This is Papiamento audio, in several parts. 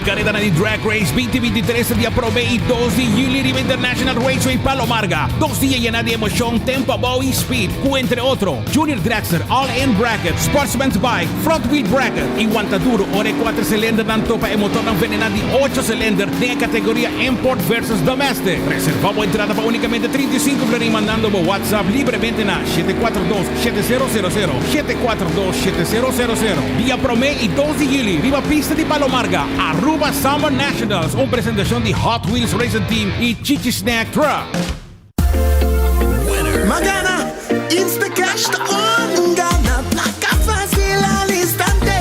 Caredanan di Drag Race 2023 ta dia prome y dos di juli riba International Raceway Palo Marga. Dos dia yena di emocion, tempo abou y speed, cu entre otro, Junior Dragster, All In Bracket, Sportsman's Bike, Front Wheel Bracket y wanta duro ora e cuater cilindernan topa e motornan venena di ocho cilinder den e categoria Import versus Domestic. Reserva bo entrada pa unicamente 35 florin mandando bo WhatsApp libremente na 742 7000, 742 7000. Dia prome y dos di juli riba pista di Palo Marga, Aruba Summer Nationals, un presentacion di Hot Wheels Racing Team y Chichi Snack Truck. Ma gana, Instacash ta on! Gana placa facil al instante.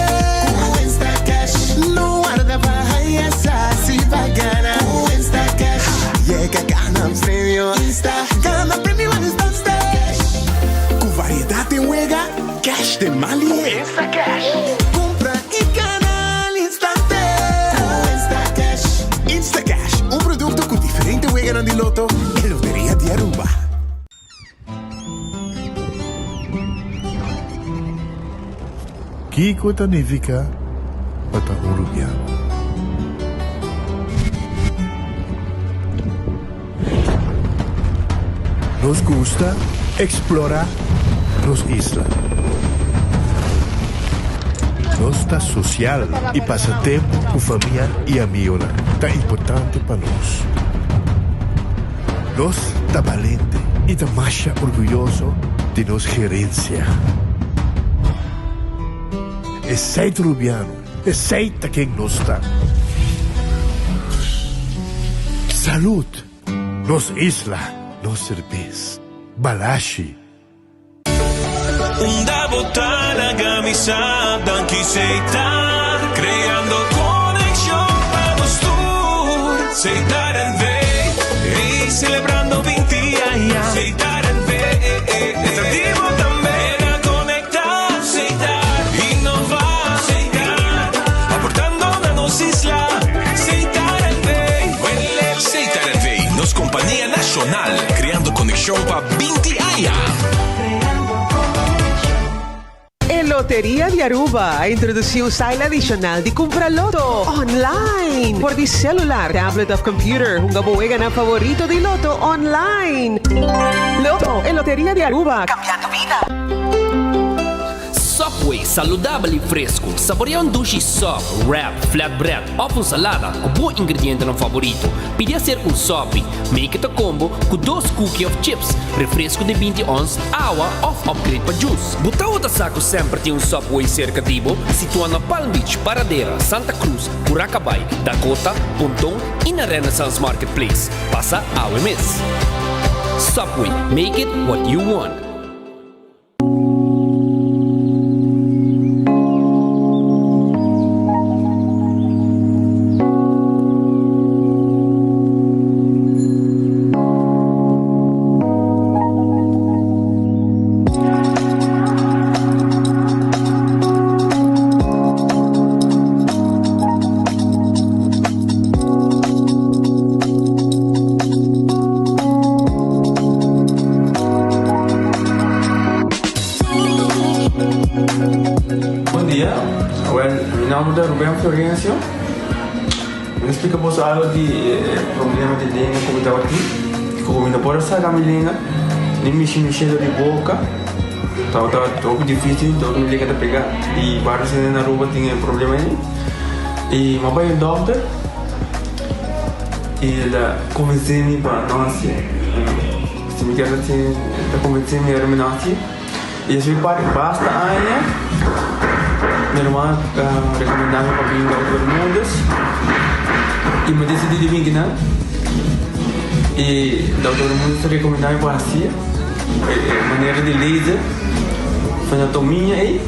Cu Instacash. No warda pa haya sa si pa gana. Cu Instacash. Yega gana premio. Insta gana premio al instante. Cu variedad den wega, cash den man lihe. Instacash. Cumpra y gana al instante. Cu Instacash. Instacash, un producto cu diferente weganan di loto e Loteria di Aruba. Kiko ta nifica pa ta un Rubiano? Nos gusta explora nos isla. Nos ta social y pasa tempo cu famia y amigonan ta importante pa nos. Nos ta balente y ta masha orguyoso di nos gerencia. Esey ta Rubiano, esey ta ken nos ta. Salud! Nos isla, nos serbes. Balashi. Unda bo ta laga mi sa danki Setar creando conexion pa nos tur Setar NV ey celebrando binti aña Setar NV ta di bo tambe na conecta Setar innova Setar aportando na nos isla Setar NV Setar NV nos compania nacional creando conexion pa binti aña. E Loteria di Aruba a introduci un style adicional di cumpra loto online por di celular, tablet of computer. Hunga bo weganan favorito di loto online. Loto, e Loteria di Aruba, cambiando bida. Subway, saludabel y fresco. Saborea un dushi sub, wrap, flatbread of un salada cu bo ingredientenan favorito. Pidi hacer un sopi. Make it a combo cu dos cookie of chips, refresco di binti ons, awa of upgrade pa juice. Bo tawata sa cu semper tin un Subway cerca di bo? Situa na Palm Beach, Paradera, Santa Cruz, Curacabai, Dakota, Ponton y na Renaissance Marketplace. Pasa awe mes. Subway, make it what you want. Bon dia, wel mi nomber ta Ruben Florencio. Mi ta splika boso algo di e problema di lenga ku mi tabatin. Ku mi no por a saka mi lenga, ni mishi mi shelo di boka. Tabata hopi dificil, dor mi lenga ta pega. I varios hende na Aruba tin e problema ei. I mi a bai un dokter i el a konvensé mi pa no hasié. Si mi kier hasié, el ta konvensé mi ora mi no hasié. I despues di basta aña, mi ruman a rekomendá mi pa bin Dokter Bermudez i mi a disidí di bin kinan. I Dokter Bermudez a rekomendá mi pa hasié e manera di laser, anatomia ei.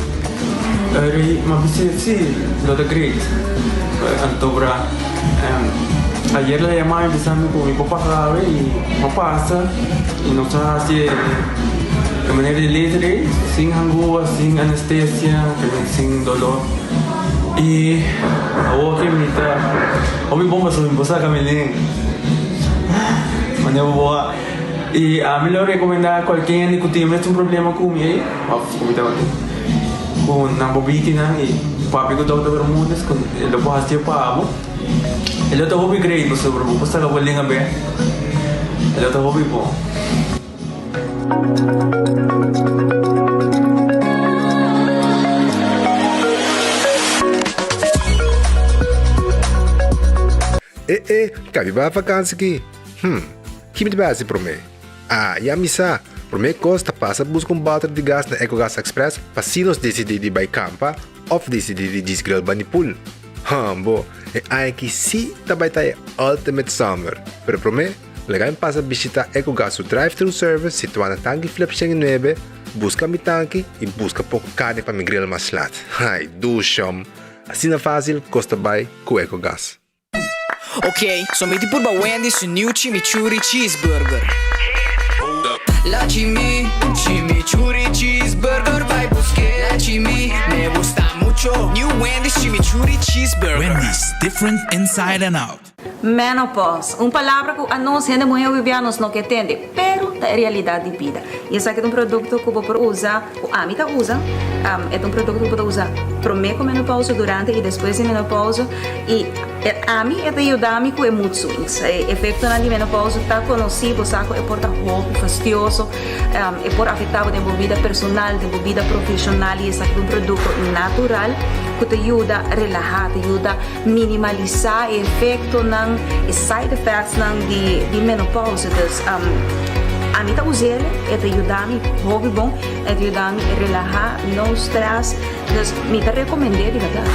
Eri mi a bisa si, lo ta great. Anto bra ayer el a yama mi bisa mi ku mi por pasa awe i mi a pasa i nos a hasi e manera di laser ei sin hangua, sin anestesia, sin dolor. I awor ke mi ta hopi bon pasobra mi por saka mi lenga. Manera bo a i ami lo rekomendá kualke hende ku tin e mesun problema ku mi ei òf ku mi tabatin ku nan por biki nan i papia ku Dòkter Bermudez ku e lo por hasié pa bo. E lo ta hopi great pasobra bo por saka bo lenga be. E lo ta hopi bon. E e, kabi bai vakansi ki? Hm, ki mi ta bai hasi promé? Ah, ya mi sa! Promé kos ta pasa buska un bòter di gas na Ecogas Express pa si nos disidí di bai kampa òf disidí di djis grill bani pool. Hambo, e aña aki sí ta bai ta e ultimate summer! Pero promé, laga mi pasa bishitá Ecogas su drive-thru service situá na Tanki Flip 109, buska mi tanki i buska poko karni pa mi grill mas lat. Ai, dushom! Asina fásil kos ta bai ku Ecogas. Ok, so mi di purba Wendy's su new chimichurri cheeseburger. La chimi, chimichurri cheeseburger bai busk'é. La chimi, me gusta mucho. New Wendy's chimichurri cheeseburger. Wendy's, different inside and out. Menopause, un palabra ku anos hende muhé hopi nos no ke tende, pero ta e realidat di bida. I esaki ta un produkto ku bo por usa, ku ami ta usa, e ta un produkto ku bo ta usa promé ku menopause, durante i despues di menopause. I ami e ta yuda mi ku e mood swings. E efektonan di menopause ta konosí, bo sa ku e por ta hopi fastioso, e por afektá bo den bo bida personal, den bo bida profeshonal i esaki ta un produkto natural ku ta yuda relahá, ta yuda minimalisá e efektonan, e side effectsnan di menopause. Dus ami ta us'el, e ta yuda mi hopi bon, e ta yuda mi relahá, no stress, dus mi ta rekomend'é di bèrdat.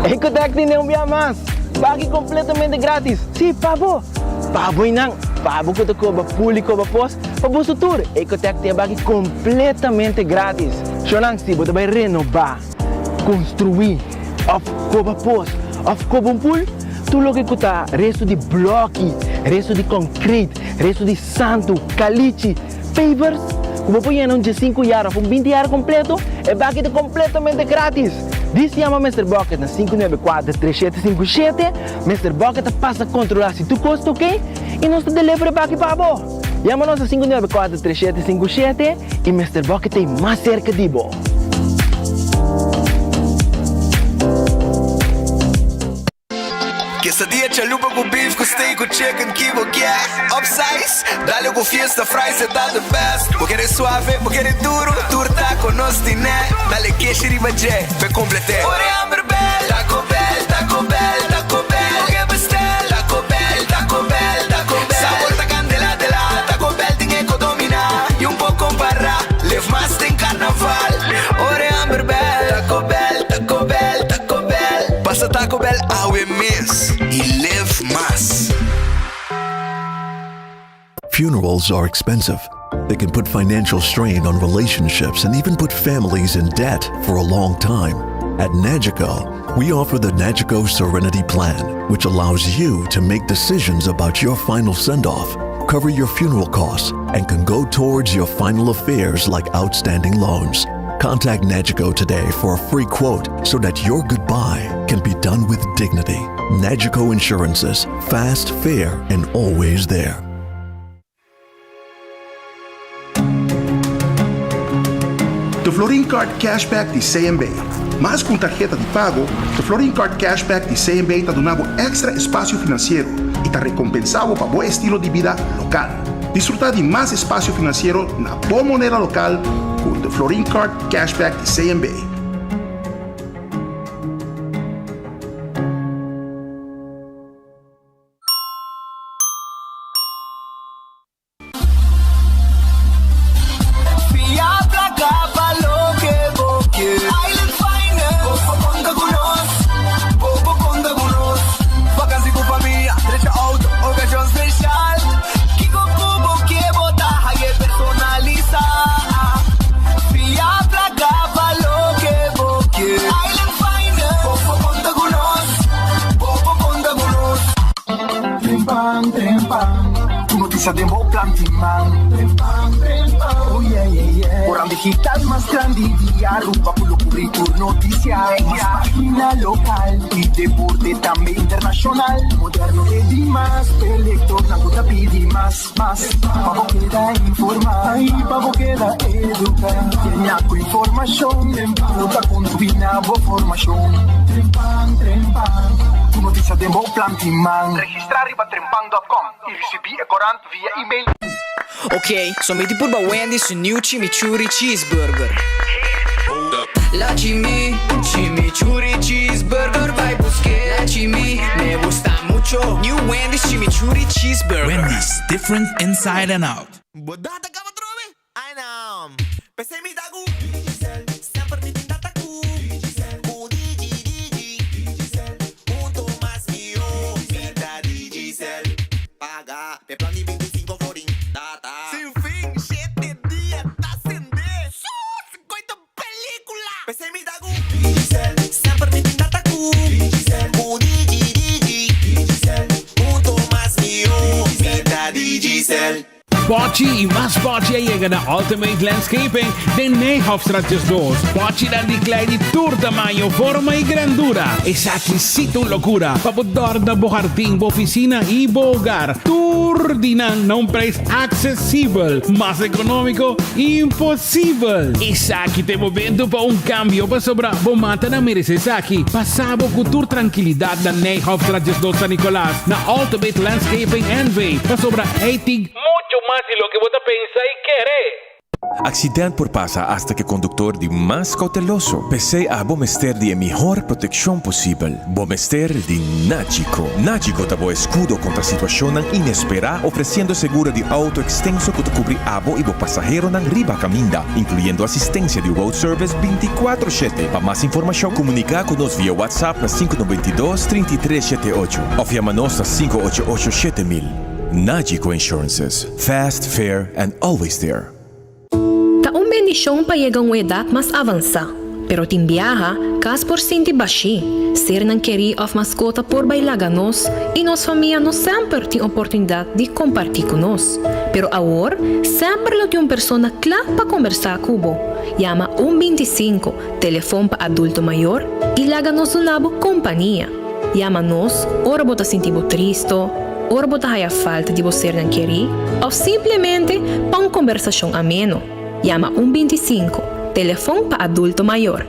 Ecotec tene un bia mas! Baki completamente gratis! Si, pa bo! Pa bo y nan! Pa bo cu ta coba pul y coba pos, pa boso tur! Ecotec tin e baki completamente gratis! Shownan, si bo ta bay renoba, construi, of coba pos, of coba un pul, tur loke cu ta resto di bloki, resto di concrete, resto di santo, calichi, Pavers ku bo por yena un diesinku yar òf un binti yar kompleto, e baki ta kompletamente gratis! Dis yama Mister Bucket na 594 3757, Mister Bucket ta pasa kontrolá si tur kos ta oke i nos ta deliver e baki pa bo! Yama nos na 594 3757 i Mister Bucket ta ei mas serka di bo! Quesadilla chalupa cu beef cu steak cu chicken ki bo kier Upsize, dale cu fiesta fries e ta the best Bo kere suave, bo kere duro, tur taco nos tine Dale keshi riba dje, p'e complete Ora e hamber bel, Taco Bell, Taco Bell, Taco Bell Bo ke bestel, Taco Bell, Taco Bell, Taco Bell Sabor ta candela de la, Taco Bell tin e co domina Y un por compara, live mas den carnaval Ora e hamber bel, Taco Bell, Taco Bell, Taco Bell. Pasa Taco Bell awe mes y live mas. Funerals are expensive. They can put financial strain on relationships and even put families in debt for a long time. At Nagico, we offer the Nagico Serenity Plan, which allows you to make decisions about your final send off, cover your funeral costs, and can go towards your final affairs like outstanding loans. Contact Nagico today for a free quote so that your goodbye can be done with dignity. Nagico Insurances, fast, fair, and always there. The Florin Card Cashback di CMB. Mas ku un tarheta di pago, The Florin Card Cashback di CMB ta duna bo èkstra espasio finansiero i ta rekompensá bo pa bo estilo di bida lokal. Disfrutá di mas espasio finansiero na bo moneda lokal ku The Florin Card Cashback di CMB. Fia placa pa loke bo kier. Island Finance. Bo por conta cu nos. Bo por conta cu nos. Vakantie cu famia, drecha auto, ocasion special. Kico cu bo kier bo ta haye personalisa. Fia placa pa loke bo kier. Island Finance. Bo por conta cu nos. Bo por conta cu nos. Trempan, trempan. Tur noticia den bo plan di man. Trempan, trempan, oh yeah, yeah, yeah. Corant digital mas grandi di Aruba cu lo cubri tur noticia. Mas pagina local y deporte tambe internacional. Moderno te di mas, p'e lectornan cu ta pidi mas, mas. Pa bo keda informa y pa bo keda educa. Llena cu informacion cu ta contribui na bo formacion. Trempan, trempan, tur noticia den bo plan di man. Registra riba trempan dot com y ricibi e corant via email. Ok, so mi di purba Wendy's su new chimichurri cheeseburger. La chimi, chimichurri cheeseburger bai buske. La chimi, me gusta mucho. New Wendy's chimichurri cheeseburger. Wendy's, different inside and out. Bo data caba trobe? Ai nan. P'esei mi ta ku Digicel. Semper mi tin data ku Digicel. Ku Digi Digi. Digicel. Hunto mas mihó. Mi ta Digicel. Paga p'e plan di 25 florin. Data. Sin fin, shete dia ta sende. Sus! Koe ta pelicula! P'esei mi ta ku Digicel. Semper mi tin data ku Digicel. Ku Digi Digi. Digicel. Hunto mas mihó. Mi ta Digicel. Pochi y mas pochi a yega na Ultimate Landscaping den Nijhofstraat 12. Pochinan di klei di tur tamaño, forma y grandura. Esaki sí ta un locura pa bo dorna bo hardin, bo oficina y bo hogar. Tur di nan na un prijs accesibel. Mas economico, imposibel! Esaki ta e momento pa un cambio pasobra bo matanan merece esaki. Pasa bo cu tur trankilidad na Nijhofstraat 12 San Nicolas. Na Ultimate Landscaping NV, pasobra ei tin mucho mas di loke bo ta pensa y kere. Accident por pasa hasta cu e conductor di mas cauteloso. P'esey abo mester di e mihor proteccion posibel. Bo mester di Nagico. Nagico ta bo escudo contra situacionnan inespera ofreciendo seguro di auto extenso cu ta cubri abo y bo pasaheronan riba caminda, incluyendo asistencia di road service binticuatro shete. Pa mas informacion comunica cu nos via WhatsApp na sinku noventa i dos, trinta i tres shete ocho of yama nos na sinku ocho ocho 7000. Nagico Insurances, fast, fair and always there. Ta un bendishon pa yega un edat mas avansá, pero tin biaha kas por sinti bashí, sernan kerí òf maskota por bai laga nos i nos famia no semper tin oportunidat di kompartí ku nos. Pero awor semper lo tin un persona kla pa kombersá ku bo. Yama un 25, telefon pa adulto mayor, i laga nos duna bo kompania. Yama nos ora bo ta sinti bo tristo, ora bo ta haya falta di bo sernan kerí òf simplemente pa un kombersashon ameno. Yama un 25, telefon pa adulto mayor.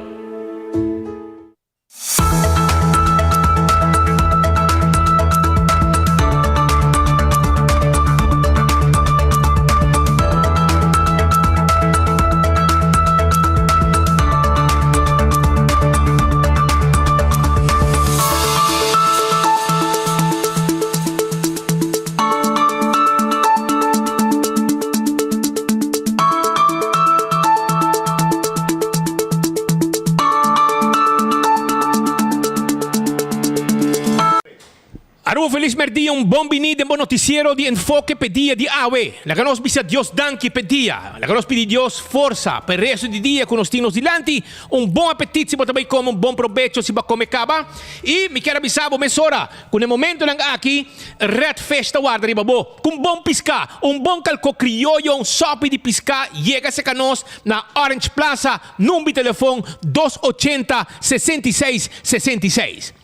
Aruba felis merdia un bon bini den bo noticiero di Enfoke p'e dia di awe. Laga nos bisa Dios danki p'e dia. Laga nos pidi Dios forsa p'e resto di dia ku nos tin nos dilanti. Un bon apetit si bo ta bai kome, un bon probecho si bo a kome kaba. I mi kier a bisa bo mesora ku na e momentonan aki Red Fish ta warda riba bo ku un bon piská, un bon kalkó krioyo, un sòpi di piská. Yega serka nos na Orange Plaza, number di telefon dos ochenta 66 66.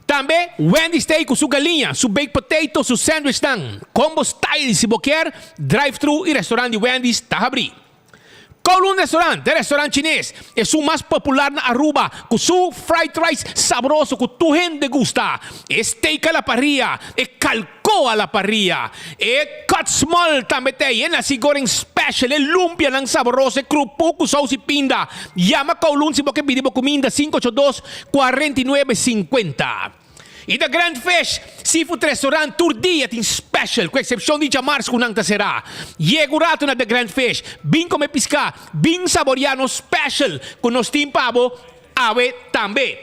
Tambe Wendy's ta ei ku su galiña, su baked potato, su sandwichnan, combo style si bo kier, drive thru i restaurant di Wendy's ta habrí. Kowloon Restaurant, e restaurant chines, esun mas popular na Aruba ku su fried rice sabroso ku tur hende gusta, e steak a la parrilla, e kalko a la parrilla, e cut small tambe ta ei, e nasi goreng special, e lumpianan sabroso, e krupu ku sous i pinda. Yama Kowloon si bo ke pidi bo kuminda, 582 49 50. I The Grand Fish Seafood Restaurant tur dia tin special, ku eksepshon di djamars ku nan ta será. Yega un ratu na The Grand Fish, bin kome piská, bin saboriá nos special ku nos tin pa bo awe tambe.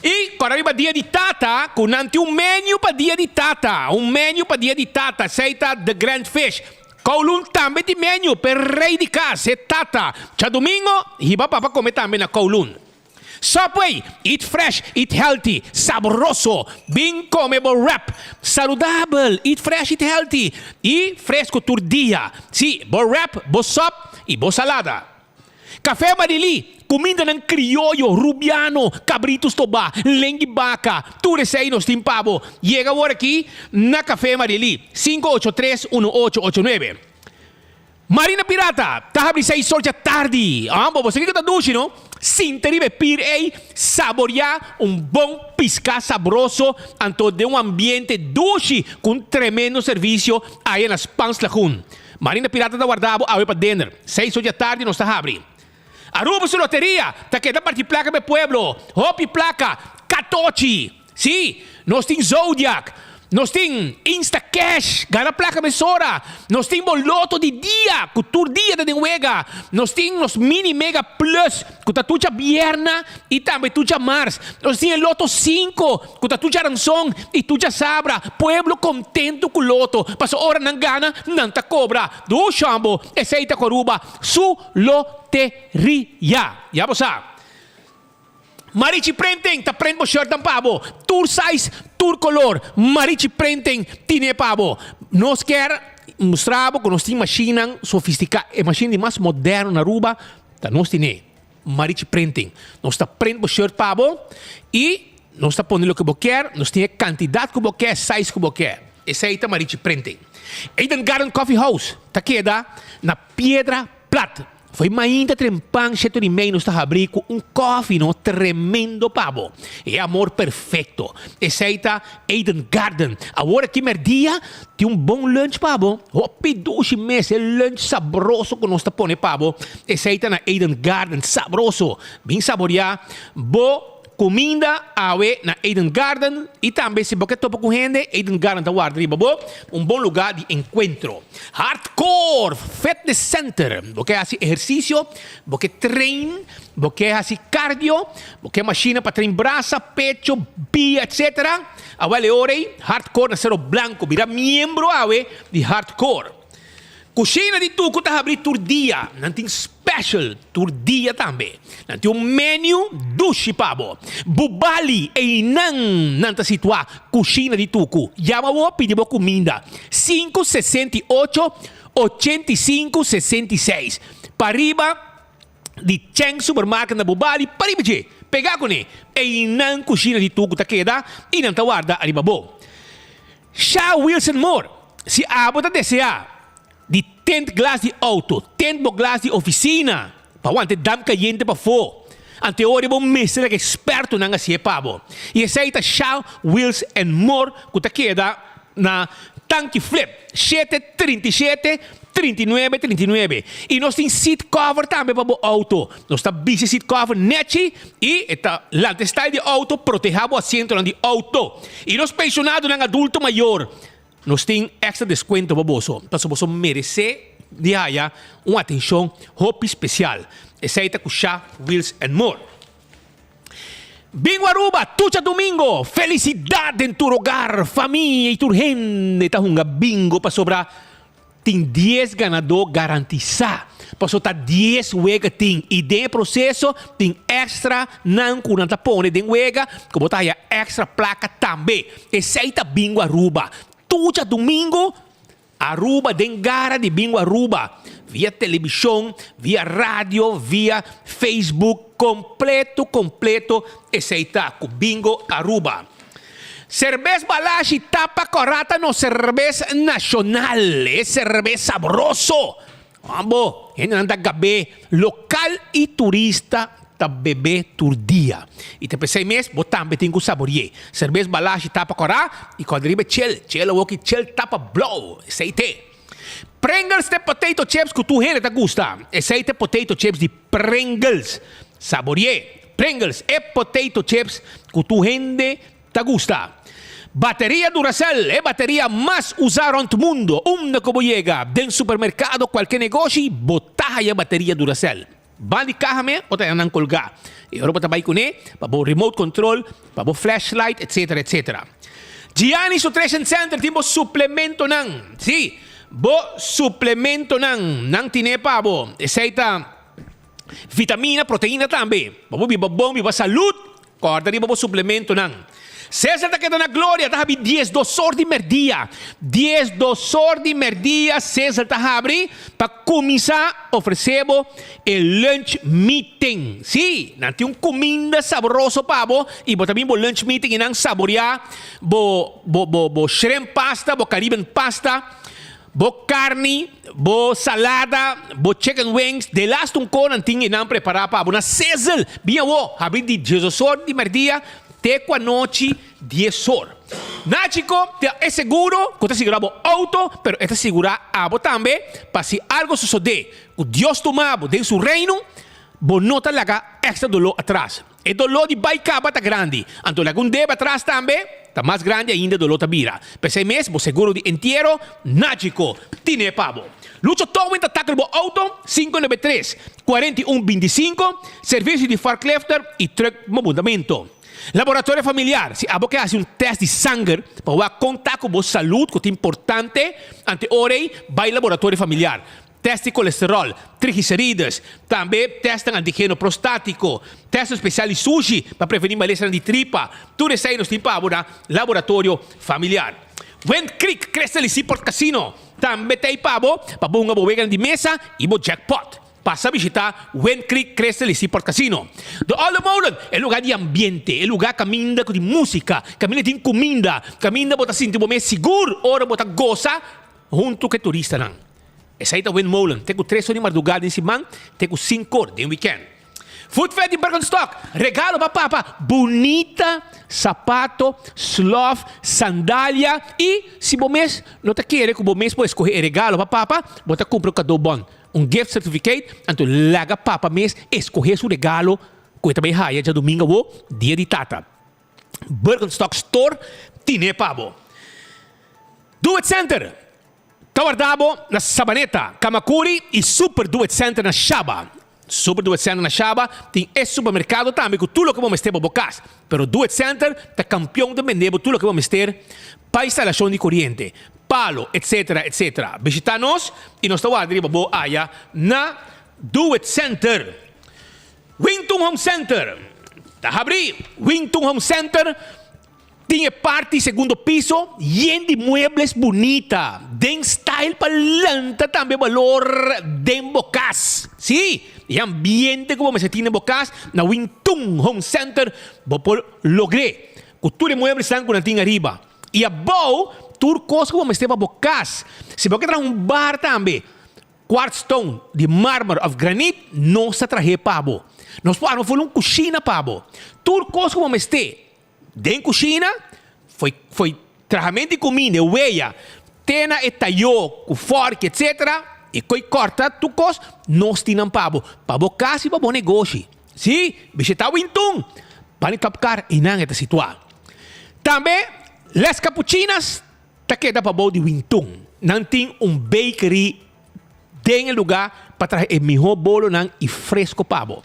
I kòrda riba Dia di Tata ku nan tin un menu pa Dia di Tata, un menu pa Dia di Tata, esei ta The Grand Fish. Kowloon tambe tin menu p'e rei di kas, e tata. Djadumingo hiba papa kome tambe na Kowloon. Subway, eat fresh, eat healthy, sabroso! Bin come bo wrap saludabel, eat fresh, eat healthy y fresco tur dia. Sí, bo wrap, bo sop y bo salada. Café Marilí, cumindanan crioyo, rubiano, cabrito stobá, lengui baca, tur esey nos tin pa bo. Yega awor aki na Café Marilí, 583 1889. Marina Pirata ta habri seis or dja tardi. Ambo, bo sa kiko ta dushi, no? Sinta riba e pir ei, saboriá un bon piská sabroso, anto den un ambiente dushi ku un tremendo servisio aya na Spans Lagoon. Marina Pirata ta warda bo awe pa dinner. Seis or dja tardi nos ta habri. Aruba su loteria ta keda parti plaka pa e pueblo. Hopi plaka, katochi. Sí, nos tin Zodiac, nos tin Instacash, gana plaka mesora, nos tin bo loto di dia ku tur dia ta den wega, nos tin nos Mini Mega Plus ku ta tur djabierna i tambe tur djamars, nos tin e Loto sinku ku ta tur djaranson i tur djasabra. Pueblo kontentu ku loto, pasobra ora nan gana nan ta kobra. Dushambo, esei ta ku Aruba su loteria. Ya bo sa. Marichi Printing ta print bo shirtnan pa bo. Tur size, tur color. Marichi Printing tine pa bo. Nos kier mustra bo cu nos tin machinenan sofistica. E machine di mas moderno na Aruba ta nos tine. Marichi Printing. Nos ta print bo shirt pa bo y nos ta pone loke bo kier. Nos tin e cantidad cu bo kier, size cu bo kier. Esey ta Marichi Printing. Eden Garden Coffee House ta keda na Piedra Plat. Foi mainta trempan sheto di mei nos ta habri cu un koffie no tremendo pa bo. E amor perfecto. Esey ta Eden Garden. Awor aki merdia tin un bon lunch pa bo. Hopi dushi mes e lunch sabroso cu nos ta pone pa bo. Esey ta na Eden Garden. Sabroso. Bin saboria bo Cuminda awe na Eden Garden y tambe si bo ke topa cu hende, Eden Garden ta warda riba bo, un bon lugar di encuentro. Hardcore Fitness Center, bo ke haci ehercicio, bo ke train, bo ke haci cardio, bo ke machine pa train brasa, pecho, pia etc. Awel e ora ey, Hardcore na Cerro Blanco, bira miembro awe di Hardcore. Cushina di Tucu ta habri tur dia, nan tin special tur dia tambe. Nan tin un menu dushi pa bo. Bubali, einan nan ta situa Cushina di Tucu. Yama bo pidi bo cuminda, 568 85 66. Pariba di Cheng Supermarket na Bubali, pariba dje, pega cune. Einan Cushina di Tucu ta keda y nan ta warda ariba bo. Sha Wilson Moore, Si abo ta deseá di tint glas di outo, tint bo glas di ofisina pa wanta e damp kayente pafó, ante ora bo mester laga ekspertonan hasié pa bo. I esei ta Sha Wheels and More ku ta keda na Tanki Flip, shete 37 39 39. I nos tin seat cover tambe pa bo outo. Nos ta bisti seat cover nechi i e ta lanta e style di outo, protehá bo asientonan di outo. I nos pensionadonan adulto mayor, nos tin extra descuento pa boso, pasobra boso meresé di haya un atencion hopi special. Esei ta cu Sha Wheels and More. Bingo Aruba, tucha domingo! Felicidad den tur hogar, famia y tur hende ta hunga bingo pasobra Tin dies ganadó garantisá. Pasobra ta dies wega tin i den e proseso tin èkstra nan ku nan ta pone den wega ku bo ta haya èkstra plaka tambe. Esei ta Bingo Aruba. Tur djadumingu Aruba den gara di Bingo Aruba via telebishon, via radio, via Facebook, kompleto kompleto esei ta ku Bingo Aruba. Serbes Balashi tapa kòrá ta nos serbes nashonal, e serbes sabroso. Abo, hendenan ta gab'é lokal i turista ta beb'é tur dia. I ta p'esei mes bo tambe tin ku sabori'é. Serbes Balashi tapa kòrá i kòrda riba e chel, chel awoki chel tapa blou, esei t'e. Pringles t'e potato chips ku tur hende ta gusta. Esei t'e potato chips di Pringles. Sabori'é. Pringles, e potato chips cu tur hende ta gusta. Bateria Duracell, e bateria mas usa rond mundo. Unda cu bo yega, den supermercado, cualke negoshi, bo ta haya bateria Duracell. Ban di caha me, bo ta haya nan colga. E ora bo ta bay cune, pa bo remote control, pa bo flashlight, etc. Etc. Gianni's Nutrition Center tin bo suplementonan. Si, bo suplementonan. Nan tine pa bo. Esey ta. Vitamina, proteina tambe. Pa bo biba bon, biba salud, corda riba bo suplementonan. Cesar ta keda na Gloria, ta habri diesdosor di merdia. Diesdosor di merdia Cesar ta habri pa cuminsa ofrece bo e lunch meeting. Si, nan tin un cuminda sabroso pa bo y bo ta bin bo lunch meeting y nan saborea bo bo bo bo shrimp pasta, bo Caribbean pasta. Bo carni, bo salada, bo chicken wings, de laatste un ko nan tin e nan prepara pa bo na sizzle. Bin awo, habri di diesosor di merdia te ku anochi diesor. Nachico ta e seguro ku ta sigura bo auto, pero e ta sigura abo tambe pa si algo sosode ku Dios tuma bo den su reino, bo no ta laga extra dolor atras. E doló di bai kaba ta grandi, anto laga un debe atras tambe ta mas grandi ainda doló ta bira. P'esei mes bo seguro di entiero Nagico tine pa bo. Lucho Towing ta tackle bo auto, 593, 41 25, servicio di forklifter y truck mobundamento. Laboratorio familiar, si abo ke hasi un test di sanger pa wak kon ta ku bo salud ku ta importante, ante ora ei bai laboratorio familiar. Test di kolesterol, triglicerides, tambe testnan antigeno prostátiko, testnan spesial di sushi pa prevení malesanan di tripa. Tur esei nos tin pa bo na Laboratorio Familiar. Wind Creek Crystal y Seaport Casino tambe ta ei pa bo pa bo hunga bo weganan di mesa y bo jackpot. Pasa bishita Wind Creek Crystal y Seaport Casino. The Olde Molen, e lugar di ambiente, e lugar kaminda ku tin músika, kaminda tin kuminda, kaminda bo ta sinti bo mes sigur ora bo ta gosa huntu ku e turistanan. Esei ta Windmolen, te ku tres or di mardugá den siman, te ku sinkor den wikènt. Food Fair di Birkenstock, regalo pa papa, bunita sapato, slof, sandalia i si bo mes no ta kere ku bo mes por eskohe e regalo pa papa, bo ta kumpra un kadobon, un gift certificate, anto laga papa mes eskohe su regalo ku e ta bai haya djadumingu awo, dia di tata. Birkenstock Store tine pa bo. Do It Center ta warda bo na Sabaneta, Camacuri y Super Do It Center na Shaba. Super Do It Center na Shaba tin e supermercado tambe cu tur loke bo mester pa bo cas. Pero Do It Center ta campeon den bende bo tur loke bo mester pa instalacion di coriente, palo, etc. Etc. Bishita nos y nos ta warda riba bo aya na Do It Center. Wington Home Center ta habrí. Wington Home Center tin e parti segundo piso yen di muebles bunita den style pa lanta tambe balor den bo kas. Sí, e ambiente ku bo mester tin den bo kas na Wington Home Center bo por logr'é ku tur e mueblesnan ku nan tin ariba i abou tur kos ku bo mester pa bo kas. Si bo ke traha un bar tambe. Kwartstone di marmer of granit nos ta trah'é pa bo. Nos por arma for un kushina pa bo. Tur kos ku bo mester den kushina, foi foi trahamentu di kuminda, e weya, te na e tayó ku fòrki etsetera, e koi kòrta tur kos, nos tin nan pa bo, pa bo kas i pa bo negoshi. Sí, bishitá Wintun, Bani Top Car einan e ta situá. Tambe Les Capuchinas Ta keda pabou di Wintun. Nan tin un bakery den e lugá pa traha e mihó bolonan i fresco pa bo.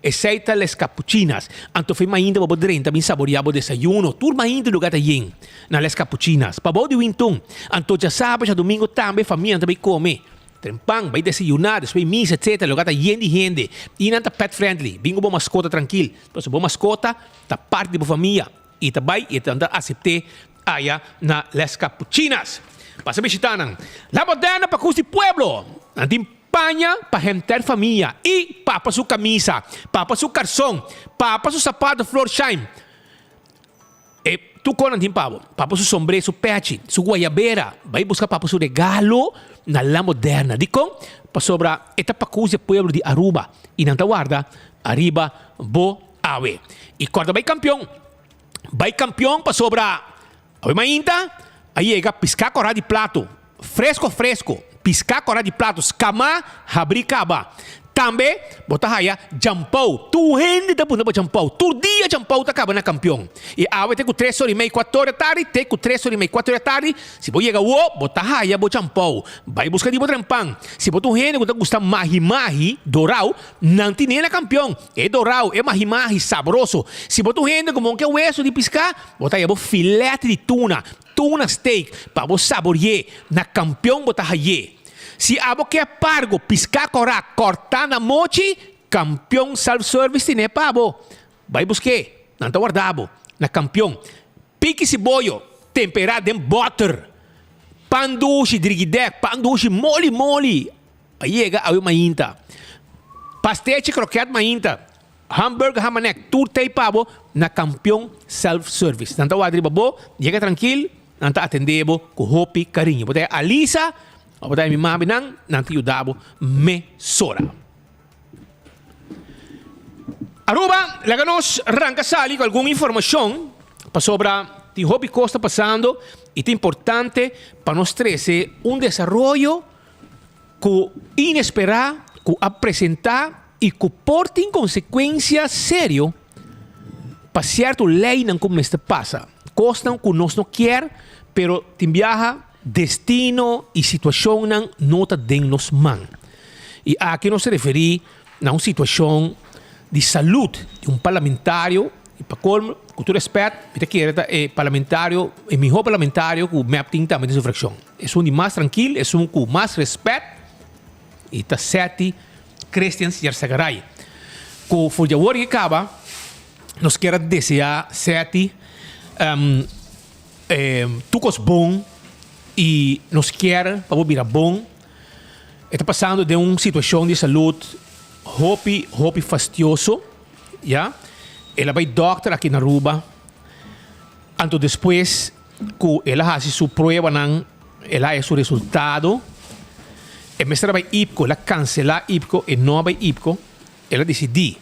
Esei ta Les Capuchinas. Anto fe mainta bo por drenta bin saboreá bo desayuno. Tur mainta e lugá ta yen na Les Capuchinas. Pabou di Wintun. Anto djasabra, djadumingo tambe famianan ta bai kome. Trempan, bai desayuná, despues misa etcetera. Lugá ta yen di hende. I nan ta pet friendly. Bin ku bo maskota trankil. Pasobra bo maskota ta parti di bo famia. I ta bai i ta asept'é aya na Les Capuchinas. Pasa bishitá nan. La Moderna pa kus di pueblo. Nan tin paña pa henter famia i papa su kamisa, papa su karson, papa su sapato Florsheim. E tur kos nan tin pa bo. Papa su sombré, su pechi, su guayabera. Bai buska papa su regalo na La Moderna. Dikon? Pasobra e ta pa kus di pueblo di Aruba i nan ta warda ariba bo Awe. I kòrda bai kampion. Bai kampion pasobra awe mainta a yega piská kòrá di plato. Fresko fresko. Piská kòrá di plato skamá habrí kaba. Tambe bo ta haya djampou. Tur hende ta bunda pa djampou. Tur dia djampou ta kaba na kampion. I awe te ku tres ora i mei kuater ora tardi te ku tres ora i mei kuater ora tardi si bo yega awo bo ta haya bo djampou. Bai buska di bo trempan. Si bo ta un hende ku ta gusta mahi mahi dorau nan tin'é na kampion. E dorau, e mahimahi sabroso. Si bo ta un hende ku mon ke weso di piská, bo ta haya bo filèt di tuna, tuna steak, pa bo sabori'é. Na kampion bo ta hay'é. Si abo ke pargo piská kòrá kòrtá na mochi, Kampion Self Service tine pa bo. Bai busk'é, nan ta warda bo na Kampion. Piki siboyo, temperá den bòter. Pan dushi, drigidèk, pan dushi moli moli. A yega awe mainta. Pastechi, krokèt mainta. Hamburger, hamanek, tur t'ei pa bo na Kampion Self Service. Nan ta warda riba bo, yega trankil, nan ta atendé bo ku hopi kariño. Bo ta Alisa òf bo ta mi mami nan, nan ta yuda bo mesora. Aruba, laga nos ranka sali ku algun informashon pasobra tin hopi kos ta pasando i ta importante pa nos trese un desaroyo ku inesperá ku a presentá i ku por tin konsekuensia serio pa sierto leinan ku mester pasa. Kosnan ku nos no kier, pero tin biaha destino i situashonnan no ta den nos man. I aki nos ta referí na un situashon di salud di un parlamentario, i pa kolmo, ku tur rèspèt, mi ta kere ta e parlamentario, e mihó parlamentario ku mep tin tambe den su frakshon. Esun di mas trankil, esun ku mas rèspèt, i ta Setty Christians Yarzagaray. Ku for di awor ke kaba, nos kier a deseá Setty tur kos bon i nos kier pa bo bira bon. E ta pasando den un situashon di salud hopi, hopi fastioso, ya. El a bai dòkter aki na Aruba, anto despues ku el a hasi su pruebanan, el a haya su resultado. E mester a bai IPCO, el a kanselá IPCO, e no a bai IPCO. El a disidí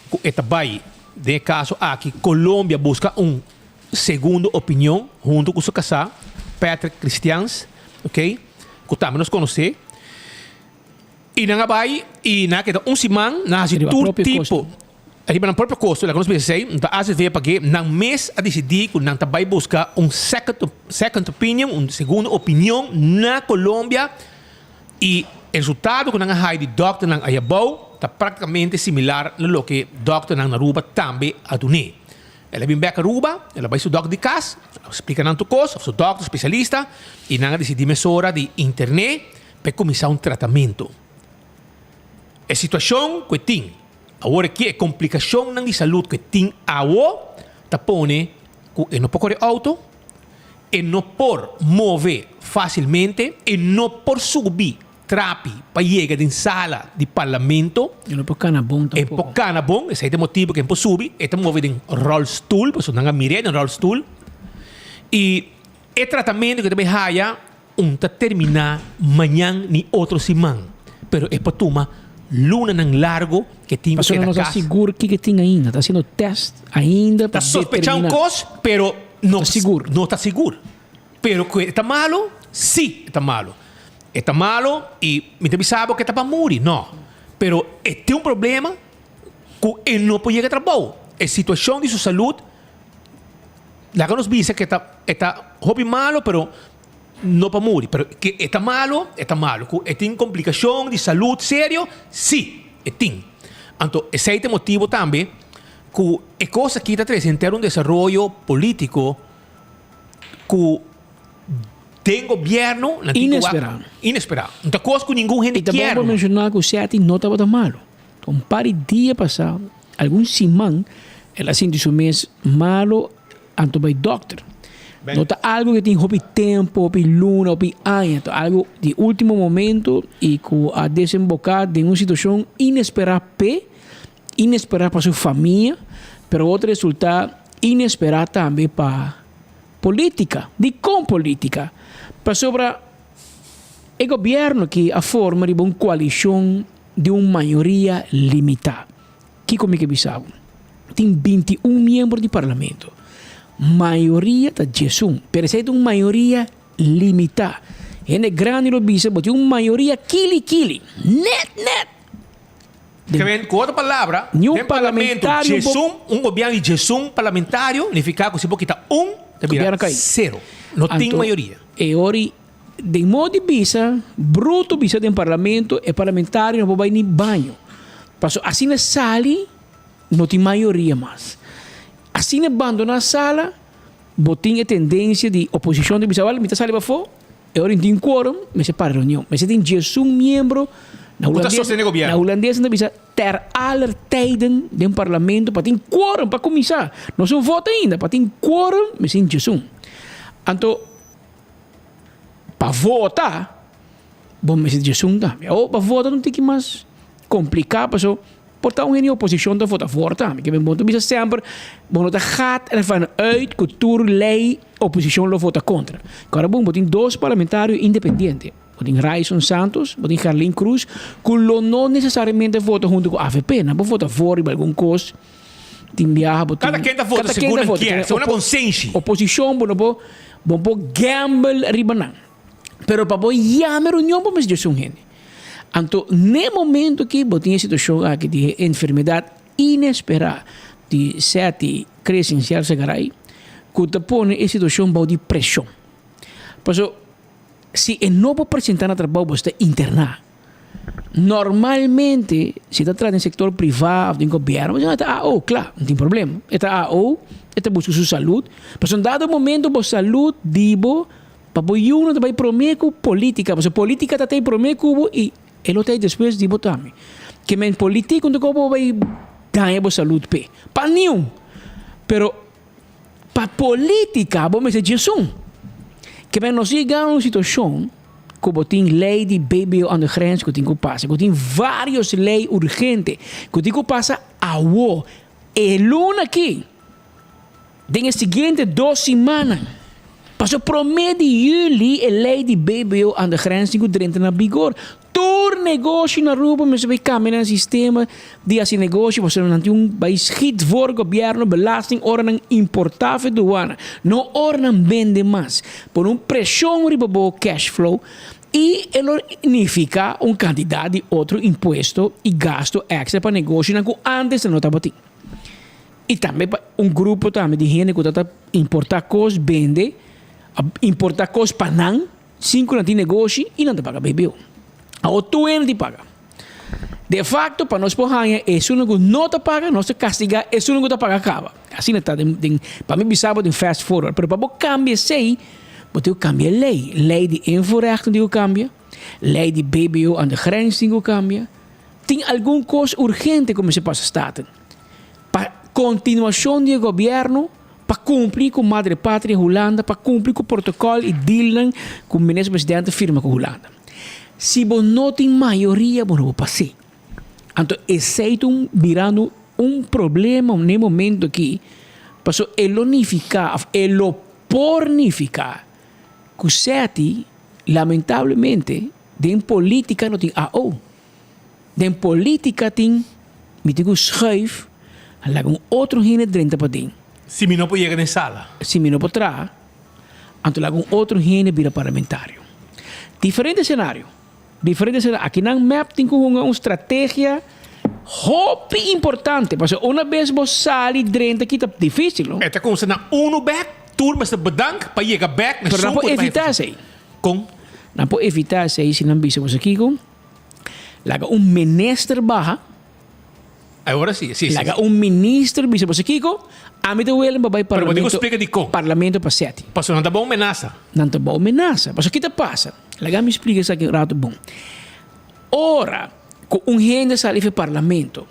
ku e ta bai, den e kaso aki, Colombia buska un segundo opinion huntu ku su kasá, Patrick Christians, ok, ku tambe nos konosé. I nan a bai i nan a keda un siman, nan a hasi tur tipo. Riba nan propio kosto, laga nos bisa esei, no ta AZV a pag'é, nan mes a disidí ku nan ta bai buska un second second opinion, un segundo opinion na Colombia i e resultado ku nan a haya di dòkternan ayabou ta praktikamente similar na loke dòkternan na Aruba tambe a dun'é. El a bin bèk Aruba, el a bai su dòkter di kas, a splika nan tur kos, òf su dòkter spesialista, i nan a disidí mesora di intern'é pa e kuminsá un tratamentu. E situashon ku e tin. Awor aki e komplikashonnan di salud ku e tin awo ta pone ku e no por kore outo, e no por move fásilmente, e no por subi trapi pa yega den sala di parlamento. E no por kana bon E tampoko. por kana bon, esei ta e motibu ku e por subi, e ta move den ròlstul, pasobra nan a mir'é den ròlstul. I e tratamentu ku e ta bai haya Un ta terminá mañan ni otro siman, pero e por tuma lunanan largo ke tin ku Pasobra keda no ta kas. sigur kiko tin ainda. Ta hasiendo tèst ainda pa Ta sospechá un determiná. kos, pero no Ta sigur. no ta sigur. Pero ku e ta malo, sí e ta malo. E ta malo i mi ta bisa bo ku e ta pa muri, no. Pero e tin un problema ku e no por yega trabou. E situashon di su salud, laga nos bisa ku e ta e ta hopi malo, pero No pa muri, pero ke e ta malo, e ta malo. Ku e tin komplikashon di salud serio, si, e tin. Anto esei ta e motibu tambe ku e kos aki ta trese henter un desaroyo polítiko ku den gobièrnu nan tin ku wak. Inesperá. Inesperá. Un ta kos ku ningun hende I ta bon kier. pa menshoná ku Setti no tabata malo. Un par di dia pasá, algun siman, el a sinti su mes malo. Anto bai dokter. No ta algo ke tin hopi tempo, hopi luna, hopi aña. Ta algo di ultimo momento i ku a desemboká den un situashon inesperá p'e, inesperá pa su famia, pero otro resultá inesperá tambe pa polítika. Dikon polítika? Pasobra e gobièrnu aki a forma riba un koalishon di un mayoria limitá. Kiko mi ke bisa bo? Tin 21 miembro di parlamento. Mayoria ta 11, pero esei ta un mayoria limitá. Hende grandi lo bisa bo tin un mayoria kili kili, net net. Ke men, ku otro palabra, Ni un den parlamento parlamentario bo- 11, un gobièrnu di 11 parlamentario, nifiká ku si bo kita un, ta bira Gobièrnu kai. sero. No tin Anto, mayoria. E ori Den modo di bisa, bruto bisa den parlamento, e parlamentario no por bai ni baño. Paso asina sali, no tin mayoria mas. Asina bandona sala, bo tin e tendencia di oposicion di bisa, wal, mi ta sali pafó, E ora tin quorum, mester para reunion. Mester tin diesun miembro. Na Ku ta sostené gobièrnu. Na hulandes nan ta bisa ter aller tijden den parlamento pa tin quorum pa kuminsá. No sun vota ainda, pa tin quorum mester tin diesun. Anto pa vota bo mester diesun tambe. Awor pa vota ta un tiki mas kompliká paso Por ta un hende di oposicion ta vota voor tambe. Ke men bo ta bisa semper, bo no ta gaat ervan uit ku tur ley oposicion lo vota kontra. Kòrda bon, bo tin dos parlamentario independiente. Bo tin Ryson Santos, bo tin Gerlin Cruz, ku lo no nesesariamente vota huntu ku avp. Nan por vota voor riba algun kos. Tin biaha bo tin. Kada ken ta vota segun nan kier, segun nan konsenshi. Oposicion bo no por, bo no por gamble riba nan. Pero pa bo yama e reunion bo mester djis un hende. Anto n'e momento aki bo tin e situacion aki di e enfermedad inespera di Seti Crescencial Segaray cu ta pone e situacion bao di presion. Paso si e no por presenta na trabao bo sta interna. Normalmente si ta traha den sector priva of den gobierno bo ta AO cla no tin problema. E ta AO e ta busca su salud. Pasobra un dado momento bo salud di bo Pa bo yu no ta bai prome ku politica, pasobra politica ta tei prome ku bo i e lo tei despues di bo tambe. Ke men politico no ta koba bo bai daña bo salud p'e, pa niun. Pero pa politica bo mester djesun. Ke men nos yega un situacion ku bo tin ley di BBO aan de grens ku tin ku pasa, ku tin varios ley urgente ku tin ku pasa awo, e luna aki. Den e siguiente dos simannan, pasobra promé di yüli e lei di BBO aan de grens tin ku drenta na bigor. Tur negoshi na Aruba mester bai kambia nan sistema di hasi negoshi pasobra nan tin un bai schiet voor gobièrnu belasting ora nan importá for duana, no ora nan bende mas. Pone un preshon riba bo cash flow i e lo nifiká un kantidat di otro impuesto i gasto èkstra pa negoshinan ku ántes nan no tabatin. I tambe pa un grupo tambe di hende ku ta ta importá kos bende, a importá kos pa nan sin ku nan tin negoshi i nan ta paga BBO. Awor tur hende tin paga. De facto pa nos por haña esunnan ku no ta paga nos ta kastigá esunnan ku ta paga kaba. Asina ta den den pa mi bisa bo den fast forward. Pero pa bo kambia esei bo tin ku kambia e lei. Lei di invoerrecht tin ku kambia, lei di BBO aan de grens tin ku kambia. Tin algun kos urgente ku mester pasa Staten. Pa kontinuashon di e gobièrnu, pa kumpli ku Madre Patria Hulanda, pa kumpli ku protokòl i dealnan ku Minister Presidente firma ku Hulanda. Si bo no tin mayoria bo no por pas'é. Anto esei ta un birando un problema n'e momento aki, pasobra e lo nifiká òf e lo por nifiká ku Seti lamentablemente den polítika no tin AO. Den politica tin mi tin cu schuif laga un otro hende drenta paden. Si mi no por yega den sala. Si mi no por traha, anto laga un otro hende bira parlamentario. Diferente scenario, diferente scenario. Akinan mep tin cu hunga un strategia hopi importante, pasobra una bes bo sali drenta aki ta dificil, no? E ta cuminsa na uno bek, tur mester bedank pa yega bek na Pero nan esun por cu ta evita bay. esey. Con? Nan por evita esey si nan bisa boso kico? Laga un minister baha. Ahora sí, sí, sí. Laga un minister bisa boso kiko, ami ta willing pa bai Pero bo tin ku parlamento. splika dikon. Parlamento pa seti. Pasobra nan ta bou menasa. Nan ta bou menasa. Pasobra ki ta pasa? Laga mi splika esaki un rato bon. Ora ku un hende sali for parlamento,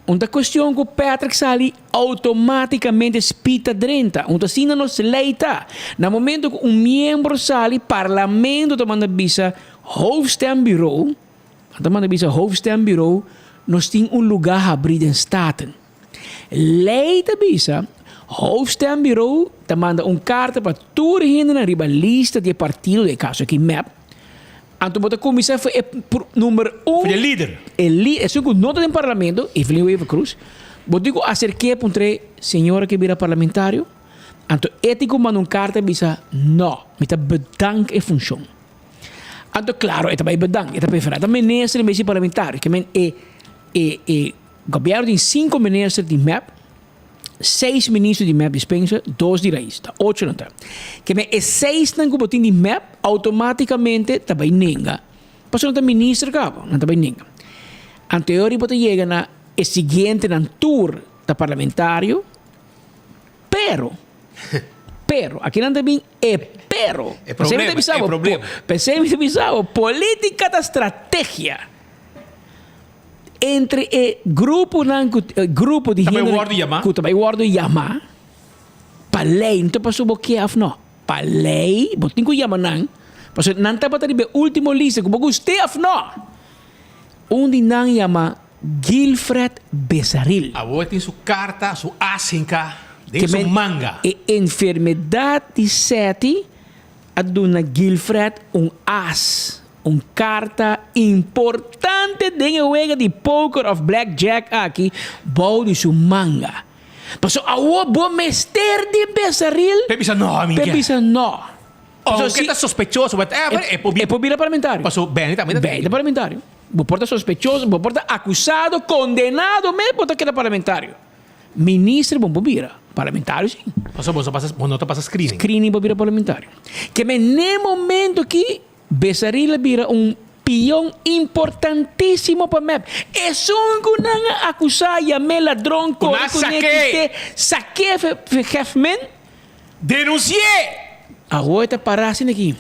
un ta kuestion ku Patrick sali outomatikamente Speed ta drenta. Un ta asina nos lei ta. Na momento ku un miembro sali, parlamento ta manda bisa Hoofdstembureau, nan ta manda bisa Hoofdstembureau, nos tin un lugá habrí den Staten. Lei ta bisa, Hoofdstembureau ta manda un karta pa tur hendenan riba lista di e partido, den e kaso aki mep, anto bo ta kuminsá for e number un, For e lider. E lider, esun ku no ta den parlamento, Evelyn Wever-Croes, bo tin ku aserk'é puntr'é, señora ke bira parlamentario? Anto e tin ku manda un karta bisa, no, mi ta bedank e funshon. Anto claro e ta bay bedank, e ta prefera ta minister en bes di parlamentario. Ke men e e e gobierno tin cinco minister di mep, seis minister di mep dispensa, dos di raiz, ta ocho nan ta. Ke men e seisnan ku bo tin di mep automaticamente ta bay nenga, pasobra nan ta minister kaba, nan ta bay nenga. Anto e ora bo ta yega na e siguientenan tur ta parlamentario, pero. Pero, aki nan ta bin e pero. E problema, e problema. P'esei mi ta bisa bo, politica ta strategia. Entre e gruponan ku grupo di Ta bai hende wòrdu yamá. ku ta bai wòrdu yamá pa lei, no ta pasobra bo ke òf no, pa lei bo tin ku yama nan, pasobra nan tabata riba e último lista ku bo gust'é òf no. Un di nan yama Guilfred Besaril. Awor e tin su karta, su as hinká den su manga. E enfermedat di Seti a duna Guilfred un as, un karta importante den e wega di poker of blackjack aki bou di su manga. Pasobra awor bo mester di Besaril P'e bisa no, mi p'e ke. bisa no. Aunke ta sospechoso, whatever, e por E por bira parlamentario. Paso Benny tambe ta. Benny ta parlamentario. Bo por ta sospechoso, bo por ta akusado, kondenado mes bo ta keda parlamentario. Minister bo por bira, parlamentario si. Paso bo pasa, bo no ta pasa screening. Screening bo bira parlamentario. Ke men n'e momento aki Besaril a bira un pion importantisimo pa mep. Esun ku nan a akusá yam'é ladron, kore kuné, kité, sak'é vergef men. Denunsi'é! Awor e ta pará asina aki.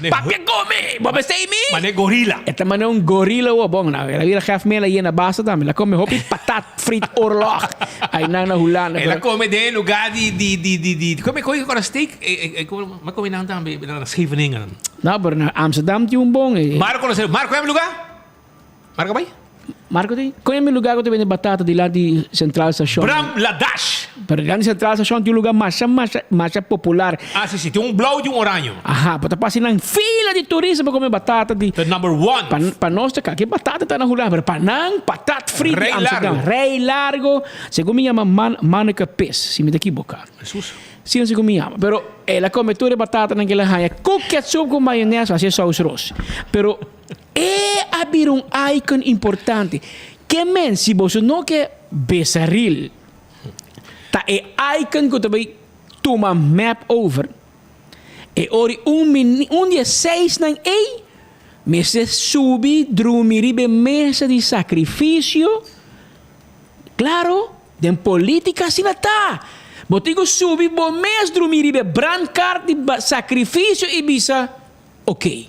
Papia come! Bo mester ei mi? Manera gorila. E ta manera un gorila awor. Bon, na el a bira gef mela yena basta tambe. El a come hopi patat friet oorlog ainan na Hulanda. El a come den e lugar di di di di di come come ora steak ma come nan tambe na Scheveningen. No, pero na Amsterdam tin un bon. Marco conoce Marco e mi lugar? Marco bai? Marco tin? Kon e mi lugar ku ta bende batata dilanti di Centraal Station? Bram Ladash. Pero dilanti Centraal Station tin un lugar masha masha masha popular. Ah si si, tin un blauw tin un oraño. Aha, bo ta pasa nan fila di turista pa come batata di. The number one. Pa pa nos ta kaki batata ta na Hulanda, pero pa nan patat frit di Rei Amsterdam. largo. Rei largo, segun mi yama man Manneke Pis, si mi ta ekiboka. Jesus. Si no segun mi yama. Pero el a come tur e batatanan ku el a haña ku ketchup ku mayones, hasi e saus ros. Pero. E a bira un icon importante. Ke men si boso no ke Besaril ta e icon ku ta bai tuma mep over, e ori un mini un di e seisnan ei mester subi drumi riba e mesa di sakrifisio. Klaro, den politika asina ta. Bo tin ku subi bo mes drumi riba e brandkaart di sakrifisio i bisa, Ok,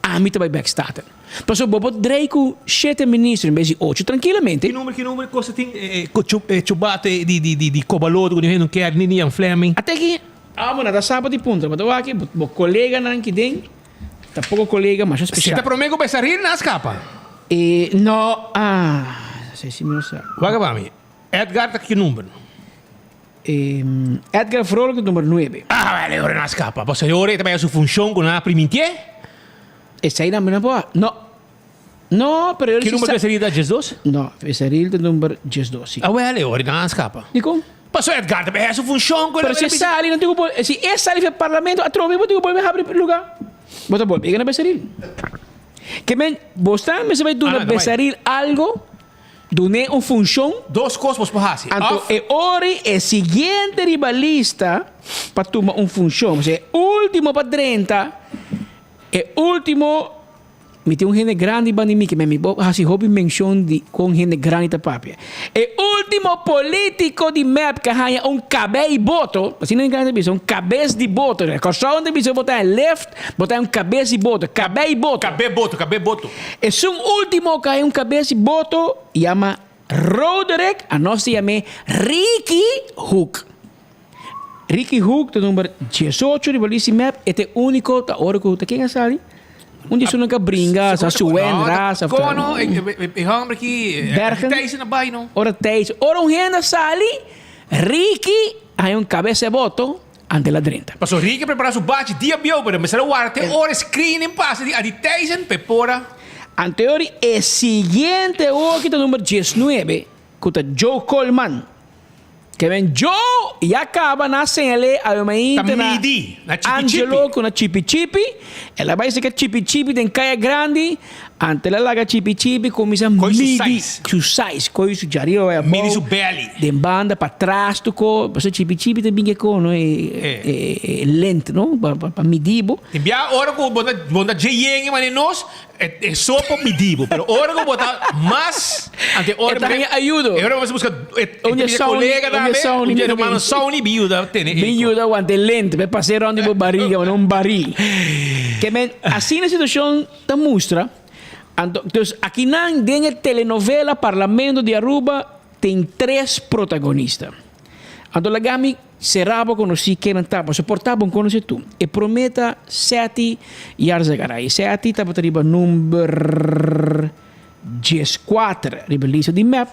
ami ta bai bek Staten. Pasobra bo por drei ku shete minister en bes di ocho trankilamente. Ki number, ki number cosa tin e chubate di di di Kobaloto ku ni hende no kier ni Ian Fleming. Ate ki amo na ta sa pa di puntra, bo ta wak bo bo koleganan ki den ta poko kolega masha Si spesial. ta prome ku Besaril nan a skapa. E no ah si si mi no sa. Wak pa mi, Edgar ta ki number? Edgar Vrolijk ta number nuebe. Ah, wel, ora nan a scapa. Pasobra ora e ta bai a su funcion cu nan a primintié. Esei nan no por. No. No, pero Ki number Besaril ta? Diesdos? No, Besaril ta number diesdos, si. Ah, wel, e ora nan a scapa. Dicon? Pasobra Edgar ta bai a su funcion cu Pero si e sali, nan tin cu por, si e sali for e parlamento, atrobe bo tin cu bolbe habri lugar. Bo ta bolbe gana Besaril. Ke men, bo sta mester bai duna Besaril algo. Dun'é un funshon. Dos kos bos por hasi, Anto òf. e ori e siguiente riba lista pa tuma un funshon. Pasobra e último pa drenta, e último, mi tin un hende grandi banda di mi ke mi bo hasi hopi menshon di kon hende grandi ta papia. E último polítiko di mep ke haña un kabei boto, asina hende grandi ta bisa, un kabes di boto. Na Kòrsou nan ta bisa bo ta haña left, bo ta haña un kabes di boto, kabei boto. Kabei boto, kabei boto. Esun ultimo ku hay un kabes di boto yama Roderick, anos ta yam'é Ricky Hoek. Ricky Hoek ta number diesocho riba lista di mep, e ta e uniko ta ora ku ta ken a sali? Un di esunnan ku a bringa, sa Suen, Ras of ta. Kono e homber aki, Bergen. Thijs na bai no. Ora Thijs, ora un hende a sali, Ricky hay un kabes di boto. Ante la drenta. Paso Ricky a prepara su bachi dia bieu pero mester a warda te ora e screening pasa di adi Thijssen p'e por a. Ante ora e siguiente hoki ta number diesnuebe cu ta Joe Coleman. Ke men Joe ya caba na señal'é awe mainta Ta na midi, na chipi chipi. Angelo cu na chipi chipi. El a bay seca chipi chipi den Caya Grandi. Anto el a laga Chipi Chipi kuminsá Koi su midi size. su size, koi su djariba bai abou. Midi su belly. Den banda patras tuko, pasobra Chipi Chipi ta bin ke no e e lent no pa pa midi bo. Tin bia ora ku bo ta bo ta dje yen e manera nos e e so por midi bo, pero ora ku bo ta mas anto e ora E ta haña ayudo. E ora bo mester buska e Un e dje Sony, kolega un dje tambe, Sony un dje bin hermano Sony bin yuda tene e Bin yuda wanta e lent, pa e pas'é rònt di bo bariga manera un baril. Ke men asina e situashon ta mustra. Anto, dus akinan den e telenovela Parlamento di Aruba tin tres protagonista. Anto laga mi sera bo konosí kennan ta, pasobra por ta bon konosé tur. E promé ta Seti Yarzagaray. Seti tabata riba number 14 riba lista di mep.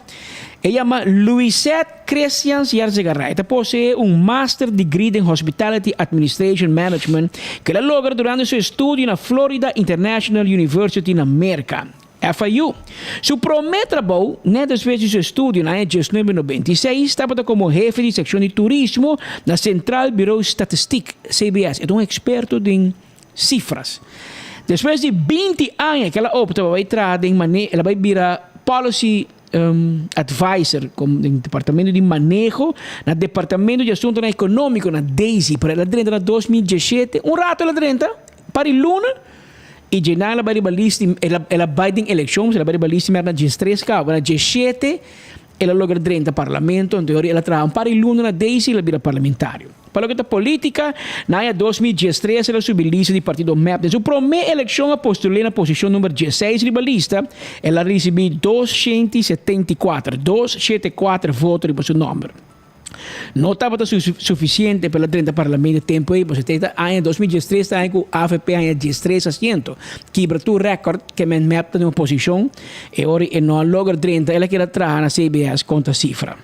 E yama Luisette Christians Yarzegaray. E ta posee un Master Degree den Hospitality Administration Management ku el a logra durante su estudio na Florida International University na Merka, FIU. Su promé trabou, nèt despues di su estudio na aña 1996, tabata komo hefe di sekshon di turismo na Centraal Bureau Statistiek, CBS. E ta un eksperto den sifras. Despues di 20 aña ku el a opta pa bai traha den mane, el a bai bira policy advisor den departamento di maneho na departamento di asuntonan economico na DESI, pero el a drenta na 2017, un rato el a drenta, par di luna, y dje-nan el a bai riba lista, el a bai den eleccion, el a bai riba lista mera na 13 caba, na 17 El a logra drenta parlamento, anto el a traha un par di luna na Daisy y el a bira parlamentario. Pa loke ta politica, na aña 2013 el a subi lista di partido mep. Den su prome eleccion a postul'é na posicion number 16 riba lista, el a ricibi 274, dos shete kuater, voto riba su nomber. No tabata suficiente pa el a drenta parlamento e tempo ei, pasobra ta aña 2013 ta aña cu avp haña 13 asiento, kibra tur record ke men mep ta den oposicion. E ora e no a logra drenta, el a keda traha na CBS kontra sifra.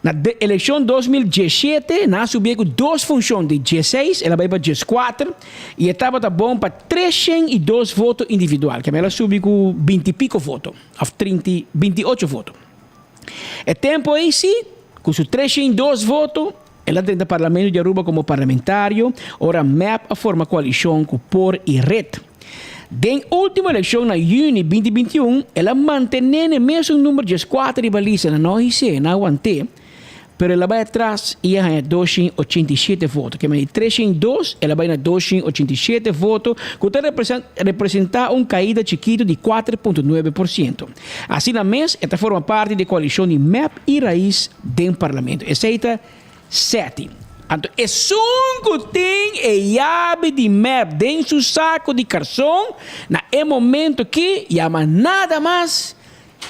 Na de elekshon 2017, nan a subié ku dos funshon di 16, el a bai pa 14 i e tabata bon pa 302 voto individual, keme el a subi ku binti piko voto, òf trinta i binti ocho voto. E tempu ei sí, ku su 302 voto, el a drenta Parlamento di Aruba komo parlamentario ora mep a forma koalishon ku por i red. Den ultimo elekshon na yüni 2021, el a mantené n'e mesun number 14 riba lista na no his'é, na aguant'é, pero el a bai atras i a haña 287 voto. Ke men di 302, el a bai na 287 voto, ku ta representá un kaida chikitu di 4.9%. Asina mes, e ta forma parti di e koalishon di mep i rais den parlamento. Esei ta Seti. Anto esun ku tin e yabi di mep den su saku di karson na e momento ki yama nada mas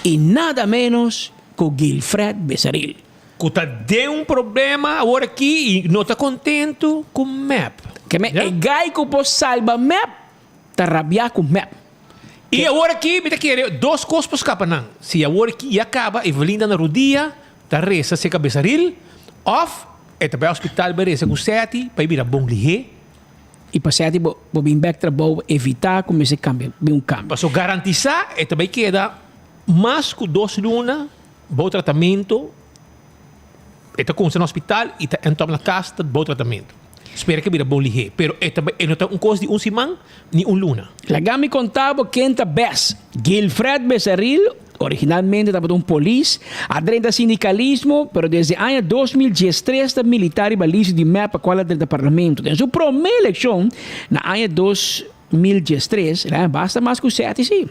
i nada menos ku Guilfred Besaril. Ku ta den un problema awor aki i no ta kontentu ku mep. Ke me e gai ku por salba mep ta rabia ku mep. I awor aki mi ta kere dos kos por skapa nan. Si awor aki ya kaba Evelyn ta na rudia Ta resa serka Besaril of e ta bai hospital bai resa ku Seti pa e bira bon lihé. I pa Seti bo bo bin bek trabou evitá ku mester kambia bin un kambio. Paso garantisá e ta bai keda mas ku dos luna bou tratamentu e ta kumsa na hospital i ta entòp na kas ta bou tratamentu. Spera ke bira bon lihé pero e ta bai e no ta un kos di un siman ni un luna. Laga mi konta bo ken ta bes. Guilfred Besaril Originalmente tabata un polis, a drenta sindikalismo, pero desde aña 2013 ta militá riba lista di mep pa kual a drenta parlamento. Den su promé elekshon na aña 2013, el a basta mas ku seti si.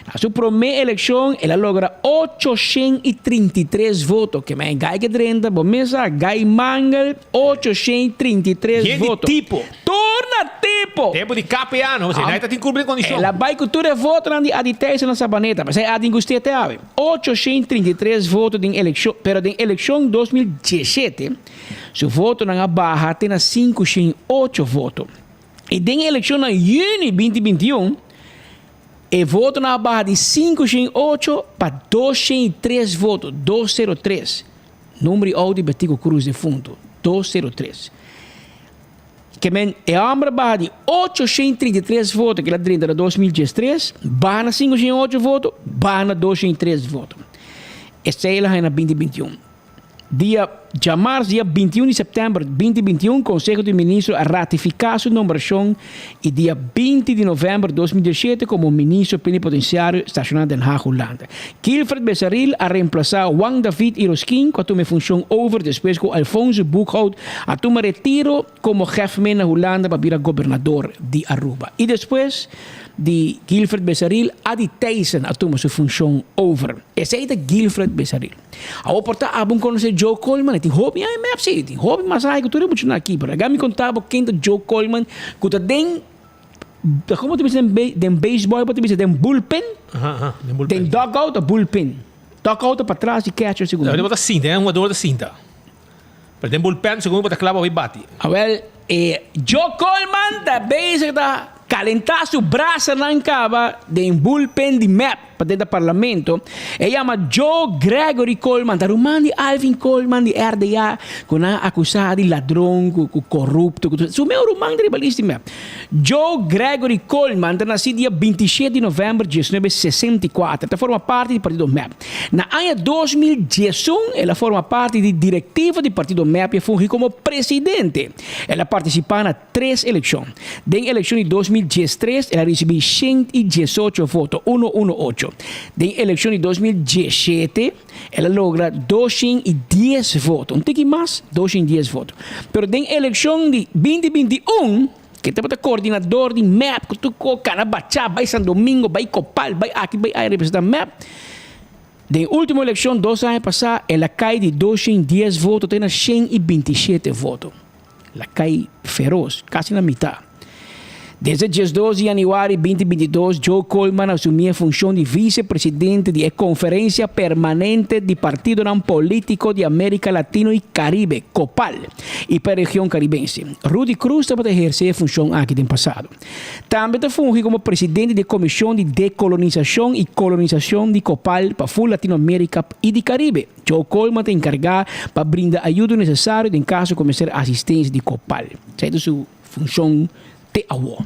Na su promé elekshon el a logra 833 voto, ke men gai ke drenta, bo mes sa, gai mangel, 833 Yen di voto. tipo. Torna tipo! Tempo di KPA no, pasobra ta tin cumpli den condicion. El a bai cu tur e votonan di Adi Thijssen na Sabaneta, pasobra Adi gust'é te awe. 833 voto den eleccion, pero den eleccion 2017 su votonan a baha te na 508 voto. Y den eleccion na juni 2021 e votonan a baha di 508 pa 203 voto, 203. Number di auto di Betico Croes defunto, 203. Ke men e hòmber a baha di 833 voto ke el a drenta na 2013, baha na 508 voto, baha na 203 voto. Esei el a haña na 2021. Dia. Djamars dia 21 di sèptèmber 2021 Konseho di Ministro a ratifiká su nombrashon i dia 20 di novèmber 2017 komo Ministro Plenipotensiario stashoná Den Haag, Hulanda. Guilfred Besaril a remplasá Juan David Irosquin ku a tuma e funshon over despues ku Alfonso Boekhoudt a tuma retiro komo Hefmen na Hulanda pa bira gobernador di Aruba. I despues di Guilfred Besaril, Adi Thijssen a tuma su funshon over. Esei ta Guilfred Besaril. Awor por ta abo konosé Joe Coleman, e tin hopi aña mep si, e tin hopi mas aña ku tur e muchanan aki, pero laga mi konta bo ken ta Joe Coleman ku ta den, komo ta bisa den beisbòl bo ta bisa den bullpen? Aha, aha, den bullpen. Den dugout of bullpen? Dugout ta patras di catcher segun mi. Bo ta sinta, e hugador ta sinta. Pero den bullpen segun mi bo ta kla pa bai bati. Awel, e Joe Coleman ta bezig ta kalentá su brasanan kaba den bullpen di mep. Pa den ta parlamento, e yama Joe Gregory Coleman, ta ruman di Alvin Coleman di RDA, ku nan a akusá di ladron, ku ku korupto, ku tur. Su meu ruman ta riba list di mep. Joe Gregory Coleman ta nasí dia 27 di novèmber 1964, ta forma parti di partido mep. Na aña 2011 el a forma parti di direktiva di partido mep i a fungi komo presidente. El a partisipá na. Tres elekshon. Den elekshon di 2013 el a risibí 118 voto, uno uno ocho. Den elekshon di 2017 el a logra 210 voto, un tiki mas, 210 voto. Pero den elekshon di 2021, ke tabata koordinador di mep, ku tur ko kana bachá bai San Domingo, bai Kopal, bai aki, bai aya representá mep, den último elekshon dos aña pasá el a kai di 210 voto te na 127 voto. La kai feroz, kasi na mitá. Desde 12 di yanüari 2022, Joe Coleman a asumí e funshon di visepresidente di e Konferensia Permanente di Partidonan Polítiko di Amérika Latino i Karibe, COPAL, i pa e region karibense. Rudy Croes tabata ehersé e funshon aki den pasado. Tambe ta fungi komo presidente di e Komishon di Dekolonisashon i Kolonisashon di COPAL pa ful Latinoamérika i di Karibe. Joe Coleman ta enkargá pa brinda ayudo nesesario den kaso ku mester asistensia di Copal. Esei ta su funshon te awor.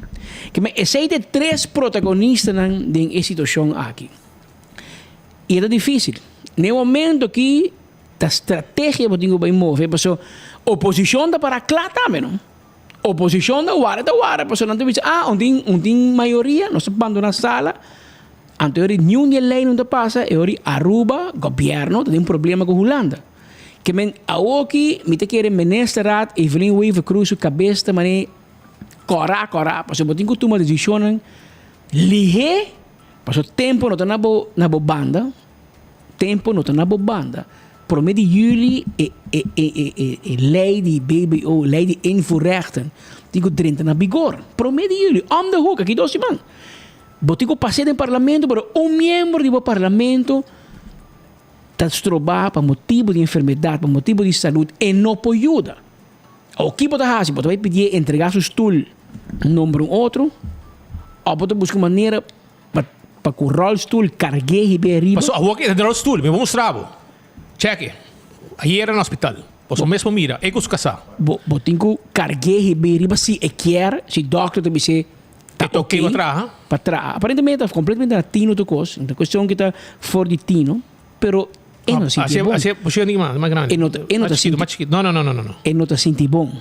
Kimen esei ta e tres protagonistanan den e situashon aki. I e ta difísil. Na e momento aki ta strategia bo tin ku bai move pasobra oposishon ta para kla tambe no. Oposishon ta wara ta wara pasobra nan ta bisa ah un tin un tin mayoria nos ta bandoná sala. Anto e ori niun di e lei no ta pasa, e ori Aruba, gobierno, ta den problema ku Hulanda. Ke men awoki mi ta kere Ministerraad Evelyn Wever Croes su kabes ta mane kòrá kòrá pasobra bo tin ku tuma desishonnan lihé pasobra tempu no ta na bo na bo banda, tempu no ta na bo banda. Promé di yüli e e e e e lei di BBO, lei di invoerrechten tin ku drenta na bigor. Promé di yüli, om de hoek, aki dos siman. Bo tin ku pas'é den parlamento, pero un miembro di bo parlamento ta strobá pa motibu di enfermedat, pa motibu di salud, e no por yuda. Awor ki bo ta hasi? Bo ta bai pidié entregá su stul nombra un otro, òf bo ta buska un manera pa pa ku ròlstul karg'é hib'é ariba? Paso awor ke ta den ròlstul, mi por mustra bo. Chèk'e. Ayera na hospital. Boso mes por mira, e ku su kasá. Bo bo tin ku karg'é hib'é riba si e kier, si dòkter ta bis'é ta E ok ok pa traha. Pa traha. Aparentemente ta completamente na tino tur cos. Ta cuestion cu ta for di tino, pero e no ta sinti bon. Haci posicion di mas, mas grandi. E no ta, e no ta Mas chiquito, sinti. mas chiquito. No, no, no, no, no, no. E no ta sinti bon.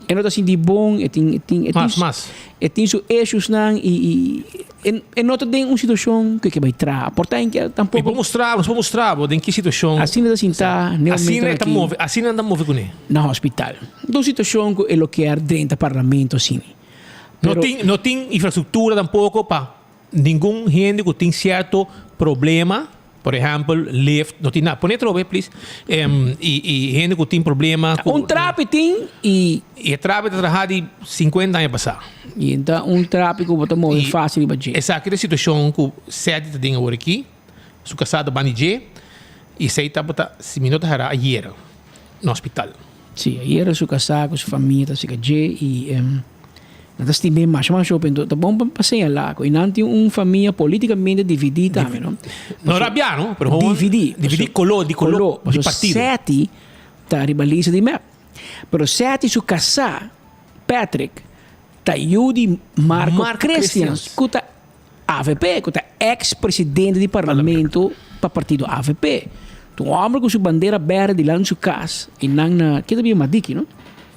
E no ta sinti bon, e tin, e tin, e tin. Mas, mas. E tin su issuesnan y, y e, e no ta den un situacion cu e ke bay traha. Por ta en ke Mi tampoco. por mustra bo, nos por mustra bo den ki situacion. Asina ta sinta n'e Asina momento e ta aki. move, asina nan ta move cune. Na hospital. Ta un situacion cu e lo kier drenta parlamento asina. No tin, no tin infrastructura tampoco pa ningun hende cu tin cierto problema, por ehempel, lift, no tin nada. Pone atrobe, please. Em, y, y hende cu tin problema cu... Un trapi tin y... Y e trapi ta traha di 50 aña pasa. Y ta un trapi cu bo ta move facil riba dje. Esaki ta e situacion cu Seti ta den awor aki. Su casá ta banda di dje y esey tabata, si mi no ta hera, ayer na hospital. Sí, ayera su casá cu su famia ta cerca dje y nan ta stim'é masha masha hopi. Enton ta bon pa señalá cu nan tin un famia politicamente dividí tambe, no? No rabiá, no? Pero gewoon Dividí. Dividí coló, di coló, di Pasobra partido. Seti ta riba lista di mep. Pero Seti su casá, Patrick, ta yu di Marco Marco Christians, Christians. cu ta avp, cu ta ex presidente di parlamento pa partido avp. Un hòmber ku su bandera bèrdè dilanti su kas i nan na, ke ta bira Madiki no?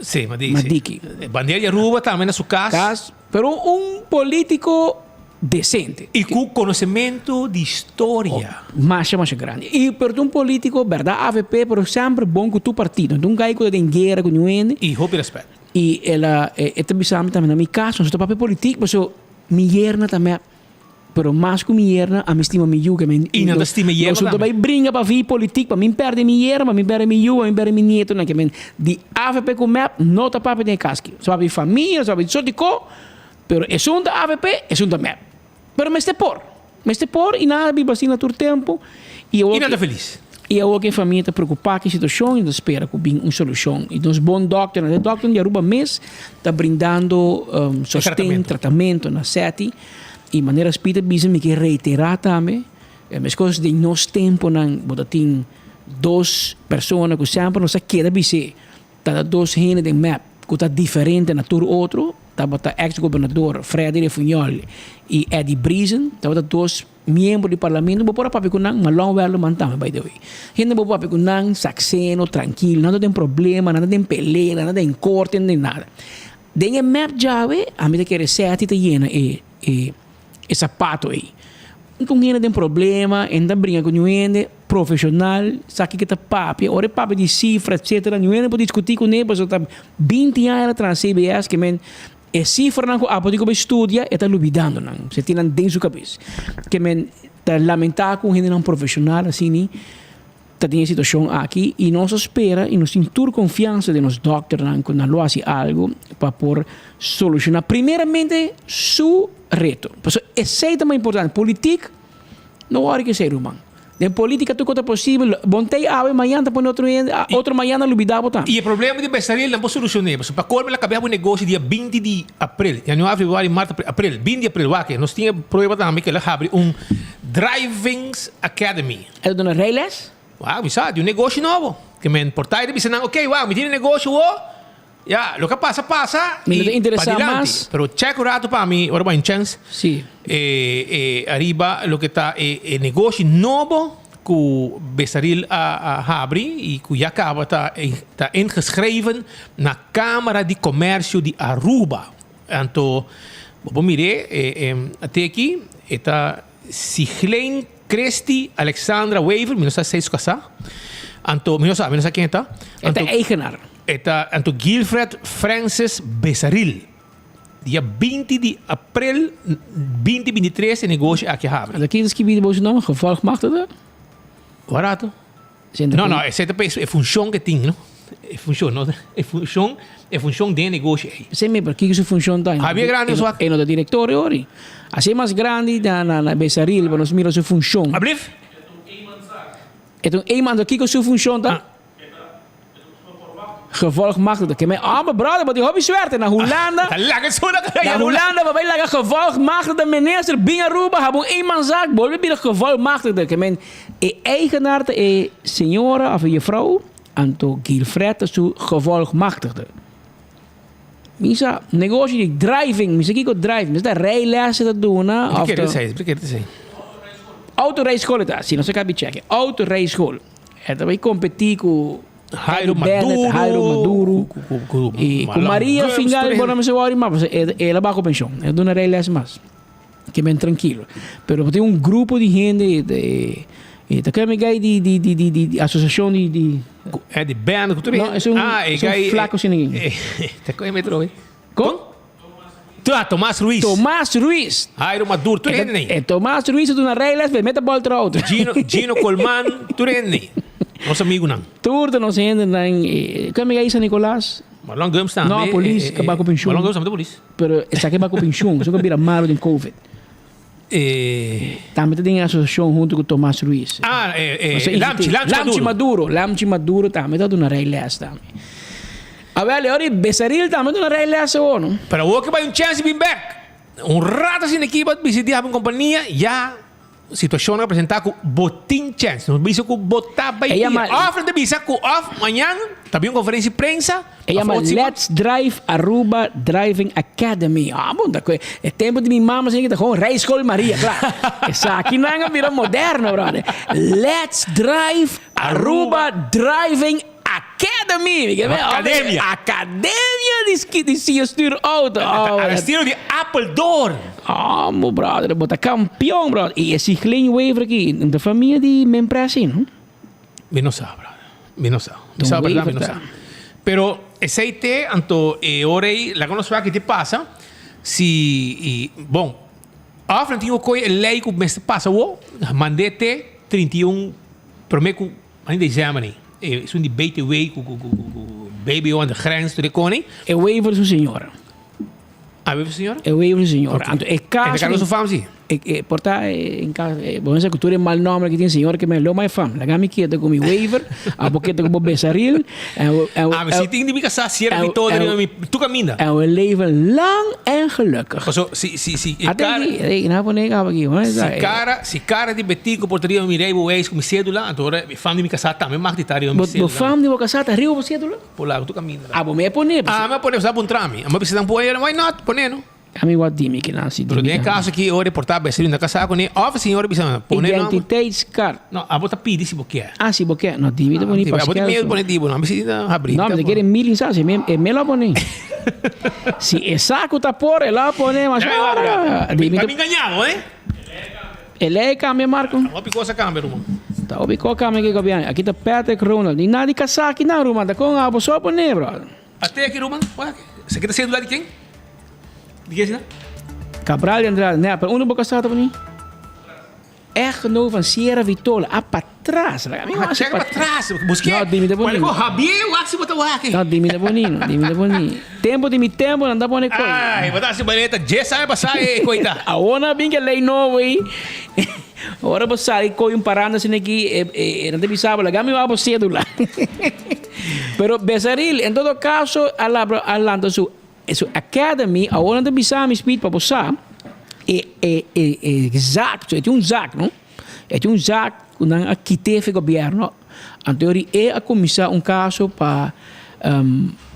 Sí, Madiki. Madiki. Bandera di Aruba tambe na su kas. Kas, pero un polítiko desente. I ku konosementu di historia. Masha masha grandi. I pero ta un polítiko bèrdat avp pero semper bon ku tur partido. No ta un gai ku ta den guera ku niun hende. I hopi rèspèt. I el a, e ta bisa mi tambe na mi kas nos ta papia politik pasobra mi yerna tambe. Pero mas ku mi yerna, ami stima mi yu. I nan ta stima e yerna Nos no ta tambe. bai bringa pa vi politik, pa mi perde mi yerna, pa mi perde mi yu, pa mi perde mi nietonan. Ke men di avp ku mep no ta papia den e kas aki. Nos ta papia di famia, nos ta papia di sort di ko, pero esun ta avp, esun ta mep. Pero mester por. Mester por i nan a biba asina tur tempu. I awor I nan ke ta felis. I awor ke e famia ta preokupá ku e situashon i nan ta spera ku bin un solushon. I nos bon dòkternan, e dòkternan di Aruba mes ta brindando sosten, tratamento na Seti. I manera Speed a bisa mi ke reiterá tambe, meskos den nos tempunan bo ta tin dos persona ku semper nos a keda bis'é ta ta dos hende den mep ku ta diferente na tur otro, tabata eks gobernador Freddy Refunjol i Eddy Briesen, tabata dos miembro di parlamento, bo por a papia ku nan, Malon Werleman tambe by the way. Hende bo por papia ku nan, sakseno, trankil, nan no ta den problema, nan no ta den pelea, nan no ta den korte, nan no ta den nada. Den e mep djawe, ami ta kere seti ta yena e e e sapato ei. Un ku un hende den problema, e no ta bringa ku niun hende, profeshonal, sa kiko ta papia, ora e papia di sifra etsetera, niun hende por diskutí kuné pasobra ta binti aña el a traha CBS ke men e sifranan ku abo tin ku bai studia e ta lubidando nan, se tin nan den su kabes. Ke men ta lamentá ku hendenan profeshonal asini ta den e situacion aki y nos a spera y nos tin tur confiansa den nos dokternan cu nan lo haci algo pa por soluciona primeramente su reto. Pasobra esey ta mas importante. Politik no worde cu esey ruman. Den politica tur cos ta posibel. Bon tey awe mañana ta pone otro hende, otro mañana lubida bo tambe. Y e problema di Besaril nan por solucione pasobra pa colmo el a cabia bo negoshi dia 20 di april, januari, februari, mart, april, april, 20 di april wak nos tin e prueba tambe cu el a habri un Drivings Academy. E ta duna rijles? Wak, mi sa, di un negoshi nobo. Ke men por ta e ta bisa nan, ok, wak, mi tin e negoshi wo, ya, loke a pasa, pasa, Mi no ta i interesá padilanti. mas. Pero check un rato pa mi, ora bo hay un chèns. Sí. E, e, ariba loke ta e, e negoshi nobo ku Besaril a, a habri i ku ya kaba ta, ta ingeschreven na Kámara di Komèrsio di Aruba. Anto, bo por mir'é, e, e, ate aki, e ta Sigleen Christy Alexandra Wever, mi no sa si su kasá. Anto, mi no sa, mi no sa ken e ta. E ta eigenaar. E ta, anto Gilfred Francis Besaril. Dia 20 di april 2023 e negoshi aki a habri. Anto ken ta skibi bo su nomber? Gevolgmachtigde? Warato. No, no, esei ta pa e funshon ke tin, no? E funshon, no? E funshon, e funshon den e negoshi ei. Esei mi, pero kiko su funshon ta? Javier Grande su ak. E no ta direktor e ori. Asei mas grandi na na na Besaril pa nos mira su funshon. Ablief? E ta un eenmanszaak. Kiko su funshon ta? Gevolgmachtigde. Ke men, ah, brother, bo tin hopi suerte. Na Hulanda, Ta laga su na na Hulanda bo bai laga gevolgmachtigde minister bin Aruba, haba un eenmanszaak, bolbe bira gevolgmachtigde. Ke men, e eigenaar ta e señora of e juffrouw, anto Gilfred ta su gevolgmachtigde. Mi sa, negoshi di driving, mi sa kiko driving, mi sa ta rijlessen ta duna Mi of kere ta esei, mi kere esei. Autorijschool ta, si nos a kabi checke. Autorijschool. E ta bai competi cu Jairo Eddie Bennett, Maduro, Jairo Maduro. Cu, cu, cu, Y cu Malan Maria Gumbs, Fingal, tur bueno, mi se worry mas, pasobra e, el a bajo pensioen. E duna rijles mas. Ke ben trankilo. Pero tin un grupo di hende, de, e ta kende gai di, di, di, di, di, di asosiashon di, di Eddie Bennett, cu tur No, es un, ah, e es un gai, flaco sin ninguém. eh, ta kende metro, eh? Con? Ah, Tomás Ruiz. Tomás Ruiz. Jairo Maduro, tur hende nei. E Tomás Ruiz a duna rijles, pe mete bal tra auto. Gino, Gino Colman, tur hende nei. Nos amigunan. Tur ta nos hendenan. Kende gai San Nicolas? Marlon Gumbs tambe. No, polis, eh, ke ba ku pensioen. Marlon Gumbs tambe ta polis. Pero esaki ba ku pensioen, esaki a bira malo den Covid. Eh. Tambe ta den e asosiashon hunto ku Tomás Ruiz. Ah, eh, eh, Nos a Lamchi, invit'é. Lamchi Lamchi Maduro. Maduro, Lamchi Maduro tambe ta duna rijles tambe. Awel, e ora di Besaril tambe duna rijles awor, no? Pero awor ke bai un chance bin bek. Un rato asina aki bo a bisiti habi un kompania, ya. Situacion a presenta cu bo tin chance. No bisa cu bo ta bay E yama- bira. Of no ta bisa cu of mañan ta bin un conferencia di prensa. E yama of otro siman. Let's Drive Aruba Driving Academy. Ah, bon, ta cu e tempo di mi mama asina ta gewoon Rijschool Maria, klaar. Esakinan a bira moderno, brother. Let's Drive Aruba Driving Academy! Mi ke be, Academia. Academia di ski di siña stuur auto. Oh, Al estilo di Apeldoorn. Amo, brother. Bo ta campeon, brother. Y e Sigleen Wever aki, ta famia di Mempresi, no? Mi no sa, brother. Mi no sa. Mi Don sa verdad, mi Wever no ta. sa. Pero esey te, anto e ora ey, laga nos wak ki te pasa. Si, y, bon, of nan tin cu coy e ley cu mester pasa awo, mande te 31 prome cu Mani december ni. Esun di BTW cu cu cu cu BBO aan de grens tur e koni. E Wever su señora. Ah, Wever su señora? E Wever su señora. Ok. Anto e caso. En de Carlos su fam si? E e por ta en caso bo mester cu tur e mal nomber ki tin señora ke me lo mai fam. Laga mi keda cu mi Wever, abo keda cu bo Besaril. Ah, mi si tin di mi casa cierra mi todo riba mi tu caminda. En we leven lang en gelukkig. Paso si si si e Ate cara aki, ey, na pone caba aki, hoor. Si cara, si cara di Betico por ta riba mi rijbewijs cu mi cedula, anto ora mi fam di mi casa tambe mag di ta riba mi Bo cedula. bo fam di bo casa ta riba bo cedula? Por lago tu caminda. Ah, bo me pone. Ah, mi a pone, pasobra a puntra mi. A mi bisa nan pone, why not? Pone no. A mi wak dimi kinan si Pero dimi den e tambe. caso aki ora e por ta Besaril na casa cu ne, of e señora bisa nan pone no. Identiteitskaart. No, abo ta pidi si bo kier. Ah, si bo kier. No, dimi ta pone Abo Pascal. tin miedo pone di bo, no. Ami si ta habri. No, mi ta kere mil insa, si e me lo pone. Si e sa cu ta por, e lo pone, mas ora. Dimi Pa ta. mi engaña bo, eh. E ley cambia, Marco. Hopi cosa cambia, ruman. Ta hopi cosa cambia aki gobierno. Aki ta Patrick Ronald. Ni nada di casa aki nan, ruman. Ta con abo so pone, brother. Ate aki, ruman. Wak. Esaki ta cedula di ken? Di ken esina? Cabral de Andrade. Nee, pero unda bo casa ta pone? Echtgenoot van Sierra Vitola. Ah, patras. Laga mi Ah, wak check pa patras. Busque. No, dimi ta Cual bonino. ko Javier, wak si bota wak. No, dimi ta bonino, dimi ta bonino. Tempo di mi tempo nan ta pone koy. Ay, bota si baleta. Dies aña pasa e koita. Awor nan a bin ke ley nobo ei. Ora bo sali koy un paranda asina aki, e, e, e nan ta bisa bo, laga mi wak bo cedula. Pero Besaril, en todo caso, a labra, a lanta su Su academy, awor nan ta bisa mi Speed pa bo sa, e e e e zaak, so e tin un zaak no, e tin un zaak ku nan a kit'é fi gobierno, anto yori e a kuminsá un kaso pa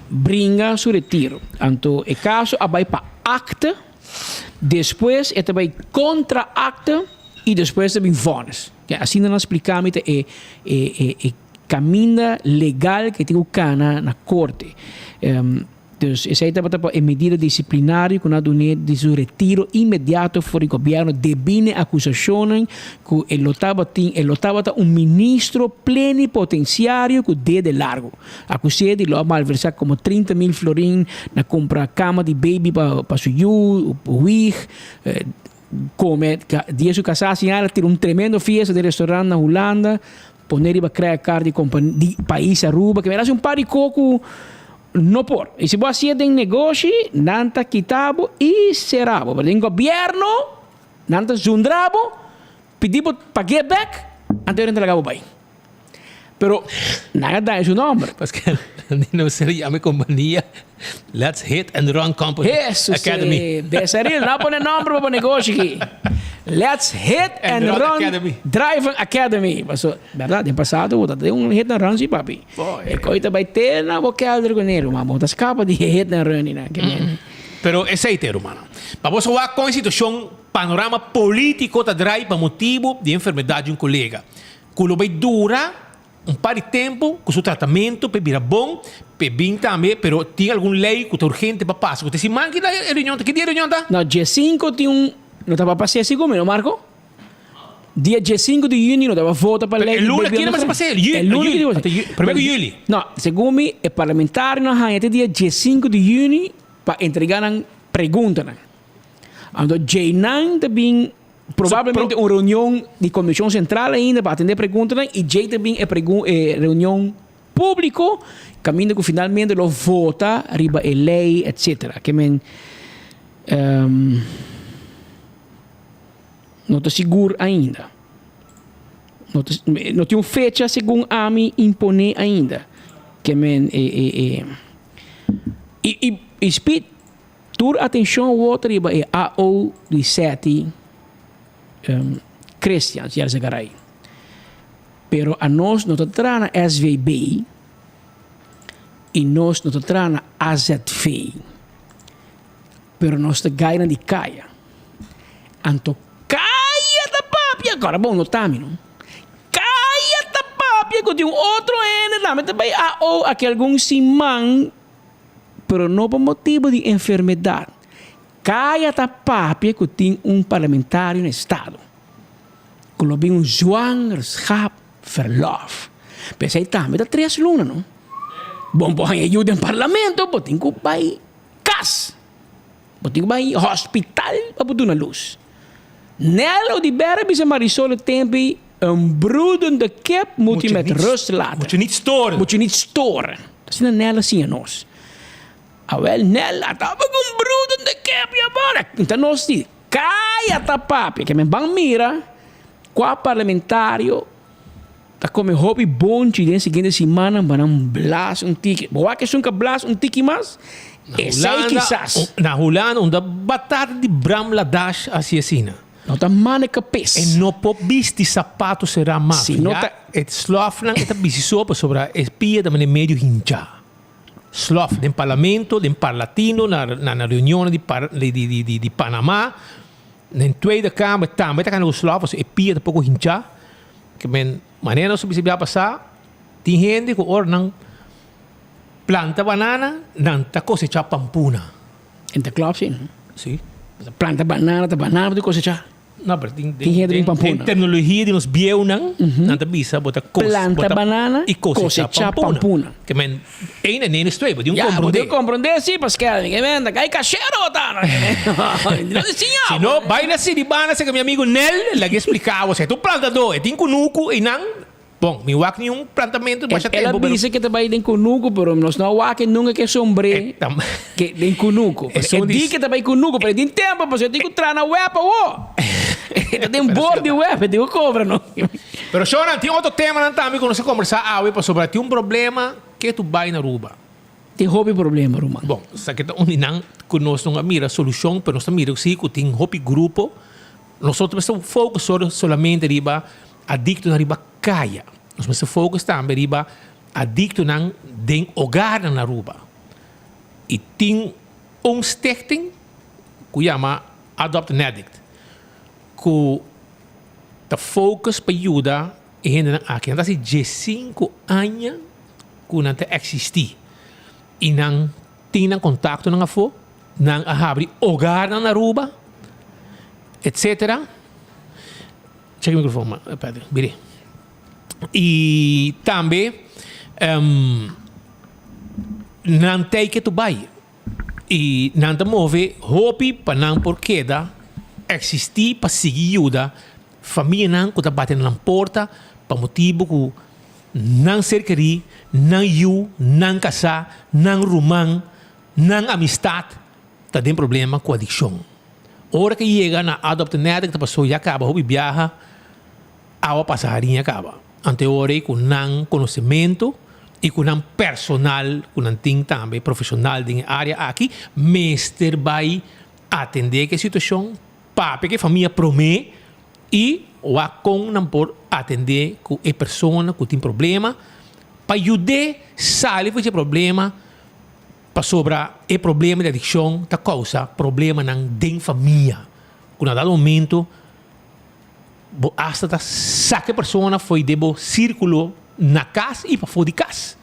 bringa su retiro, anto e kaso a bai pa akte, despues e ta bai kontra akte i despues ta bin vònis. Asina nan a splika mi ta e e e e kaminda legal ke tin ku kana na korte. Dus esei tabata pa e medida disiplinario ku nan a dun'é di su retiro inmediato for di gobièrnu debí n'e akusashonnan ku e lo tabatin e lo tabata un ministro plenipotensiario ku dede largu. Akus'é di lo a malversá komo 30 mil florin na kumpra kama di baby pa pa su yu, wig, kome dia su kasá siñal a tira un tremendo fiesta den restaurant na Hulanda, pone riba credit card di kompani di pais Aruba, ke mester hasi un par di kos ku No por. I si bo hasié den negoshi, nan ta kita bo i sera bo. Pero den gobièrnu, nan ta zundra bo, pidi bo pag'é bèk, anto nan ta laga bo bai. Pero nan a daña su nòmber. Paske nan ser yama e kompania Let's Hit and Run Company Hesus Academy. Besaril, nan a pone nòmber pa bo negoshi aki. Let's Hit and Run Driving Academy. Paso, bèrdat, den pasado bo ta den un hit and run si, papi. E koe ta bai te na bo kelder ku ne, ruman. Bo ta skapa di e hit and run nan. Pero esei te, rumannan. Pa boso wak kon e situashon panorama politiko ta drai pa motibu di e enfermedat di un kolega ku lo bai dura un par di tempu ku su tratamentu pa e bira bon, pa e bin tambe, pero tin algun lei ku ta urgente pa pasa. Ku ta siman ki e reunion ta? Ki dia e reunion ta? No, diesinko tin un, no ta pa pas'é sigur mi no, Marco? Dia diesinko di yüni no ta pa vota pa lei E di luna bebiendo kina mester grandi. pas'é? Yüni, E luna yüni, kina ata yüni, promé ku yüli. No, segun mi e parlamentarionan haña te dia diesinko di yüni pa entregá nan preguntanan. Anto djeinan ta bin Probablemente un reunion di Comisión Central ainda pa atende preguntanan y djey ta bin e e reunion publico caminda cu finalmente lo vota riba e ley etcetera. Ke men no ta sigur ainda. No ta no tin un fecha segun ami impone ainda. Ke men e e e y y y speed. Tur atencion word riba e AO di seti. Christians Yarzagaray. Pero anos no ta traha na SVB y nos no ta traha na AZV. Pero nos ta gainan di kaya. Anto kaya ta papia, kora bon no ta mi no. Kaya ta papia ku tin un otro hende tambe ta bai AO aki algun siman, pero no pa motibu di enfermedat. Kaya ta papia ku tin un parlamentario na estado ku lo bin un zwangerschap verlof. P'esei tambe ta tres luna no. Bon por haña yu den parlamento bo tin ku bai kas. Bo tin ku bai hospital pa bo duna lus. Nel Oduber a bisa Marisol e tempu ei, Een broedende kip moet je met rust laten. Moet je niet storen. Moet je niet storen. Asina Nel a siña nos. Awel Nel a taba ku un broedende kip ya bora. Nta nos di, Kaya ta papia. Ke men ban mira kua parlamentario ta kome hopi bonchi den siguiente simannan pa nan blas un tiki. Bo wak esun ka blas un tiki mas? Esei kisas. Na Hulanda unda batata di Bram Ladash hasi asina. No ta mane kapes. E no por bisti sapato será mas. Si no ta. E slòfnan e ta bisti so pasobra e pia ta mane medio hinchá. Slòf den parlamento, den Parlatino, na na reunionnan di par di di di di Panama, den Tweede Kamer tambe ta kanda ku slòf pasobra e pia ta poko hinchá. Ke men manera nos a bisa bia pasá tin hende ku ora nan planta banana nan ta kosechá pampuna. En ta klòp si no? Si. Planta banana ta banana bo ta kosechá. No, pero tin Tin hende den pampuna. Den terminologia di nos bieunan nan ta bisa bo ta kos Planta bo ta banana i kosechá kosechá pampuna. pampuna. Ke men ein en ein is twee bo tin un Ya, bo komprondé. tin un komprondé si Pascal. Ke men ta kai kashero bo ta no. No ta siña Si bo. no bai na Siribana serka mi amigo Nel laga e splika bo. Si e ta un plantadó e tin kunuku einan. Bon, mi wak ni un plantamento masha El a tempo, pero. bisa ke ta bai den kunuku, pero nos no a wak e nunka ke sombré ke den kunuku. E di ke ta bai kunuku, pero e tin tempo pasobra e tin ku traha na web awo. E ta den bor di web, e tin ku kobra no. Pero shornan, tin otro temanan tambe ku nos a kombersá awe pasobra tin un problema ke tu bai na Aruba. Tin hopi problema, ruman. Bon, esaki ta un di nan ku nos no a mira solushon, pero nos ta mira si ku tin hopi grupo. Nosotros mester focus solamente riba Adictonan riba caya. Nos mester focus tambe riba adictonan den hogarnan na Aruba. Y tin un stichting cu yama Adopt an Addict cu ta focus pa yuda e hendenan aki. Nan ta haci diescinco aña cu nan ta existi y nan tin nan contactonan afo, nan a habri hogarnan na Aruba, etcetera. Check e microfoon, ma, Patrick. Biri. Y tambe um, nan tei ke tu bai. Y nan ta move hopi pa nan por keda existi pa sigui yuda famianan ku ta bati na nan porta pa motibu ku nan ser kerí, nan yu, nan kasá, nan ruman, nan amistad ta den problema ku adikshon. Ora ke yega na Adopt an Addict ta pasó ya kaba hopi biaha awa pasa hariña kaba. Anto e ora ei ku nan konosementu i ku nan personal ku nan tin tambe profeshonal den e área aki mester bai atendé ku e situashon, papia ku e famia promé i wak kon nan por atendé ku e persona ku tin problema pa yud'é sali for dje problema. Pasobra e problema di adikshon ta kousa problemanan den famia, ku na dado momento bo asta ta saka e persona fo'i den bo sirkulo na kas i pafó di kas.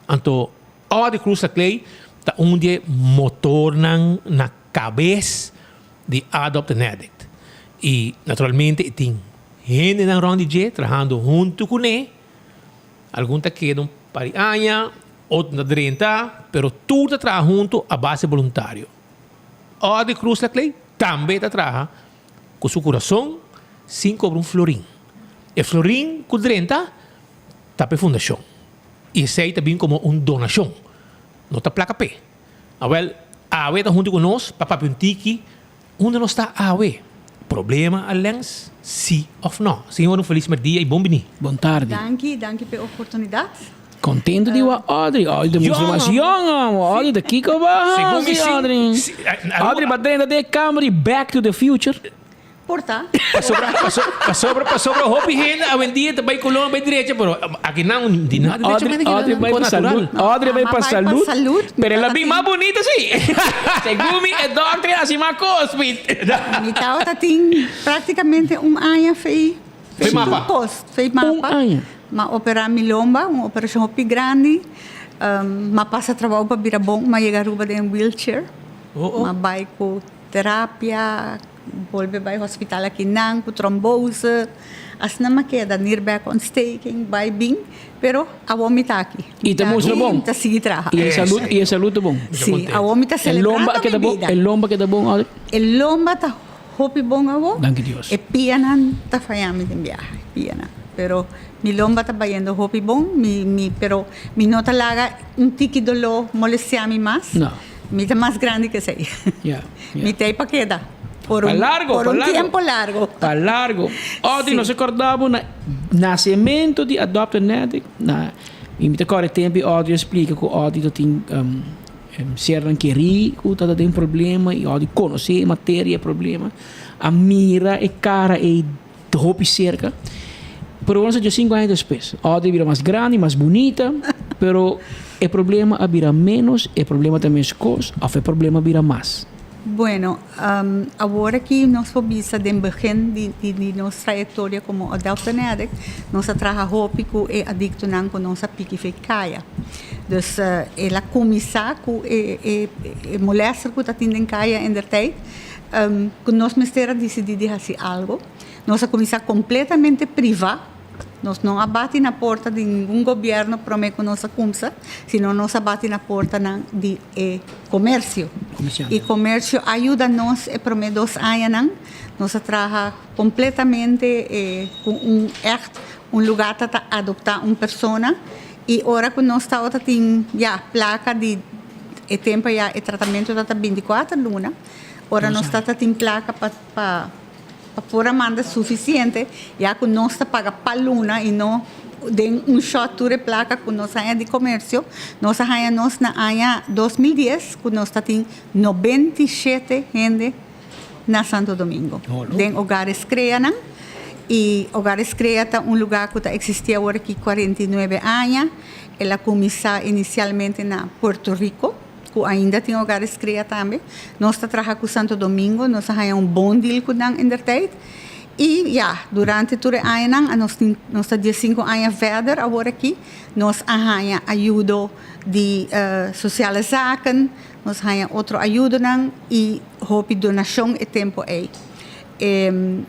Anto Audrey Cruz Laclay ta un di e motornan na kabes di Adopt an Addict. I naturalmente e tin hendenan rònt di dje trahando huntu kuné. Algun ta keda un par di aña, otro ta drenta, pero tur ta traha hunto a base boluntario. Audrey Cruz Laclay tambe ta traha cu su curason sin cobra un florin. E florin cu drenta ta pa e fundacion y esey ta bin como un donacion, no ta placa p'e. Awel, awe ta hunto cu nos pa papia un tiki Unda nos ta awe? Problema a lens? Si of no? Señor un felis merdia y bon bini. Bon tardi. Danki, danki p'e oportunidat. Contento di wak Audrey. Audrey ta mucho mas yong amo. Audrey ta kiko ba Segun mi hasi si Audrey? si Audrey ba drenta den e kamer di Back to the Future. Por ta. Pasobra, pasobra, pasobra hopi hende awendia ta bai Colombia bai drecha, pero aki nan di nada drecha Audrey, mente Audrey bai pa salud. Audrey bai pa salud. Pero el a bin mas bunita si. Segun mi e dokter a hasi mas kos, Piet. Mi tabata tin prácticamente un aña fei Fei mapa. Kos, fei mapa. Un aña. M'a opera mi lomba, un operacion hopi grandi. M'a pasa trabou pa bira bon, m'a yega Aruba den wheelchair. M'a bai ku terapia, bolbe bai hospital akinan ku trombose. Asina m'a keda nierbekontsteking, bai bin, pero awor mi ta aki. I ta mustra bon. Mi ta sigui traha. I e salud, i e salud ta bon. Si, awor mi ta E lomba celebrando a keda mi bon, bida. e lomba a keda bon, Audrey? E lomba ta Hopi bon awo. Danki Dios. E pianan ta faya mi den biaha, e pianan. Pero mi lomba ta bayendo hopi bon, mi mi pero mi no ta laga un tiki doló molestia mi mas. No. Mi ta mas grandi ke esei. Ya, ya. Mi ta ei pa keda. Por Pa un largo, por pa un largo. tiempo largo. Pa largo. Audrey, Sí. nos a korda bo na nasemento di Adopt an Addict. Na, i mi ta kòrda e tempu i Audrey a splika ku Audrey ta tin Sernan kerí ku ta den problema i ora di konosé e materia e problema a mira e kara ei hopi serka. Pero nos a dje sinku aña despues ora di bira mas grandi, mas bunita, pero e problema a bira ménos, e problema ta meskos òf e problema a bira mas? Bueno, awor aki nos por bisa den begin di di nos trayectoria como Adult and Addict, nos a traha hopi cu e adictonan cu nos a piki fe caya. Dus el a cuminsa cu e e e molester cu ta tin den caya indertijd, cu nos mester a dicidi di haci algo. Nos a cuminsa completamente priva. Nos no a bati na porta di ningun gobierno prome cu nos a cumsa, sino nos a bati na portanan di e comercio. Y comercio a yuda nos e prome dos añanan. Nos a traha completamente cu un echt un lugar ta ta adopta un persona y ora cu nos tabata tin ya placa di e tempo ya e tratamento ta ta binticuater luna, ora nos ta ta tin placa pa pa. Pa por a manda suficiente, ya cu nos ta paga pa luna y no den un shot tur e placa cu nos haña di comercio. Nos a haña nos na aña 2010 cu nos ta tin 97 hende na Santo Domingo den Hogares Creanan. Y Hogares Crea ta un lugar cu ta existi awor aki 49 aña. El a cuminsa inicialmente na Puerto Rico. Ku ainda tin hogares kria tambe. Nos ta traha ku Santo Domingo, nos a haña un bon deal ku nan indertijd. I ya, durante tur e añanan, a nos tin, nos ta diesinku aña verder awor aki, nos a haña ayudo di Sociale Zaken, nos haña otro ayudonan i hopi donashon e tempu ei.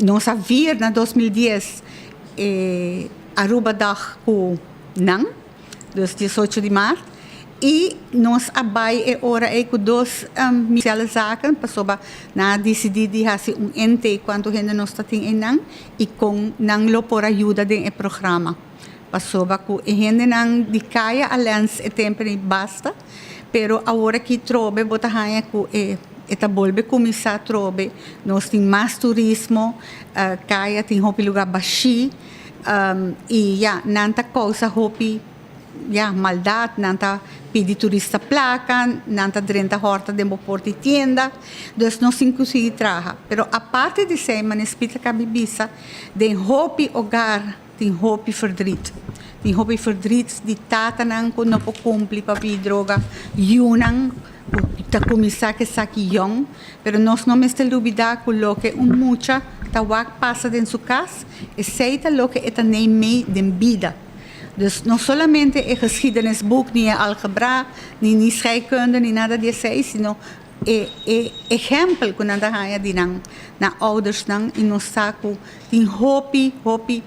Nos a vier na 2010 e Arubadag ku nan. Dus diesocho di mart. I nos a bai e ora ei ku dos Sociale Zaken pasobra nan a disidí di hasi un intake kuantu hende nos ta tin einan i kon nan lo por a yuda den e programa. Pasobra ku e hendenan di kaya a lens e tempu ei basta, pero awor aki trobe bo ta haña ku e e ta bolbe kuminsá trobe. Nos tin mas turismo, kaya tin hopi lugá bashí. I ya, nan ta kousa hopi, ya, maldat, nan ta pidi turista plaka, nan ta drenta hòrta den bo porta i tienda. Dus nos tin ku sigui traha. Pero aparte di esei, manera Spit a kabi bisa, den hopi ogar tin hopi verdriet. Tin hopi verdriet di tatanan ku no por kumpli pabia di droga, yunan ku ta kuminsá ku esaki yòn. Pero nos no mester lubidá ku loke un mucha ta wak pasa den su kas, Esei ta loke e ta nei mei den bida. Dus no solamente e geschiedenisboek, ni e algebra, ni ni scheikunde, ni nada di esei, sino e e ehempel ku nan ta haña di nan nan oudersnan i nos sa ku tin hopi hopi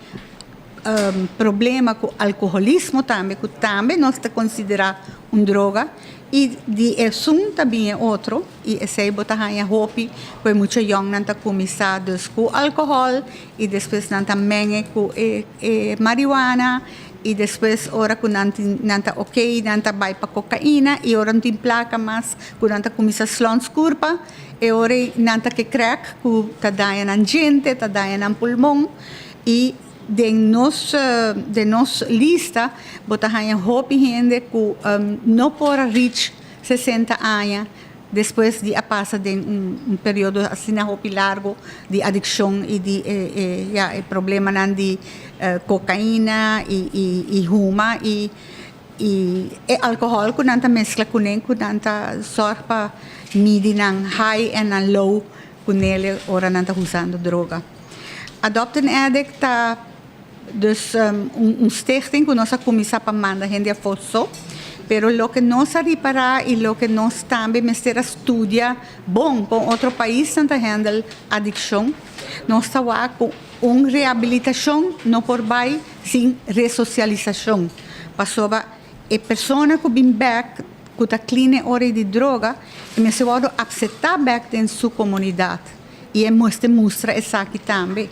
problema ku alkoholismo tambe, ku tambe nos ta konsiderá un droga i di esun ta bin e otro. I esei bo ta haña hopi ku e mucha yòngnan ta kuminsá dus ku alkohòl i despues nan ta meng'e ku e e marihuana i despues ora ku nan tin nan ta okey nan ta bai pa kokaina i ora no tin plaka mas ku nan ta kuminsá slòns kurpa e ora ei nan ta ke krèk ku ta daña nan djente ta daña nan pulmon i den nos den nos lista bo ta haña hopi hende ku no por a reach 60 aña. despues di a pasa den un un periodo asina hopi largo di adiccion y di e e ya e problemanan di cocaina y y y huma y y e alcohol cu nan ta mezcla cune cu nan ta zorg pa midi nan high en nan low cunele ora nan ta usando droga. Adopt an Addict ta Dus un stichting ku nos a kuminsá pa manda hende afó so, pero loke nos a ripará i loke nos tambe mester a studia bon kon otro paisnan ta handle adikshon, nos ta wak ku un rehabilitashon no por bai sin resosialisashon, pasobra e persona ku bin bèk ku ta clean e ora di droga e mester wòrdu apseptá bèk den su komunidat i e mester mustra esaki tambe.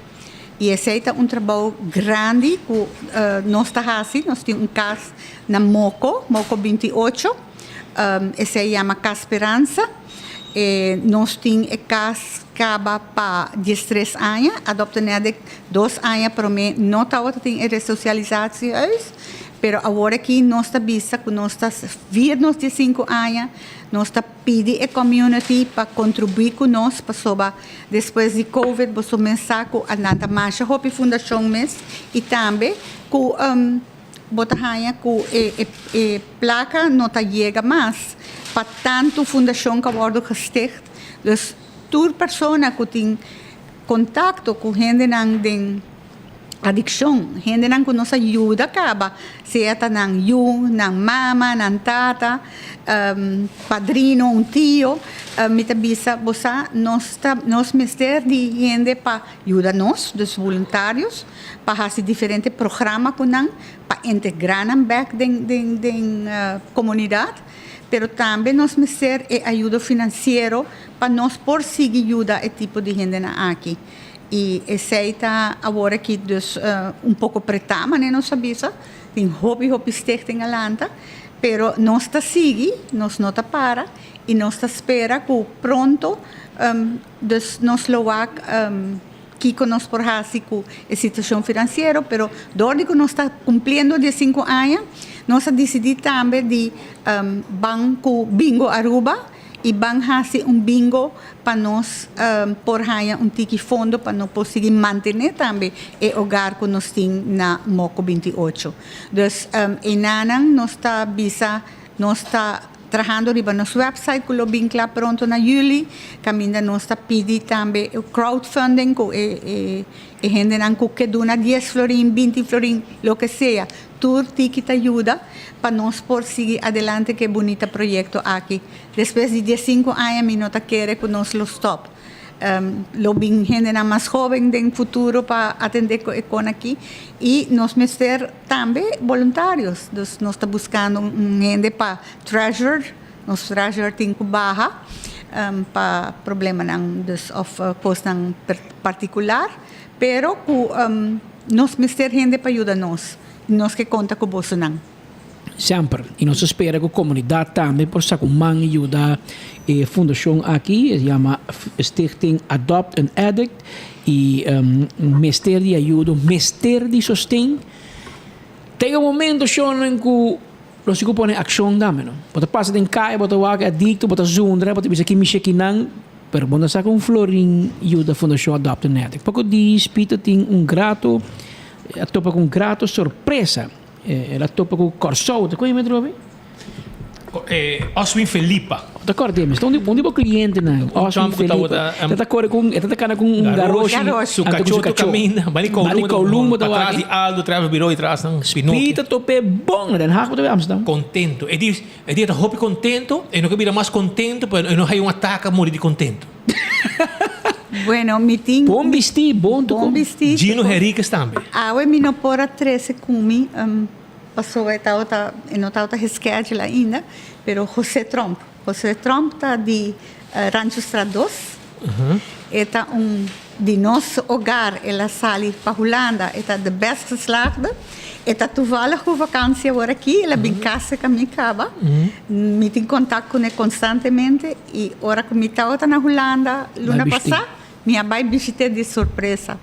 I esei ta un trabou grandi ku nos ta hasi. Nos tin un kas na Moko, Moko 28. Esei yama Kas Speransa. E nos tin e kas kaba pa diestres aña. Adopt an Addict dos aña promé no tabata tin e resosialisatiehuis, pero awor aki nos ta bisa ku nos ta vier nos diesinku aña, nos ta pidi e community pa contribui cu nos pasobra despues di covid boso mes sa cu a nan ta masha hopi fundacion mes y tambe cu bo ta haya cu e e placa no ta yega mas pa tanto fundacion cu a wordo gesticht dus tur persona cu tin contacto cu hendenan den Adikshon, hendenan ku nos a yuda kaba, sea ta nan yu, nan mama, nan tata, padrino, un tio, mi ta bisa bo sa nos ta nos mester di hende pa yuda nos, dus voluntarios, pa hasi diferente programa ku nan, pa integrá nan bèk den den den komunidat, pero tambe nos mester e ayudo finansiero pa nos por sigui yuda e tipo di hendenan aki. I esei ta awor aki dus un poko pretá, manera nos a bisa. Tin hopi hopi stichting a lanta, pero nos ta sigui, nos no ta para i nos ta spera ku pronto dus nos lo wak kiko nos por hasi ku e situashon finansiero, pero dor di ku nos ta kumpliendo diesinku aña, nos a disidí tambe di ban ku Bingo Aruba. I ban hasi un bingo pa nos por haña un tiki fondo pa no por sigui mantené tambe e hogar ku nos tin na Moko 28. Dus enanan nos ta bisa nos ta trahando riba nos website ku lo bin kla pronto na yüli kaminda nos ta pidi tambe crowdfunding ku e e hendenan ku ke duna dies florin, binti florin, loke sea. Tur tiki ta yuda pa nos por sigui adelante ku e bunita proyekto aki. Despues di diesinku aña mi no ta kere ku nos lo stòp. Lo bin hendenan mas hóben den futuro pa atendé ku e kon aki i nos mester tambe boluntarios. Dus nos ta buskando un hende pa treasurer, nos treasurer tin ku baha pa problemanan dus òf kosnan partikular. Pero ku nos mester hende pa yuda nos, i nos ke konta ku bosonan. Semper. I nos ta spera ku komunidat tambe por saka un man i yuda e fundashon aki. E yama Stichting Adopt an Addict i mester di ayudo, mester di sosten. Ta yega un momento shonnan ku nos tin ku pone akshon tambe no. Bo ta pasa den kaya bo ta wak e adikto, bo ta zundra, bo ta bisa ki mishi kinan. Pero bo no sa con Florin yuda Fundacion Adopt an Addict. Poco dies Pito tin un grato, a topa cu un grato sorpresa. El a topa cu Corsou. Ta con metro abi? Oswin Felipa. Ta corda mi. Un di bo clientenan. Oswin Felipa. E ta core cu, e ta cana cu un garoshi. Su cacho tu caminda. Bani Kowloon bo ta wak. Patras di Aldo, tras Biro y tras nan Pinocchio. Pito tope bon na Den Haag bo ta bay Amsterdam. Contento. E di. E dia ta hopi contento, e no ke bira mas contento, pero e no haya un ataque a muri di contento. Bueno, mi tin. Bon bisti, bon tu Bon bisti. Gino Henriquez tambe. Awe mi no por a trece cu mi, pasobra e tabata, e no tabata geschedule ainda, pero José Tromp. José Tromp ta di Ranchostraat dos. E ta un di nos hogar, el a sali pa Hulanda, e ta de best geslaagde. E ta toevallig ku vakantie awor aki, el a bin kasa ku mi kaba. Mi tin kontak kuné konstantemente i ora ku mi tabata na Hulanda luna pasá, mi a bai bishit'é di sorpresa.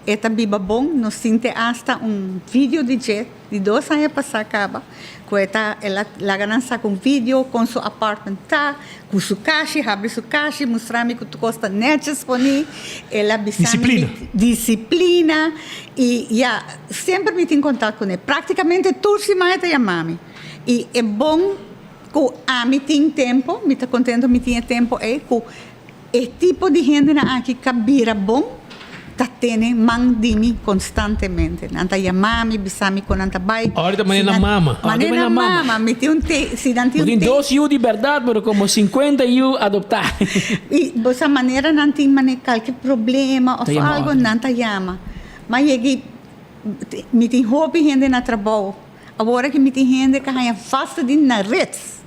E ta biba bon, nos tin te asta un video di dje di dos aña pasá kaba ku e ta el a laga nan saka un video kon su apartment ta, ku su kashi, habri su kashi, mustra mi ku tur kos ta nètjes poní, el a bisa mi Disiplina. Disiplina i ya, semper mi tin kontak kuné, praktikamente tur siman e ta yama mi i e bon ku ami tin tempu, mi ta kontento mi tin e tempu ei ku E tipo di hendenan aki ka bira bon ta tene man di mi konstantemente. Nan ta yama mi, bisa mi kon nan ta bai. Ora ta manera nan mama. Manera nan mama. Mi tin un te, si nan tin Bo un tin te. dos yu di bèrdat, pero komo sinkuenta yu adoptá. I bo sa manera nan tin mane kalke problema òf Ta yama algu ora. nan ta yama. Ma yegi mi tin hopi hende na trabou. Awor aki mi tin hende ka haña vasta di na rits.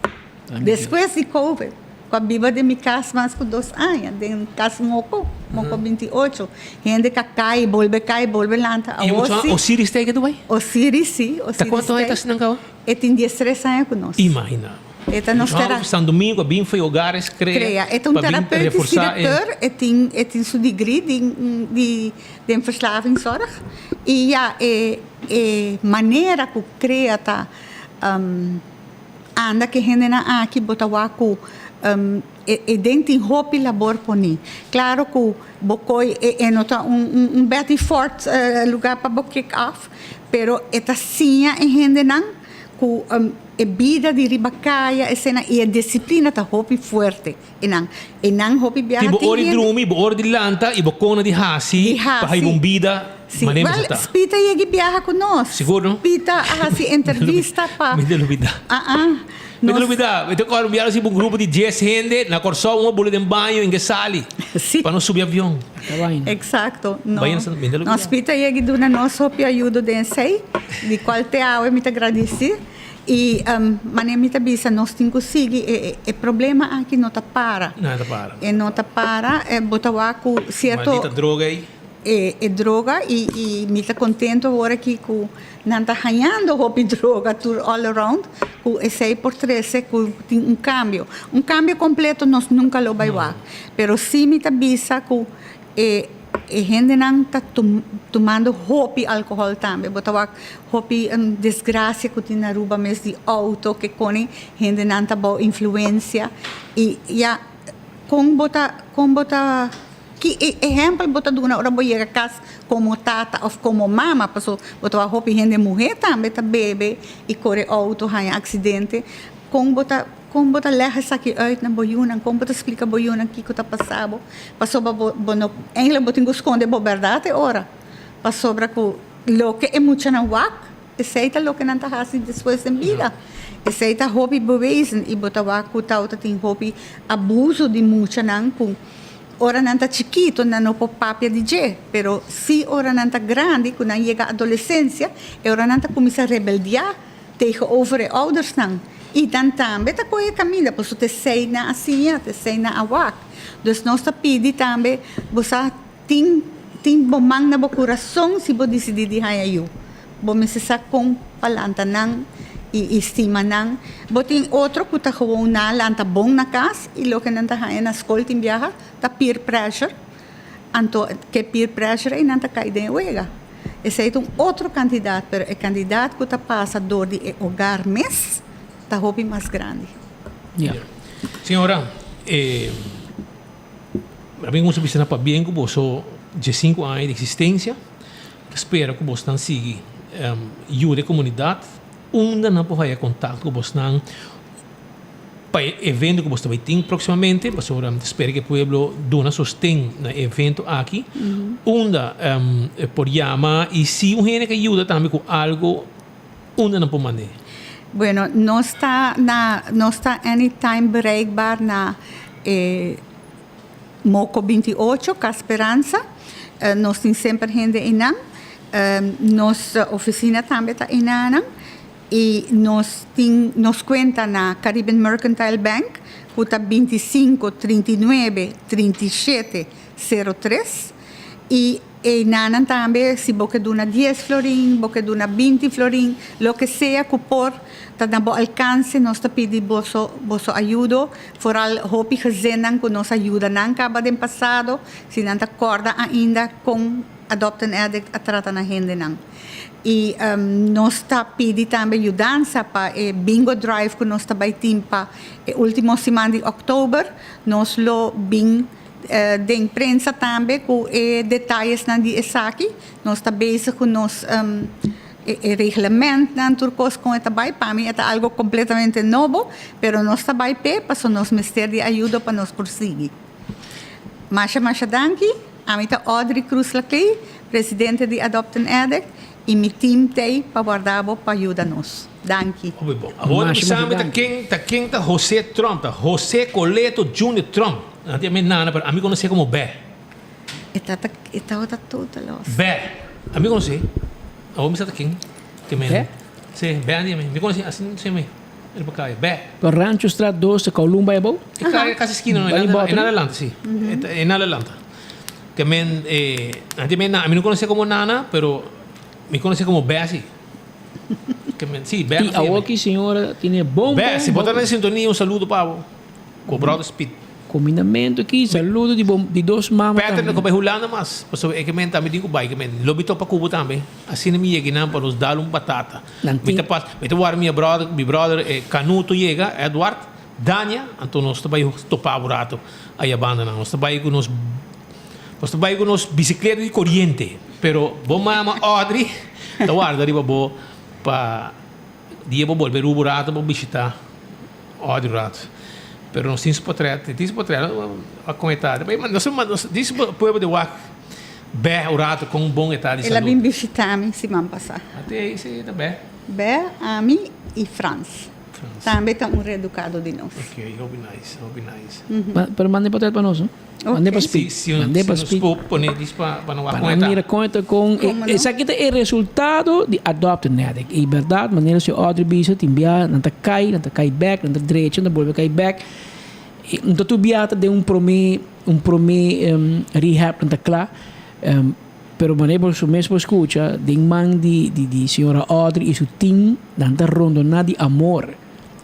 Despues di covid, ku a biba den mi kas mas ku dos aña, den kas Moko, Moko 28, hende ka kai, bolbe kai, bolbe lanta. I Awor mucho si. Osiris ta e dubai? Osiris si, Ta Osiris kuantu aña ta ta asina kaba? E tin diestres aña ku nos. Imagina. E ta nos Mucho tera. San Domingo a bin for e hogares krea Krea. E ta un pa bin terapeutisch reforsa e. directeur, e tin e tin su degree di di den verslavingszorg. I ya e e manera ku krea ta Anda ku e hendenan aki bo ta wak ku e den tin hopi labor poni. Klaro ku bo koi e no ta un Betty Ford lugar pa bo kick off, pero e ta siña e hendenan ku e bida di riba kaya esena i e disiplina ta hopi fuerte einan. Einan hopi biaha Tin bo tin ora di hende. drumi, bo ora di lanta i bo kona di hasi Di pa haiba un hasi. bida Si, manera wel, mester ta. Spita yegi biaha ku nos. Sigur no? Spita a hasi entrevista pa. Mi ta lubida. Ah ah. Mi ta Nos. lubida. Mi ta kòrda un biaha nos hiba un grupo di dies hende na Kòrsou, un a bula den baño en ke sali. Si. Pa nos subi avion. Eksakto. No. Baño na Mi ta lubida. No, Spita yegi duna nos hopi ayudo den esei, di kual te awe mi ta gradisí. I manera mi ta bisa nos tin ku sigui e e problema aki no ta para. No ta para. E no ta para, bo ta wak ku sierto. Maldita droga ei. E e droga i i mi ta kontento awor aki ku nan ta hañando hopi droga tur all around ku esei por trese ku tin un kambio. Un kambio kompleto nos nunka lo bai wak, pero si mi ta bisa ku E e hendenan ta tumando hopi alcohol tambe. Bo ta wak hopi desgracia cu tin na Aruba mes di auto ke koni hendenan ta bao influencia y ya con bo ta con bo ta ki ehempel bo ta duna ora bo yega cas como tata of como mama paso bo ta wak hopi hende muhe tambe ta bebe y core auto haña accidente con bo ta Kon bo ta lèg esaki uit na bo yunan? Kon bo ta splika bo yunan kiko ta pasa bo? Pasobra bo bo no eigenlijk bo tin ku skonde bo bèrdat e ora. Pasobra ku loke e muchanan wak, esei ta loke nan ta hasi despues den bida. Esei ta hopi bewezen i bo ta wak ku tawata tin hopi abuso di muchanan ku ora nan ta chikito nan no por papia di dje, pero si ora nan ta grandi ku nan yega adolesensia e ora nan ta kuminsá rebeldiá Tegenover e oudersnan. I nan tambe ta kohe kaminda, pasobra ta esei nan a siña, ta esei nan a wak. Dus nos ta pidi tambe, bo sa tin tin bo man na bo kurason si bo disidí di haña yu. Bo mester sa kon pa lanta nan i i stima nan. Bo tin otro ku ta gewoon nan lanta bon na kas i loke nan ta haña na skol tin biaha ta peer pressure. Anto ke peer pressure ei nan ta kai den e wega. Esei ta un otro kantidat, pero e kantidat ku ta pasa dor di e hogar mes ta hopi mas grandi. Ya. Señora, e a bin gusta bisa na pabien ku boso diesinku aña di eksistensia. Ta spera ku bosnan sigui yuda e komunidat. Unda nan por haya kontakto ku bosnan? Pa e evento ku bo ta bai tin próksimamente, pasobra mi ta spera ku e pueblo duna sosten na e evento aki, unda por yama i si un hende ke yuda tambe ku algu, unda nan por mand'é? Bueno, nos ta na, nos ta anytime bereikbaar na e Moko 28, Cas Speransa. Nos tin semper hende einan. Nos ofisina tambe ta einanan. I nos tin nos kuenta na Caribbean Mercantile Bank ku ta 25 39 37 03 i einanan tambe si bo ke duna dies florin, bo ke duna binti florin, loke sea ku por ta na bo alkanse nos ta pidi boso boso ayudo, foral hopi gezinnan ku nos a yuda nan kaba den pasado si nan ta kòrda ainda kon. Adopt an Addict a trata na hendenan. I nos ta pidi tambe yudansa pa e bingo drive ku nos ta bai tin pa e último siman di òktober. Nos lo bin den prensa tambe ku e detayesnan di esaki. Nos ta bezig ku nos e reglamentnan, tur kos kon e ta bai. Pa mi e ta algo kompletamente nobo, pero nos ta bai p'e pasobra nos mester di ayudo pa nos por sigui. Masha masha danki. Ami ta Audrey Cruz Laclay, presidente di Adopt an Addict, i mi team t'ei pa warda bo pa yuda nos. Danki. Hopi bon. Awor mi sabi ta ken ta ken ta Jose Trump ta Jose Coleto Junior Trump. Nan tin mi nana pero ami conoce como Bè. E tata e tabata total los. Bè. Ami conoce. Awor mi sa ta ken. Ke men. Bè? Si, Bè andia mi. Mi conoce asina si mi. El pa kaya. Bè. Pa Rancho Straat dos ta Kowloon bai abou? E kaya kasi skina no. Bali E na adelante si. E na adelante. Ke men e antes mi na mi no conoce como Nana pero mi conoce como Bè si. Ke men si Bè. I awor ki señora tine bon Bè si bo bon ta na sintonia un saludo pa bo. Ku brother Speed. Combinamento aki, saludo di bo di dos mama Patrick tambe. no ku bai Hulanda mas, pasobra e ke men tambe tin ku bai, ke men lo mi topa ku bo tambe. Asina mi yega einan pa nos dal un batata. Nan Mi tin. ta pas, mi ta wara mi brother, mi brother e Canuto yega, Edward, Dania, anto nos ta bai topa bo rato aya bandanan. Nos ta bai ku nos, nos ta bai ku nos bisikleta di koriente, pero bo mama Audrey ta warda riba bo pa dia bo bolbe Aruba un rato bo bishita. Odi rato. Pero nos tin su potret, tin su potret a con e ta. Nos nos tin su pueblo di wak bè un rato con bon e ta di El a salud. bin bishita mi siman pasá. Ate si ta bè. Bè, ami i Frans. Frans. Tambe ta un reeducado di nos. Ok, hopi nice, hopi nice. Pero manda e potret pa nos no. Manda pa Si, Speed. si Manda pa si nos Speed. por pone dis pa pa no wak Pa con e nan ta. mira con e ta con Como no? Esaki ta e resultado di Adopt an Addict. Y berdad manera si Audrey bisa tin bia nan ta cay, nan ta cay bek, nan ta drecha, nan ta bolbe cay bek. Y no ta tur bia ta den un prome un prome rehab nan ta cla. Pero manera bo su mes por scucha den man di di di señora Audrey y su team nan ta rondona di amor.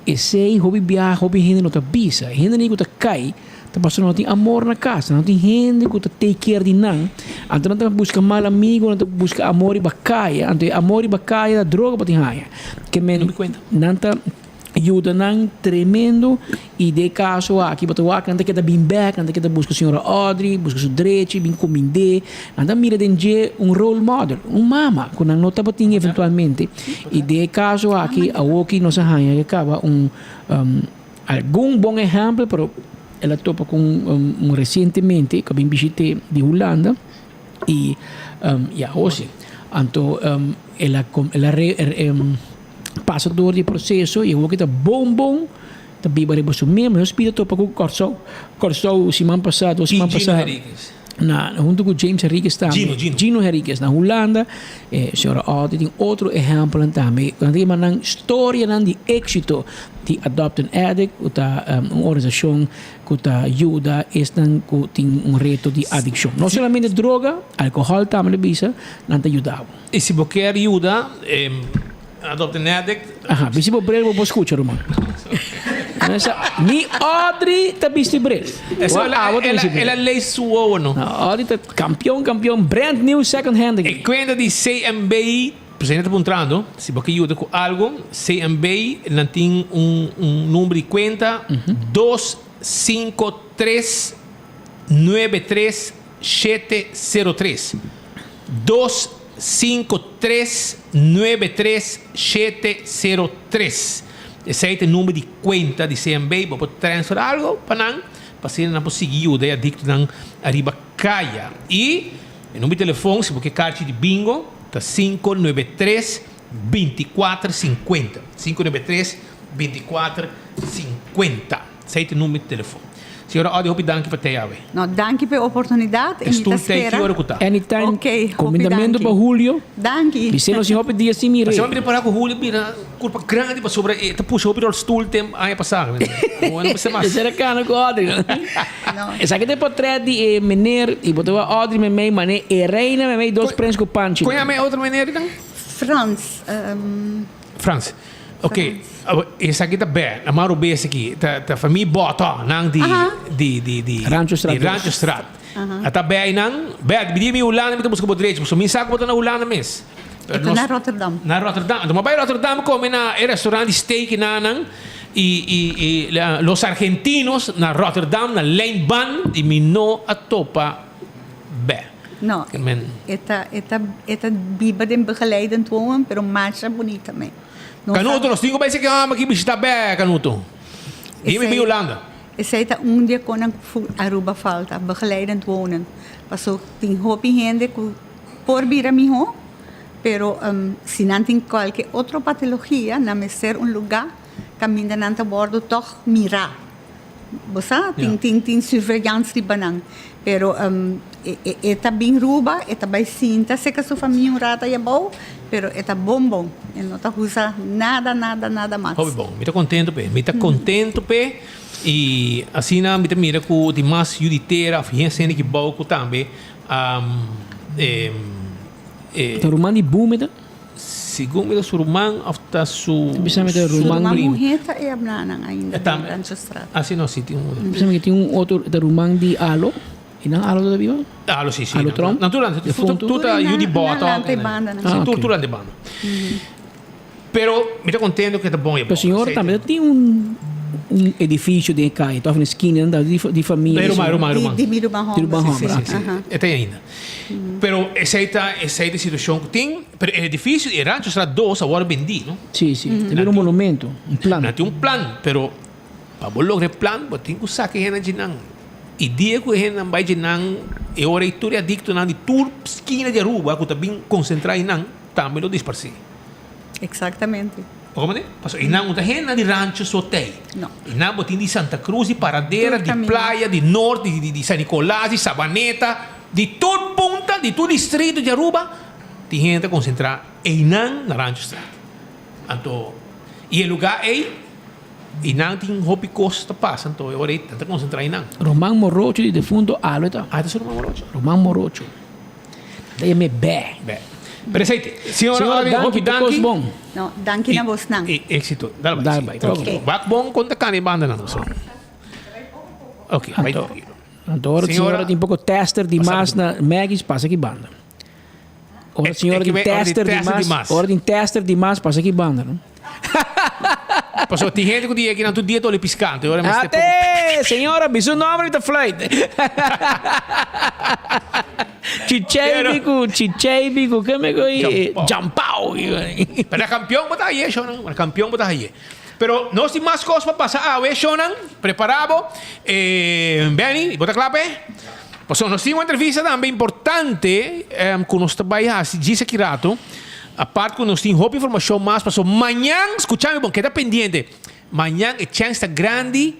Esey hopi biaha hopi hende no ta bisa. Hendenan cu ta cay ta pasobra no tin amor na cas, no tin hende cu ta take care di nan. Anto nan ta busca mal amigo, nan ta busca amor riba caya. Anto e amor riba caya ta droga pa tin haya. Ke men nan ta yuda nan tremendo y den e caso aki bo ta wak nan ta keda bin bek, nan ta keda busca señora Audrey, busca su drechi, bin comind'é. Nan ta mira den dje un role model, un mama cu nan no tabatin eventualmente. Y den e caso aki, awoki nos a haña ke caba un algun bon ehempel, pero el a topa cu un recientemente cu a bin bishit'é di Hulanda y ya Jose. Anto el a el a pasa door di e proceso y awoki ta bon bon ta biba riba su mes. Nos pida topa cu Corsou, Corsou siman pasa, dos siman pasa. Na hunto cu James Henriquez tambe. Gino, Gino. Gino Henriquez na Hulanda. E señora Audrey tin otro ehempelnan tambe. Nan ta yama nan storianan di éxito di Adopt an Addict cu ta un organisacion cu ta yuda esnan cu tin un reto di adiccion. No solamente droga, alcohol tambe lo bisa, nan ta yuda bo. Y si bo kier yuda, Adopt an Addict. Aha, bisti bo bril bo por scucha ruman. Ni Audrey ta bisti bril. Eso el a, el a, el a lees su wowo no. No, Audrey ta campeon, campeon, brand new second hand E cuenta di CMB, presidente ta puntrando, si bo ke yuda cu algo, CMB nan tin un, un number di cuenta, dos cinco tres nuebe tres shete cero tres. Dos cinco tres nuebe tres shete cero tres. Esei ta e number di cuenta di CMB. Bo por transfer algo pa nan pa asina nan por sigui yuda e adictonan ariba caya. Y e number di telefon si bo ke carchi di bingo ta cinco nuebe tres binticuater cincuenta. Cinco nuebe tres binticuater cincuenta. Esei ta e number di telefon. Señora Audrey hopi danki pa tei awe. No, danki pa e oportunidat y mi ta Stoel tei ki spera. ora ku ta? Anytime. Ok, hopi Komindamentu danki. pa Julio. Danki. Bisé nos tin hopi dia sin mir'é. Pasobra mi repara ku Julio bira kurpa grandi pasobra e ta pusha hopi rolstoel tem aña pasá. Awor no bisa mas. Esei kano ku Audrey. No. Esaki ta e potret di e meneer y bo ta wak Audrey meimei mane e reina meimei dos prens ku panchi. Kon yama e otro meneer dan? Frans. Frans. Ok, esaki ta bè, na man robes aki, ta ta famia Botto, nan di di di di Rancho Straat di Rancho Straat. Ata bij nan, bij, mi di mi Hulanda mi ta buska bo drechi, pasobra mi sa ku bo ta na Hulanda mes. E ta na Rotterdam. Na Rotterdam. Anto mi a bai Rotterdam kome na e restaurant di steak nan i i i Los Argentinos na Rotterdam na Lijnbaan i mi no a topa bè. No, e ta e ta e ta biba den begeleidend wonen pero masha bunita me. Canuto, nos tin ku bai seki hòmber ki bishita bè, Canuto. Di mi bin Hulanda. Esei ta un di e konan ku Aruba falta, begeleidend wonen. Paso tin hopi hende ku por bira mihó, pero si nan tin kualke otro patologia, nan mester un lugá kaminda nan ta wòrdu tòg mirá. Bo sa, tin tin tin surveillance riba nan. Pero e ta bin Ruba, e ta bai sinta serka su famia un rato ayabou, pero e ta bon bon. E no ta usa nada, nada, nada mas. Hopi bon. Mi ta contento p'e. Mi ta contento p'e y asina mi ta mira cu tin mas yu di tera of hende ki bou cu tambe e. Ta ruman di Boom e ta? Segun mi ta su ruman of ta su. Ta bisa mi ta ruman. Su ruman muher ta e ablanan ainda den Ranchostraat. Ah si no si tin un. Bisa mi tin un otro ta ruman di Alo. Y nan Alo ta biba? Alo si si. Alo Tromp? Nan tur tur ta yu di bòt. Nan lanta e banda nan. Si tur tur lanta e banda. Pero mi ta contento cu ta bon e Pero señor tambe ta tin un un edificio den e calle toch? Un esquina nan ta di familia. E ruman ruman ruman. Di mi ruman Di ruman homber. Si si si. E ta ainda. Pero esey ta esey ta e situacion cu tin. Pero e edificio di e Ranchostraat dos a worde bendi no? Si si. Ta bira un monumento, un plan. Nan tin un plan pero pa bo logra e plan bo tin cu saca e hende djinan. Y dia cu e hendenan bay djinan e ora ey tur e adictonan di tur skina di Aruba cu ta bin concentra eynan tambe lo disparci. Exactamente. Bo comprende? Pasobra einan no ta hendenan di Rancho Sotey. No. Einan bo tin di Santa Cruz, di Paradera, di Playa, di Noord, di di San Nicolas, di Sabaneta, di tur punta, di tur distrito di Aruba tin hende ta concentra einan na Ranchostraat. Anto, y e lugar ey, einan tin hopi cos ta pasa, anto e ora ey nan ta concentra einan. Roman Morocho di defunto Alo ta. Ah, ta su Roman Morocho. Roman Morocho. Ta yam'é bè. Bè. Pero esei te. Señora Señora, Audrey, hopi danki pa kos danki. bon. No, danki na bosnan. I éxito. Dal bai. Dal bai. Tranquilo. Wak bon kon ta kani e banda nan so. Ok, bai Anto, tranquilo. anto ora Señora, señora tin poko tester di pasa mas na Maggie's, pasa aki banda. Ora E- señora e tin ki ora tin tester di tester di mas, mas. ora tin tester di mas, pasa aki banda, no? Pasobra tin hende ku di aki nan tur dia ta oli piská, anto e ora mester poko. Ate! Señora, bisa un nomber mi ta fluit. Chichei ku, chichei ku, ke me ku Jampao. Pero kampion bo ta haye, shownan. Kampion bo ta haye. Pero nos tin mas kos pa pasa awe, shownan. Prepara bo. Benny, bo ta kla p'e? Pasobra nos tin un entrevista tambe importante ku nos ta bai hasi djis aki rato. Apart ku nos tin hopi informashon mas pasobra mañan, skucha mi bon, keda pendiente. Mañan e chèns ta grandi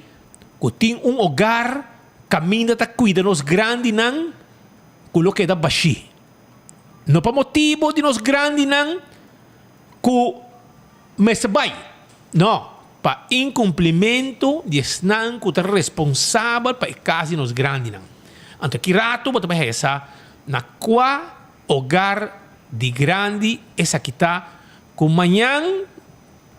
ku tin un hogar kaminda ta kuida nos grandinan ku lo keda bashí. No pa motibu di nos grandinan ku mester bai, no, pa inkumplimentu di esnan ku ta responsabel pa e kas di nos grandinan. Anto ki ratu bo ta bai haya sa na kua hogar di grandi esaki ta ku mañan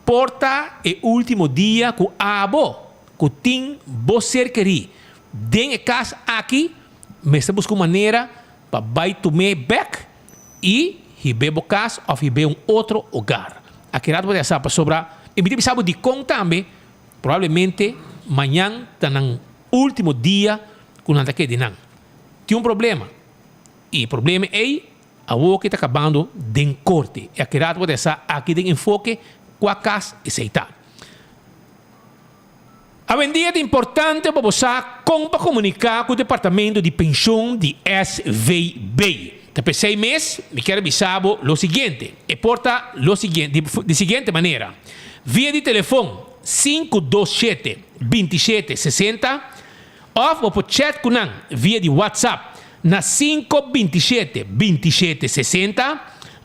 por ta e ultimo dia ku abo ku tin bo ser kerí den e kas aki mester buska un manera pa bai tum'é bèk i hib'é bo kas òf hib'é un otro hogar. Aki rato bo ta sa pasobra i mi ta bisa bo dikon tambe probablemente mañan ta nan ultimo dia ku nan ta keda nan. Tin un problema i e problema ei awor ke ta kabando den korte i aki rato bo ta sa aki den enfoke kua kas esei ta. Awendia ta importante pa bo sa kon pa komuniká ku departamento di penshon di SVB. Ta p'esei mes mi kier a bisa bo lo siguiente, e por ta lo siguiente di siguiente manera, via di telefon 527 27 60 òf bo por chat ku nan via di WhatsApp na 527 27 60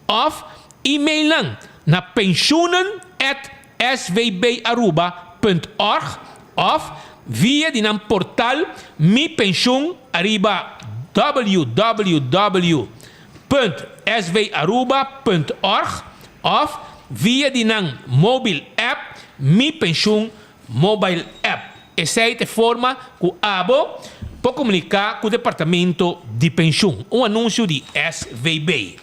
òf email nan na pensioenen at svbaruba punt org òf via di nan portal Mi Penshun ariba www punt svaruba punt org òf via di nan mobil app Mi Penshun Mobile App. Esei ta e forma ku abo. Por komuniká ku Departamento di Penshun. Un anunsio di SVB.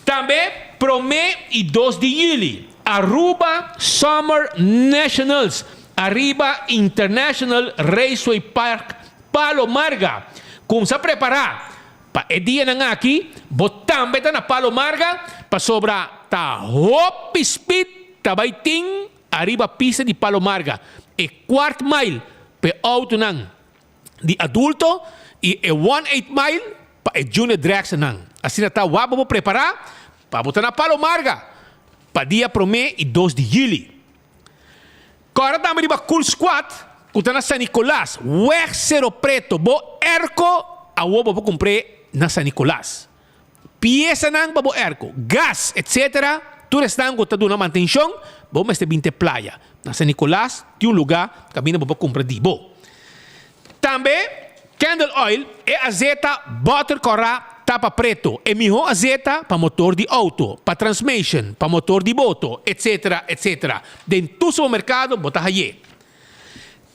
Tambe promé i dos di yüli, Aruba Summer Nationals ariba International Raceway Park Palo Marga. Kumsa prepará pa e dianan aki, bo tambe ta na Palo Marga pasobra ta hopi speed ta bai tin ariba pista di Palo Marga. E kwart mile pa e outonan di adulto y e one eight mile pa e junior dragsternan. Asina ta wak bo por prepara pa bo ta na Palo Marga pa dia prome y dos di juli. Kòrda tambe riba Cool Squad ku ta na San Nicolas, weg Cero Preto. Bo airco awor bo por kumpr'é na San Nicolas. Piesanan pa bo airco, gas etc. Tur esnan ku ta duna mantenshon bo mester bin te playa. Na San Nicolas tin un luga kaminda bo por kumpra di bo. Tambe candle oil, e azeta boter kòrá tapa preto, e mihó azeta pa motor di outo, pa transmission, pa motor di boto, etc. Etc. Den tur supermerkado bo ta hay'é.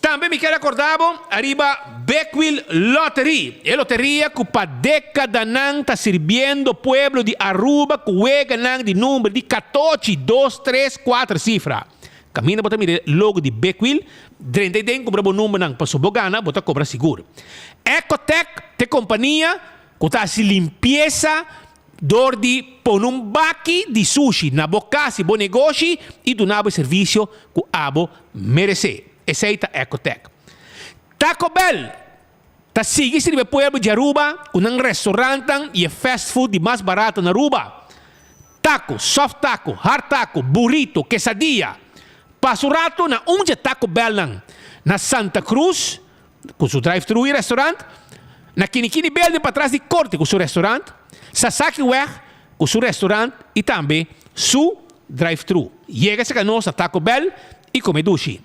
Tambe mi kier acorda bo ariba Big Wheel Lottery, e loteria cu pa decadanan ta sirbiendo pueblo di Aruba cu weganan di number di catochi, dos, tres, cuater cifra. Caminda bo ta mira e logo di Big Wheel, drenta ey den cumpra bo numbernan pasobra bo gana bo ta cobra sigur. Ecotec ta e compania cu ta haci limpieza Dor di pone un baki di sushi na bo kas i bo negoshi i duna bo e servisio ku abo meresé. Esei ta Ecotec. Taco Bell ta sigui sirbi e pueblo di Aruba ku nan restaurantnan i e fast food di mas barato na Aruba. Taco, soft taco, hard taco, burrito, quesadilla. Pasa un rato na un dje Taco Bellnan na Santa Cruz ku su drive-thru i restaurant, na Kinikini Building patras di Korte ku su restaurant, Sasaki Weg ku su restaurant i tambe su drive-thru. Yega serka nos na Taco Bell i kome dushi.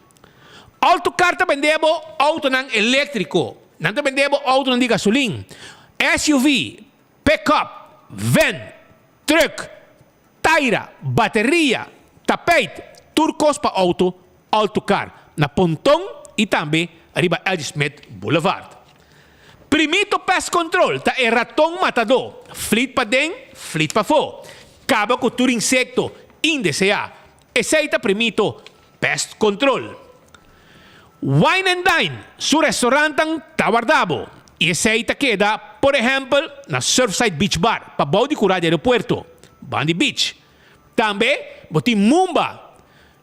Autocar ta bende bo outonan eléktriko. Nan ta bende bo outonan di gasolin, SUV, pick-up, van, truck, Taira, bateria, tapijt, tur kos pa auto, Autocar, na Ponton y tambe riba L. Smith Boulevard. Primito Pest Control ta e raton matadó, flit paden, flit pafó. Kaba ku tur insekto indeseá. Esei ta Primito Pest Control. Wine and Dine su restaurantnan ta warda bo y esey ta keda por ehempel na Surfside Beach Bar pa bou di cura di aeropuerto, bandi beach. Tambe bo tin Mumba,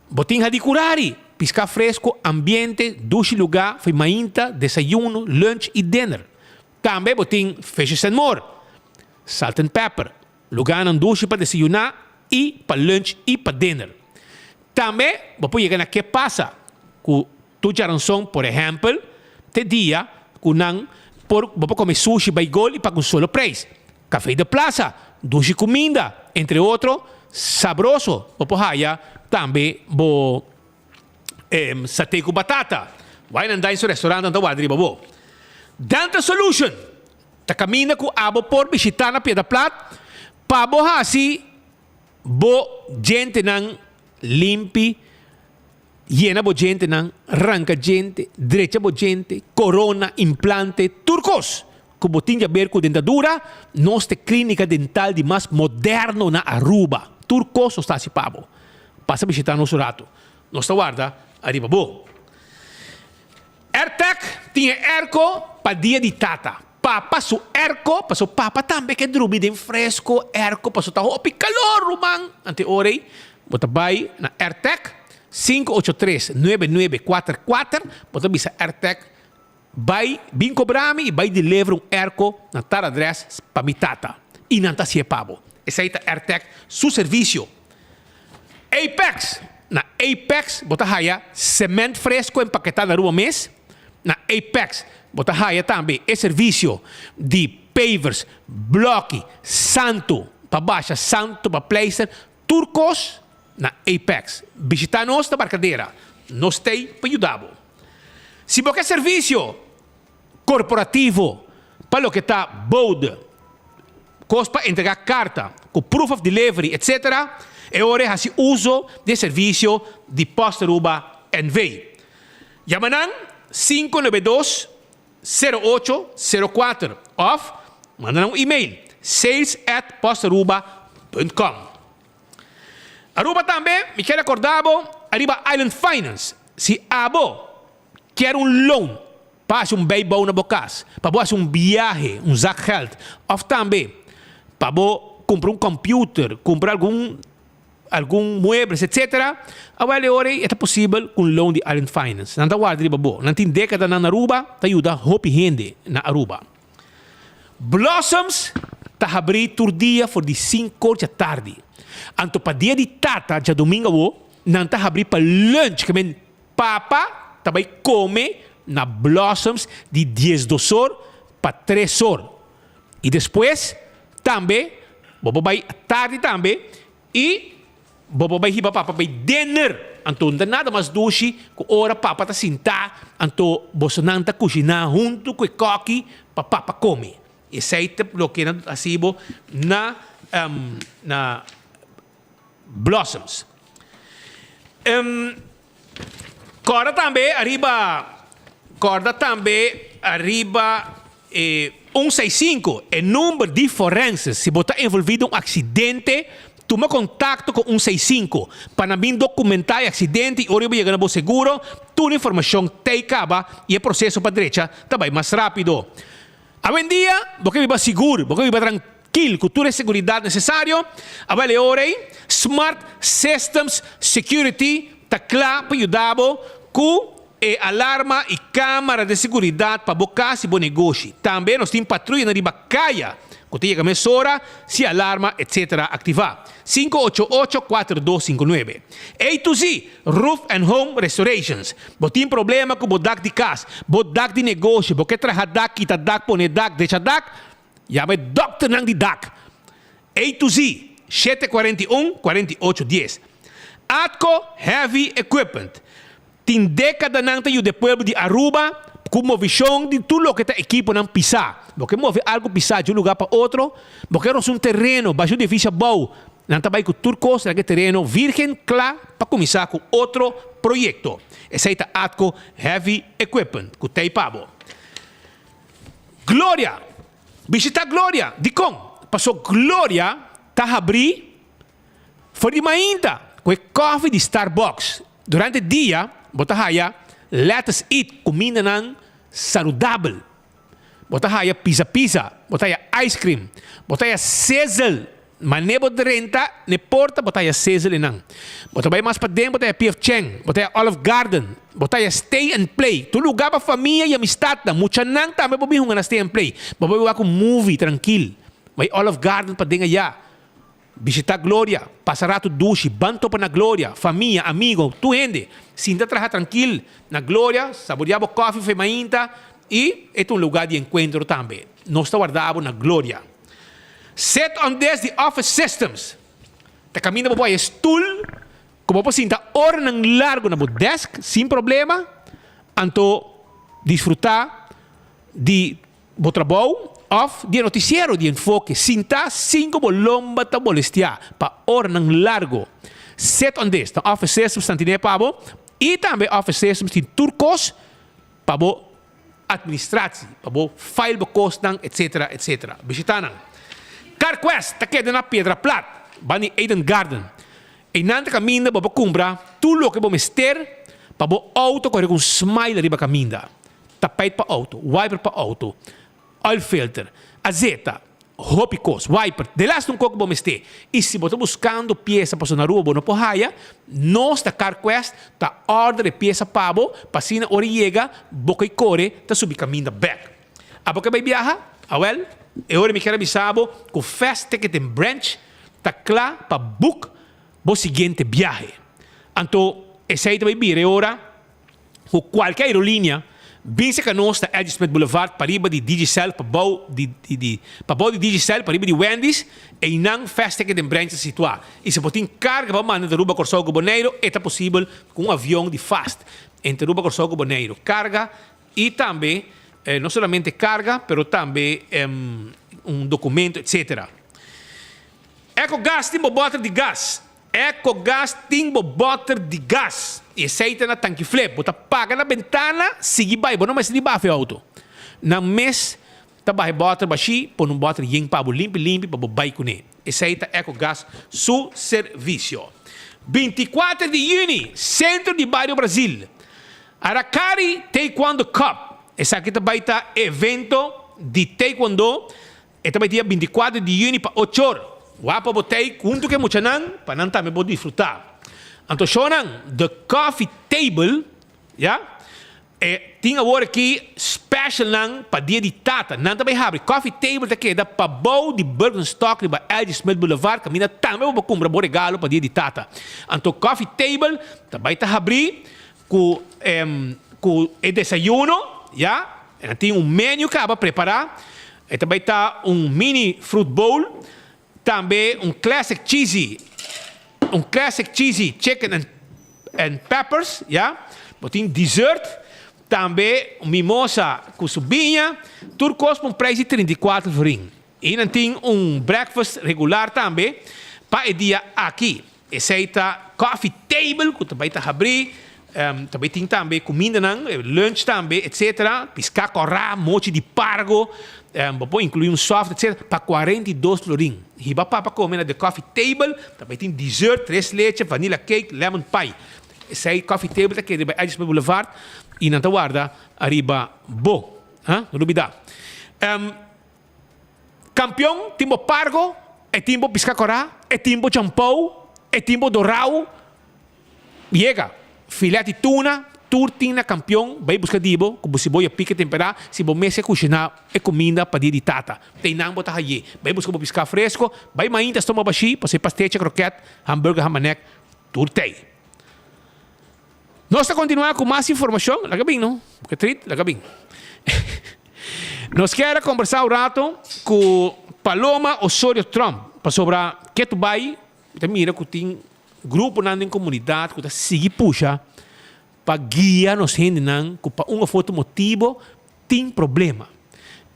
bo tin Hadicurari, pisca fresco, ambiente, dushi luga fo'i mainta, desayuno, lunch y dinner. Tambe bo tin Fishes and More, Salt and Pepper, Lugánan dushi pa desayuná i pa lunch i pa dinner. Tambe bo por yega na Ke Pasa ku tur djaranson, por ehèmpel, te dia ku nan por bo por kome sushi bai gol i paga un solo preis. Café de Plaza, dushi kuminda, entre otro, sabroso bo por haya tambe bo saté ku batata. Wine and Dine su restaurantnan ta warda riba bo. Dental Solution. Ta kaminda ku abo por bishitá na Piedra Plat pa bo hasi bo djentenan limpi, yena bo djentenan, ranka djente, drecha bo djente, korona, implante, tur kos ku bo tin djaber ku dentadura, nos ta e klínika dental di mas moderno na Aruba. Tur kos nos ta hasi pa bo. Pasa bishitá nos un ratu. Nos ta warda ariba bo. Airtag tin e airco pa dia di tata. Papa su airco, paso papa tambe ke drumi den fresco airco paso ta hopi calor ruman. Ante ora ei bo ta bai na Airtag 583 9944 bo ta bisa Airtag bai bin cobra mi y bai deliver un airco na tal adres pa mi tata y nan ta hacié pa bo. Esei ta Airtag su servicio. Apex, Na Apex bo ta haya cement fresco empaketá na Aruba mes. Na Apex bo ta haya tambe e servisio di pavers, bloki, santu pa basha, santu pa pleister, tur kos na Apex. Bishitá nos na Barcadera, nos t'ei pa yuda bo. Si bo ke servisio korporativo pa loke ta bode, kos pa entregá karta ku proof of delivery etc. E ora e hasi uso di e servisio di Post Aruba NV. Yama nan 592. 08 04 òf manda nan un email sales at postaruba punt com. Aruba tambe mi kier recorda bo ariba Island Finance si abo kier un loan pa haci un bijbouw na bo cas, pa bo haci un biahe, un zakgeld of tambe pa bo cumpra un computer, cumpra algun algun muebles etc. Awel e ora ei e ta posibel cu un loan di Island Finance. Nan ta warda riba bo. Nan tin decadanan na Aruba ta yuda hopi hende na Aruba. Blossoms ta habrí tur dia for di sinkor djatardi. Anto pa dia di tata djadumingu awo, nan ta habrí pa lunch, ke men papa ta bai kome na Blossoms di diesdosor pa tresor. I despues tambe bo por bai tardi tambe i Bo por bai hiba papa bai dinner. Anto no ta nada mas dushi ku ora papa ta sintá, anto bosonan ta kushiná huntu ku e kòki pa papa kome. Esei ta loke nan ta hasi bo na na Blossoms. Kòrda tambe ariba kòrda tambe ariba e un seis sinku, e number di forenses. Si bo ta envolví den un aksidente, tuma kontakto ku un seis sinku pa nan bin dokumentá e aksidente i ora bo yega na bo seguro, tur informashon t'ei kaba i e proseso pa drecha ta bai mas rápido. Awendia bo ke biba sigur, bo ke biba trankil ku tur e seguridat nesesario. Awel e ora ei, Smart Systems Security ta kla pa yuda bo ku e alarma i kamara di seguridat pa bo kas i bo negoshi. Tambe nos tin patruyanan riba kaya ku ta yega mesora si alarma etc. Aktivá. 588 4259. A to Z! Roof and Home Restorations. Bo tin problema ku bo dak di kas, bo dak di negoshi, bo ke traha dak, kita dak, pone dak, drecha dak? Yama e dòkternan di dak. A to Z, 741, 48 dies. Atco Heavy Equipment. Tin dékadanan ta yuda e pueblo di Aruba ku movishon di tur loke ta ekiponan pisá. Bo ke move algu pisá di un lugá pa otro? Bo ke rosa un tereno, basha un edifisio abou? Nan ta bai ku tur kos na ke tereno virgen kla pa kuminsá ku otro proyekto. Esei ta Atco Heavy Equipment ku t'ei pa bo. Gloria! Bishitá Gloria! Dikon? Paso Gloria ta habrí for di mainta ku e kòfi di Starbucks. Durante dia bo ta haya Let Us Eat kumindanan saludabel. Bo ta haya pizza pizza, bo ta haya ice cream, bo ta haya sizzle, mane bo drenta n'e porta bo ta haya sizzle einan. Bo ta bai mas paden bo ta haya PF Chang, bo ta haya Olive Garden, bo ta haya Stay and Play, tur lugar pa famia y amistadnan, muchanan tambe por bin hunga na Stay and Play. Bo por bai wak un movie trankil, bai Olive Garden paden aya. Bishita Gloria, pasa ratu dushi, ban topa na Gloria, famia, amigo, tur hende. Sinta traha trankil na Gloria, saboria bo kofi fe mainta y e ta un lugar di encuentro tambe. Nos ta warda bo na Gloria. Sit on this di Office Systems ta caminda bo por haya stoel cu bo por sinta oranan largo na bo desk sin problema, anto disfruta di Bo trabou òf di e notisiero di Enfoke sintá sin ku bo lomba ta molestiá pa oranan largu. Sit on this ta Office Systems ta tine pa bo i tambe Office Systems tin tur kos pa bo administratie, pa bo file bo kosnan etcetera etcetera. Bishitá nan. CarQuest ta keda na Piedra Plat, banda di Eden Garden. Einan ta kaminda bo por kumpra tur loke bo mester pa bo outo kore ku un smile riba kaminda. Tapijt pa auto, wiper pa auto, oil filter, azeta, hopi kos, wiper, delaste un koko bo mester. I si bo ta buskando piesa pasobra na Aruba bo no por haya, nos ta CarQuest ta order e piesa pa bo pa asina ora e yega bo kai kore ta subi kaminda bek. Abo ke bai biaha? Awel, e ora mi kier a bisa bo ku Fast Ticketing Branch ta kla pa book bo siguiente biahe. Anto esei ta bai bira e ora Ku kualke aerolínea, bin serka nos na Edge Smith Boulevard pariba di Digicel pabou di di pabou di Digicel pariba di Wendy's, einan Fast Ticket den Branch ta situá. I si bo tin karga pa manda di Aruba, Kòrsou ku Boneiru, e ta posibel ku un avion di Fast entre Aruba, Kòrsou ku Boneiru. Karga i tambe no solamente karga pero tambe un dokumento etcetera. Ecogas tin bo bòter di gas. Ecogas tin bo bòter di gas i esei ta na tanki flip. Bo ta paga na bentana, sigui bai. Bo no mester di bafa e outo. Nan mes ta baha e bòter bashí, pone un bòter yen pa bo limpi limpi pa bo bai kuné. Esei ta Ecogas su servisio. Bintikuater di yüni, Sentro di Bario Brazil, Aracari Taekwondo Cup. Esaki ta bai ta evento di taekwondo. E ta bai dia bintikuater di yüni pa ochor. Wak pa bo tei huntu ku e muchanan pa nan tambe por disfrutá. Anto shownan The Coffee Table, ya, e tin awor aki specialnan pa dia di tata. Nan ta bai habri. Coffee Table ta keda pabou di Birkenstock riba LG Smith Boulevard kaminda tambe bo por kumpra bo regalo pa dia di tata. Anto Coffee Table ta bai ta habri ku ku e desayuno, ya, nan tin un menu kaba prepará. E ta bai ta un mini fruit bowl, tambe un classic cheesy, un classic cheesy chicken and and peppers, ya. Bo tin dessert, tambe un mimosa ku su biña, tur kos pa un prijs di 34 florin. I nan tin un breakfast regular tambe pa e dia aki. Esei ta coffee table ku ta bai ta habrí. Ta bai tin tambe kumindanan, lunch tambe, etcetera. Piská kòrá, mochi di pargo, bo por inkluí un soft, etcetera, pa 42 florin. Hiba papa kome na The Coffee Table, ta bai tin dessert, tres leche, vanilla cake, lemon pie. Esei coffee table ta keda riba Edgeworth Boulevard i nan ta warda ariba bo. Ha? No lubidá. Kampion tin bo pargo, e tin bo piská kòrá, e tin bo champou, e tin bo dorau. Yega, filet di tuna, tur tin na kampion, bai buska di bo ku bo siboya pika temperá, si bo mester kushiná e kuminda pa dia di tata. Ta einan bo ta haye. Bai buska bo piská fresko, bai mainta stoma bashí, pasobra e pastecha, kroket, hamburger, hamanek, tur t'ei. Nos ta kontinuá ku mas informashon. Laga bin no, ke trit, laga bin. Nos kier a kombersá un rato ku Paloma Osorio Tromp, pasobra ketu bai mi ta mira ku tin gruponan den komunidat ku ta sigui pusha pa guia nos hendenan ku pa un of otro motibo tin problema.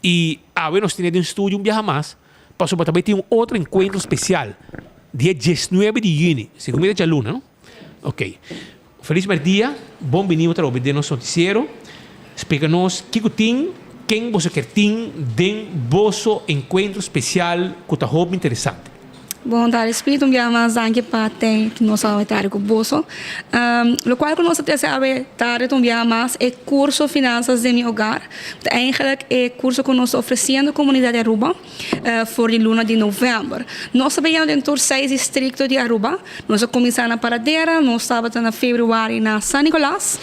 I awe nos tene den studio un biaha mas pasobra ta bai tin un otro enkuentro spesial dia diesnuebe di yüni, segun mi ta djaluna no? Ok. Felis merdia, bon bini otro bes den nos noticiero. Splika nos kiko tin, ken boso kier tin den boso enkuentro spesial ku ta hopi interesante. Bon tardi Spiritu, un biaha mas danki pa ten nos awe tardi ku boso. Lokual ku nos ta trese awe tardi ta un biaha mas e kurso Finanzas den mi Hogar. Ta eigenlijk e kurso ku nos ta ofresiendo komunidat di Aruba for di luna di novèmber. Nos ta beyendo den tur seis distrikto di Aruba. Nos a kuminsá na Paradera, nos tabata na febrüari na San Nicolas,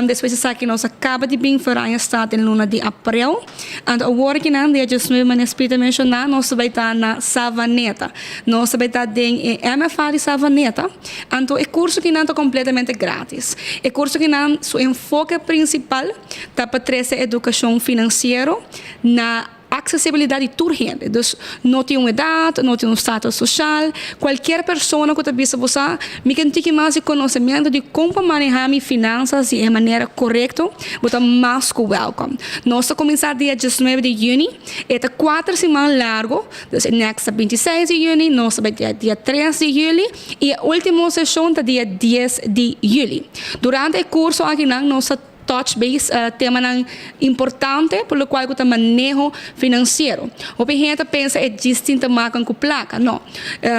despues esaki nos a kaba di bin Oranjestad den luna di aprel. Anto awor akinan dia diesnuebe manera Spiritu a menshoná nos ta bai ta na Savaneta. Nos ta bai ta den e MFA di Savaneta. Anto e kurso kinan ta kompletamente gratis. E kurso kinan su enfoke prinsipal ta pa trese edukashon finansiero na. Aksesibilidat di tur hende. Dus no tin un edat, no tin un status sosial. Kualkier persona ku ta bisa bo sa, mi ke un tiki mas di konosementu di kon pa manehá mi finansas di e manera korekto, bo ta mas ku wèlkòm. Nos ta kuminsá dia diesnuebe di yüni, e ta kuater siman largu, dus e nèks ta bintiseis di yüni, nos ta bai dia dia tres di yüli i e último seshon ta dia dies di yüli. Durante e kurso akinan nos ta. Touch base temanan importante por locual cu ta maneho financiero. Hopi hende ta pensa e djis tin ta makan cu placa. No.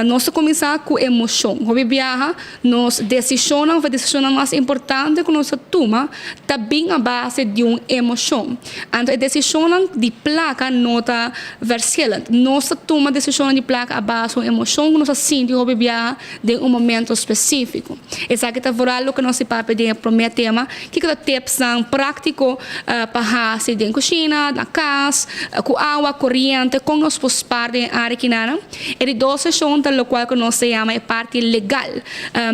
Nos ta cuminsa cu emocion. Hopi biaha nos decisionnan of e decisionnan mas importante cu nos ta tuma ta bin a base di un emocion. Anto e decisionnan di placa no ta verschillend. Nos ta tuma decisionnan di placa a base un emocion cu nos ta sinti hopi biaha den un momento specifico. Esaki ta vooral loke nos di papia den e prome tema, kiko ta tipsnan práktiko pa hasi den kushina, na kas, ku awa, koriente, kon nos por spar den e área kinanan. E di dos seshon ta lokual ku nos ta yama e parti legal.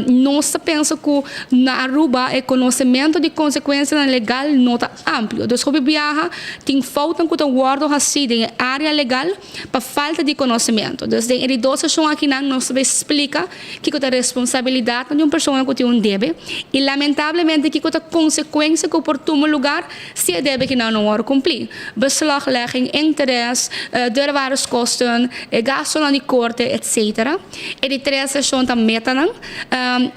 Nos ta pensa ku na Aruba e konosementu di konsekuensianan legal no ta amplio. Dus hopi biaha tin foutnan ku ta wòrdu hasí den e área legal pa falta di konosementu. Dus den e di dos seshon akinan nos ta bai splika Kiko ta responsabilidatnan di un persona ku tin un debe i lamentablemente kiko ta konsekuensia ku. cu por tuma lugar si e debe kinan no worde cumpli. Beslaglegging, interes, deurwaarderskosten, e gastonan di corte, etc. E di tres sesion ta metanan.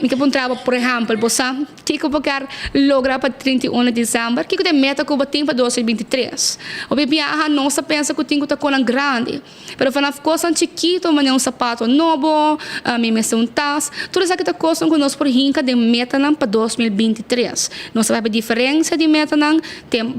Mi ke puntra bo, por ehempel, bo sa kiko bo kier logra pa 31 di december? Kiko ta e meta ku bo tin pa 2023? Hopi biaha nos ta pensa ku tin ku ta konan grandi, pero vanaf kosnan chikito manera un sapato nobo, mi mester un tas, tur esaki ta kosnan ku nos por hinka den metanan pa 2023. Nos ta papia diferensia di metanan,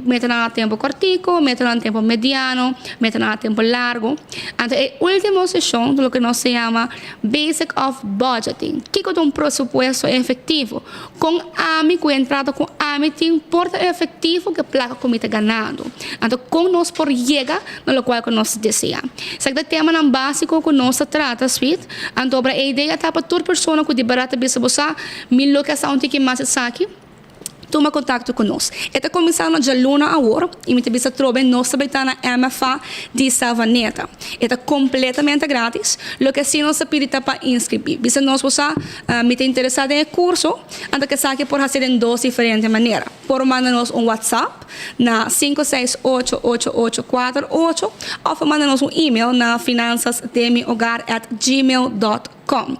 metanan a tempo kortiko, metanan a tempo mediano, metanan a tempo largo. Anto e ultimo seshon ta loke nos ta yama Basic of Budgeting. Kiko ta un presupuesto efektivo? Kon ami ku e entrada ku ami tin por ta efektivo ku e plaka ku mi ta ganando? Anto kon nos por yega na lokual ku nos ta deseá? Esaki ta temanan básiko ku nos ta trata, Sweet. Anto obra e idea ta pa tur persona ku di bèrdat ta bisa bo sa, mi lo ke sa un tiki mas esaki. Tuma kontakto ku nos. E ta kuminsá na djaluna awor i mi ta bisa atrobe nos ta bai ta na MFA di Savaneta. E ta kompletamente gratis. Loke si nos ta pidi ta pa inskribí. Bisa nos bo sa, mi ta interesá den e kurso, anto ke esaki por hasi den dos diferente manera. Por manda nos un WhatsApp na 5688848 òf manda nos un email na finanzasdemihogar at gmail dot com.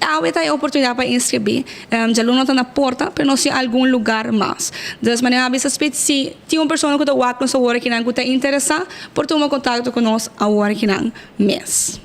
Awe ta e oportunidad pa inscribi. Djaluna ta na porta, pero nos tin algun lugar mas. Dus manera a bisa Speed, si tin un persona cu ta wak nos awor akinan cu ta interesa, por tuma contacto cu nos awor akinan mes.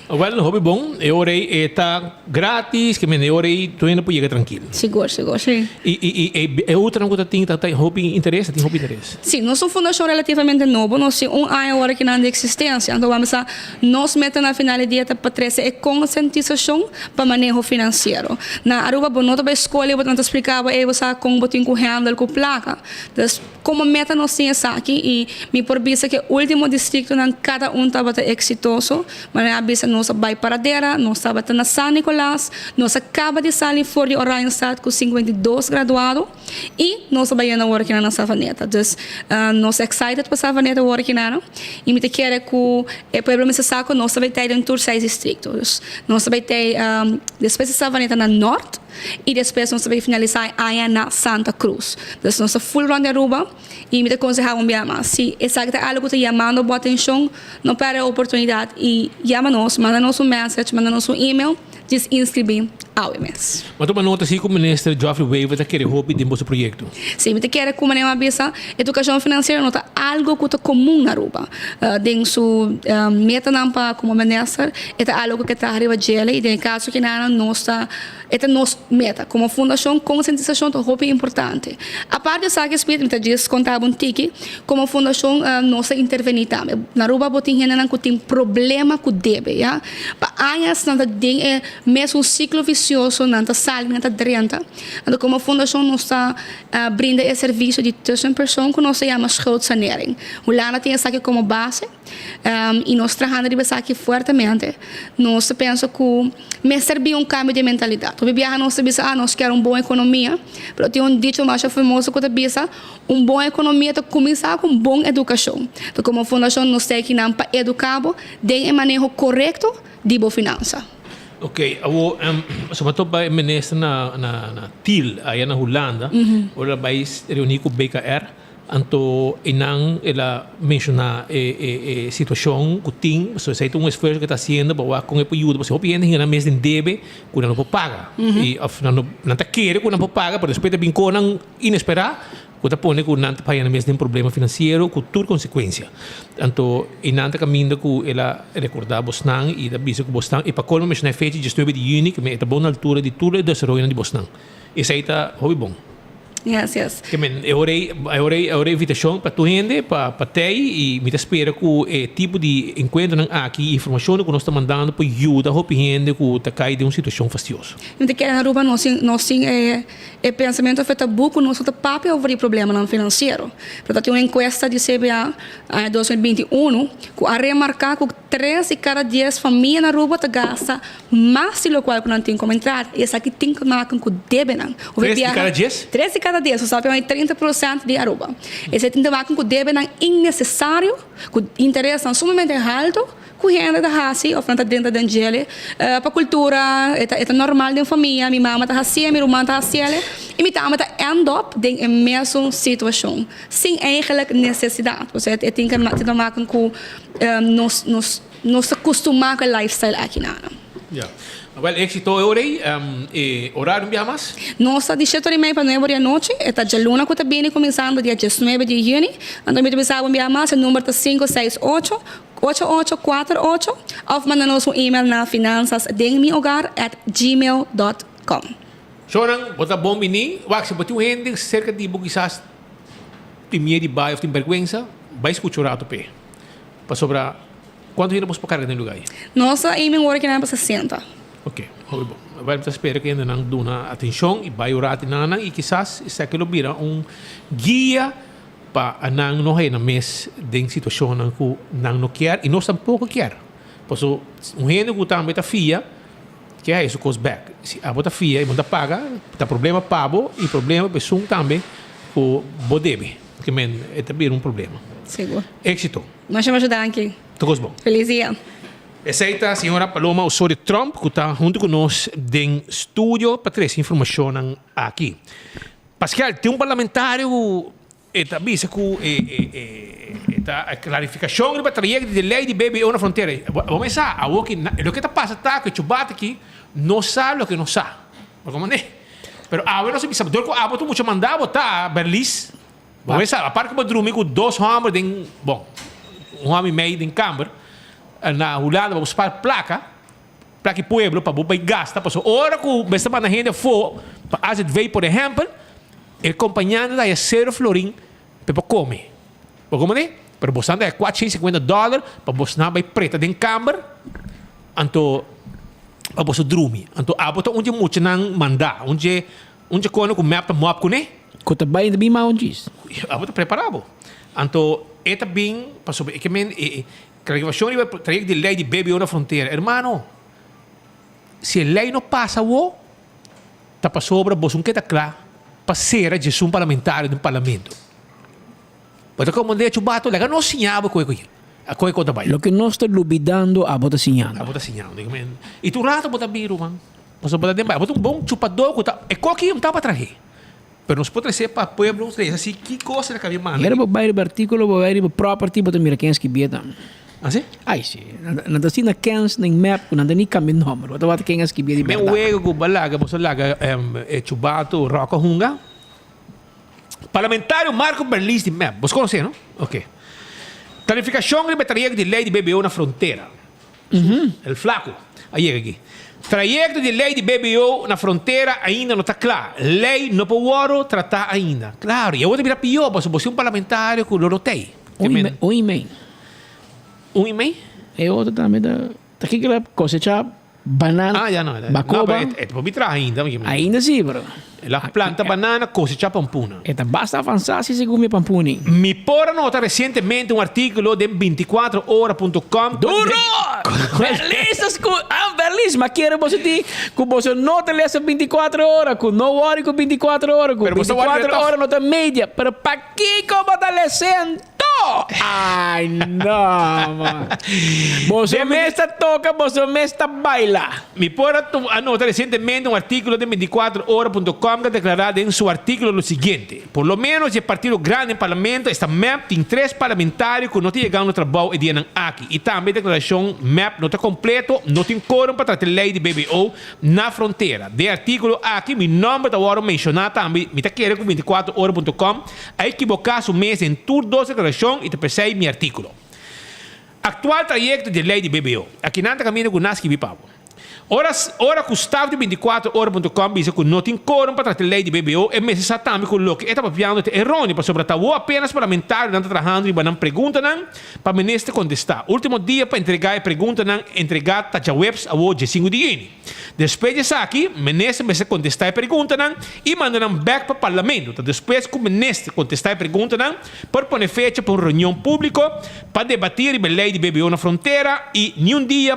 Wel, hopi bon. E ora ei e ta gratis, ke men e ora ei tur hende por yega trankil. Sigur, sigur, si. I, i, i e otronan ku ta tin ta hopi interes, ta tin hopi interes. Si, nos un fundashon relativamente nobo, nos tin un aña awor akinan di eksistensia. Anto wak bisa Nos meta na final di dia ta pa trese e konsientisashon pa maneho finansiero. Na Aruba bo no ta bai skol i bo nan ta splika bo ey bo sa kon bo tin ku handle ku plaka. Dus komo meta nos tin esaki i mi por bisa ku e ultimo distriktonan kada un tabata eksitoso. Manera a bisa nos a bai Paradera, nos tabata na San Nicolas, nos a kaba di sali for di Oranjestad ku 52 graduado. I nos ta bayendo awor kinan na Savaneta. Dus nos excited pa Savaneta awor kinan. I mi ta kere ku e pueblo mester sa ku nos ta bay tei den tur seis distrikto. Dus nos ta bay tei despues di Savaneta na Nort i despues nos ta bay finalisa e aña na Santa Cruz. Dus nos ta full rond di Aruba i mi ta konseha un bia mas si esaki ta algu ku ta yamando bo atenshon no perde e oportunidat i yama nos, manda nos un message, manda nos un email. Djis inskribí awe mes. Bo tuma nota si ku Minister Geoffrey Wever ta kere hopi den boso proyekto? Si, mi ta kere ku manera mi a bisa, edukashon finansiero no ta algu ku ta komun na Aruba. Den su metanan pa komo minister e ta algu ku ke traha riba djele i den e kaso kinanan nos ta e ta nos meta. Komo fundashon konsientisashon ta hopi importante. Aparte di esaki Speed mi ta djis konta bo un tiki, komo fundashon nos ta intervení tambe. Na Aruba bo tin hendenan ku tin problema ku debe ya. Pa añas nan ta den e mesun siklo visioso, nan ta sali, nan ta drenta. Anto komo fundashon nos ta brinda e servisio di tussenpersoon ku nos ta yama schuldsanering. Hulanda tin esaki komo base i nos trahando riba esaki fuertemente. Nos ta pensa ku mester bin un kambio di mentalidat. Hopi biaha nos ta bisa, ah nos kier un bon ekonomia, pero tin un dicho masha famoso ku ta bisa, Un bon ekonomia ta kuminsá ku un bon edukashon. Ta komo fundashon nos ta ekinan pa eduká bo den e maneho korekto di bo finansa. Ok, awor so bo topa e minister na na Tiel aya na Hulanda, ora el a bai reuní ku BKR, anto einan el a menshoná e e e situashon ku tin, so esei ta un esfuerso ku e ta hasiendo pa wak kon e por yuda, pasobra hopi hende hinga nan mes den debe ku nan no por paga, i òf nan no nan ta kere ku nan por paga pero despues ta bin konan Inesperá ku ta pone ku nan ta paña nan mes den problema finansiero ku tur konsekuensia. Anto e nan ta kaminda ku el a rekordá bosnan i ta bisa ku bosnan e pa kolmo menshoná e fecha diesnuebe di yüni ku e ta bon na altura di tur e desaroyonan di bosnan. Esei ta hopi bon. Yes, yes. Ke men e ora ei e ora ei e ora invitashon pa tur hende pa pa tei i mi ta spera ku e tipo di enkuentronan aki i informashonnan ku nos ta mandando por yuda hopi hende ku ta kai den un situashon fastioso. Mi ta kere na Aruba nos tin nos tin e E pensamentu a feta bu ku nos no ta papia over di problemanan finansiero. Pero ta tin un enkuesta di CBA aña 2021 ku a remarká ku tres di kada dies famia na Aruba ta gasta mas di lokual ku nan tin komo entrada. I esaki tin te maken ku debenan. Tres di kada dies? Tres di kada dies, osea aproximadamente 30 prosènt di Aruba. Esei tin te maken ku debenan innesesario, ku interesnan sumamente haltu. Ku hende ta hasi of nan ta drenta den djele. Pa kultura e ta e ta normal den famia, mi mama ta hasié, mi ruman ta hasiele i mi tamba ta end up den e mesun situashon sin eigenlijk nesesidat. Pasobra e tin ke te maken ku nos nos nos ta kustumá ku e lifestyle aki nan. Ya. Wel éxito e ora ei. E horario un biaha mas? Nos ta di shete ora i mei pa nuebe ora di anochi. E ta djaluna ku ta bini kuminsando dia diesnuebe di yüni. Anto mi ta bisa bo un biaha mas e number ta sinku seis ocho, ocho ocho kuater ocho òf manda nos un email na finansasdenmiogar at gmail dot com. Shownan, bo ta bon bini. Wak, si bo tin un hende serka di bo kisas tin miedu di bai òf tin bèrgwensa, bai skucha un ratu p'e. Pasobra Cuanto hende bos por carga den lugar ayi? Nos ta aiming ora ki nan pa 60. Ok, hopi bon. Wel mi ta spera ku hendenan duna atencion i bai un rati nan nan i kisas esaki lo bira un guia pa nan no haya nan mes den situacionnan ku nan no kier i nos tampoco kier. Paso un hende ku tambe ta fia ke haya su kos bek. Si abo ta fia i bo no ta paga ta problema pa bo i problema pa esun tambe ku bo debe. Ke men e ta bira un problema. Sigur. Exito. Masha masha danki. Tur kos bon. Feliz dia. Esei ta señora Paloma Osorio Tromp ku ta huntu ku nos den studio pa trese informashonnan aki. Pascal, tin un parlamentario ku e ta bisa ku e ta klarifikashon riba trayekto di lei di BBO na frontera. Bo mes sa awor ki loke ta pasa ta ku e chubata aki no sa loke no sa. Bo komprende? Pero awe nos a bisa dor ku abo tur mucha manda bo ta Berlis. Bo mes sa, apart ku bo drumi ku dos hòmber den, bon, un hòmber i mei den kamber, na Hulanda bo spar plaka, plaka di pueblo pa bo bai gasta, pasobra ora ku mester manda hende afó pa AZV por ehèmpel, e kompañante ta haya sero florin pa e por kome. Bo komprende? Pero bosnan ta haya 450 dòler pa bosnan bai preta den kamber, anto pa boso drumi. Anto abo ta un dje muchanan mandá, un dje Un dje kono ku mep ta mop kuné. Ku ta bai ta bin mau djis. Abo ta prepará bo. Anto e ta bin pasobra e ke men e klarifikashon riba e trayekto di lei di BBO na frontera. Hermano, si e lei no pasa awo, ta pasobra boso un ke ta kla pa sera djesun parlamentario den parlamento. Bo ta komand'é chubato, laga nos siña abo koe koe kon ta bai. Loke nos ta lubidando abo ta siñando. Abo ta siñando. I tur rato bo ta bin ruman. Pasobra bo ta den bai. Abo ta un bon chupadó ku ta e koki un tabata trahe. Pero nos por trese pa pueblo trese si ki kos el a kabia manda. Hera bo bai riba artíkulo, bo bai riba property, bo ta mira ken skibié tambe. Ah si? Ai si. Nan ta asina kens den map ku nan ta ni kambia nòmber. Bo ta wak ken a skibié di Men bèrdat. wega ku bo a laga, boso a laga e chubato Rocco hunga. Parlamentario Marco Berlis di mep. Boso konosé no? Oke. Klarifikashon riba e trayekto di lei di BBO na frontera. El flaco a yega aki. Trayecto di ley di BBO na frontera ainda no ta cla. Ley no por worde trata ainda. Claro, y awor ta bira pio pasobra bo si un parlamentario cu lo no tey. Un y mey. Un y mey? E otro tambe ta, ta kiko la cosecha banana, Ah, ya no. bacoba. No, pero e ta por bi traha ainda. Ainda si, pero. El a planta banana, cosecha pampuna. E ta basta avansa si segun mi pampuni. Mi por a nota recientemente un articulo den binticuatro ora punto com. Duro! Berlis ta scu ah Berlis, ma kere boso di cu boso no ta lesa binticuatro ora, cu no worry cu binticuatro ora, cu Pero boso ta worry binticuatro ora no ta media, pero pakico bo ta lesendo? Ay no man. Boso mes ta toca, boso mes ta baila. Mi por a a nota recientemente un articulo den 24 ora punto com ta declara den su articulo lo siguiente, Por lo menos e partido grandi den parlamento, esta mep, tin tres parlamentario cu no ta yegando trabao e dianan aki. Y tambe e declaracion mep no ta completo, no tin quorum pa trata e ley di BBO na frontera. Den e articulo aki mi nomber ta wordo menciona tambe, mi ta kere cu 24 ora punto com A ekiboká su mes den tur dos deklarashon i ta persei mi artíkulo. Aktual trayekto di e lei di BBO. Akinan ta kaminda ku nan skibi pa bo. Ora ora ku staf di 24 ora punto com bisa ku no tin korum pa trata e lei di BBO, e mester sa tambe ku loke e ta papiando ta eróneo pasobra ta wou apenas parlamentarionan ta trahando riba nan preguntanan pa minister kontestá. Último dia pa entregá e preguntanan entregá ta djaweps awor dje sinku di yüni. Despues di esaki, minister mester kontestá e preguntanan i manda nan bèk pa Parlamento. Ta despues ku minister kontestá e preguntanan, por pone fecha pa un reunion públiko pa debatí riba e lei di BBO na frontera i niun dia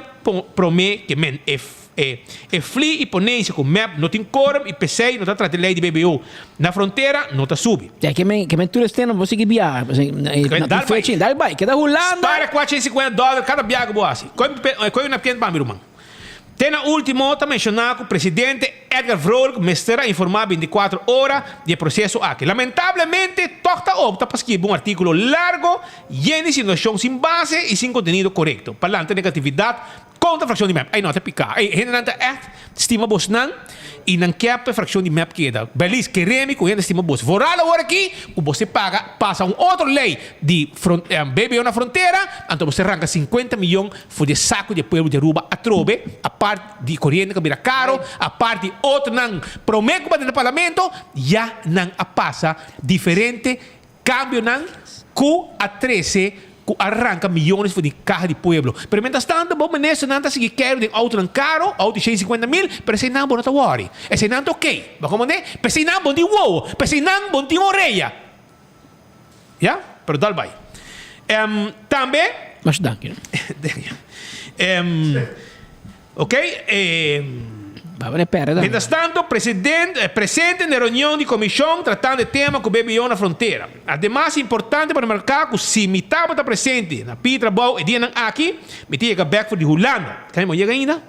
promé ke men e e fli i ponensia ku mep no tin kórum i p'esei no ta trata e lei di BBO na frontera no ta subi. Ya ke men ke men tur esnan bo sigui biaha na tin fecha dal bai keda Hulanda. Spara 450 dòler kada biaha ku bo hasi. Koe un napkin pa mi ruman. Te na ultimo ta menshoná ku presidente Edgar Vrolijk mester a informá 24 ora di e proseso aki. Lamentablemente tòg ta opta pa skibi un artíkulo largo yen di insinuashon sin base i sin kontenido korekto pa lanta negatividat kontra frakshon di mep. Ei no ta piká. Ei hendenan ta ègt stima bosnan i nan ke pa e frakshon di mep keda. Beliz, kere mi ku hende stima bos. Vooral awor aki ku bos te paga pasa un otro lei di BBO na frontera anto bos te ranka 50 miyon For di e saku di e pueblo di Aruba atrobe, apart di koriente ku a bira karo, apart di otronan prome ku bata den parlamento, ya nan a pasa diferente kambionan ku a trese ku a ranka miyones for di kaha di pueblo. Pero mientras tanto bo ministernan ta sigui keiru den autonan karo, auto di shen sinkuenta mil, pero eseinan bo no ta wòri. Eseinan ta okey. Bo komprende? P'eseinan bo no tin wowo, p'eseinan bo no tin orea. Ya, pero dal bai. Em, tambe. Masha danki. Em, ok, eh. Baba ne perde dan. Mientras tanto, president, eh, presente na reunion di comision tratando e tema cu BBO na frontera. Ademas, importante pa remarca cu si mi tabata presente na pidi trabou e dianan aki, mi ta yega bek for di Hulanda. Kan mi yega ainda?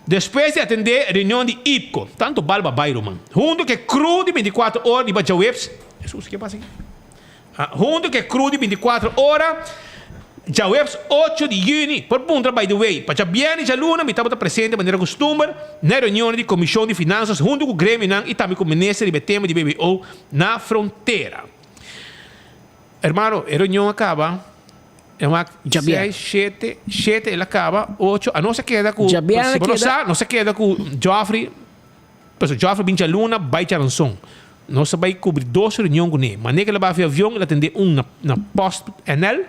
Despues di atendé reunion di IPCO, tantu bal pa bai ruman. Huntu ku e crew di 24 ora riba djaweps, Hesus, ke pasa aki? Ah, huntu ku e crew di 24 ora djaweps 8 di yüni. Por puntra by the way, pa djabièrnè i djaluna mi tabata presente manera kustumber na e reunionnan di Komishon di Finansas huntu ku gremionan i tambe ku minister riba e tema di BBO na frontera. Hermano, e reunion a kaba. E wak Djabièrnè. seis, shete, shete el a kaba, ocho. A nos a keda ku, Djabièrnè si bo no keda. sa, nos a keda ku Geoffrey, pasobra Geoffrey bin djaluna bai djaranson. Nos a bai kubri dos reunion kuné. Manera ku el a bai afia avion, el a tende un na na Post NL,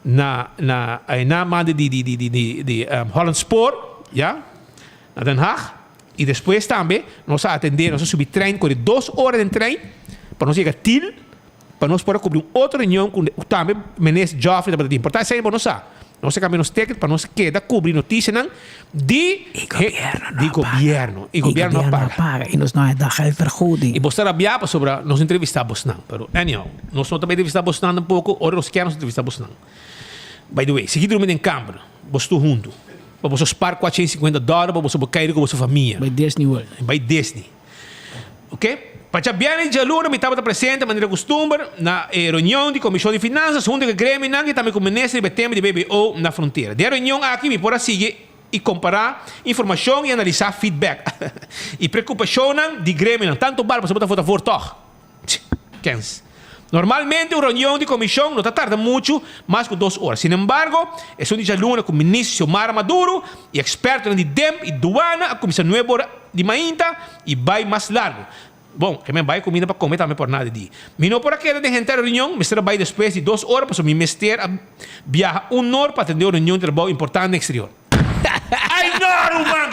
na na na manda di di di di di di Holland Spoor, ya, na Den Haag. I despues tambe nos a atendé, nos a subi trein, kore dos ora den trein pa nos yega Tiel. Pa nos por a cubri un otro reunion cu tambe Minister Geoffrey tabata tin. Por ta esey bo no sa. Nos a cambia nos ticket pa nos keda cubri noticianan di di gobierno. Y gobierno no a paga. Y nos no a da geldvergoeding. Y bo sta rabia pasobra nos entrevista bosnan. Pero anyhow, nos no ta bay entrevista bosnan tampoco. Ora nos kier nos entrevista bosnan. By the way, sigui drumi den camber. Bos tur hunto. Pa boso spar 450 dollar pa boso por cairi cu boso famia. Bay Disney World. Bay Disney. Ok. Pa djabièrnè i djaluna mi tabata presente manera kustumber na e reunion di Komishon di Finansas huntu ku e gremionan i tambe ku minister riba e tema di BBO na frontera. Den e reunion aki mi por a sigui i kompará informashon i analisá feedback i prekupashonnan di gremionan. Tantu bal pasobra bo ta vota voor tòg. Kens. Normalmente un reunion di komishon no ta tarda muchu mas ku dos ora. Sinembargo, esun di djaluna ku Minister Xiomara Maduro i ekspertonan di DEMP i Duana a kuminsá nuebe ora di mainta i bai mas largu. Bon, e men bai kuminda pa kome tambe por nada di. Mi no por a keda den henter reunion, mester a bai despues di dos ora pasobra mi mester a biaha un nor pa atendé un reunion di trabou importante den eksterior. Ay no, ruman!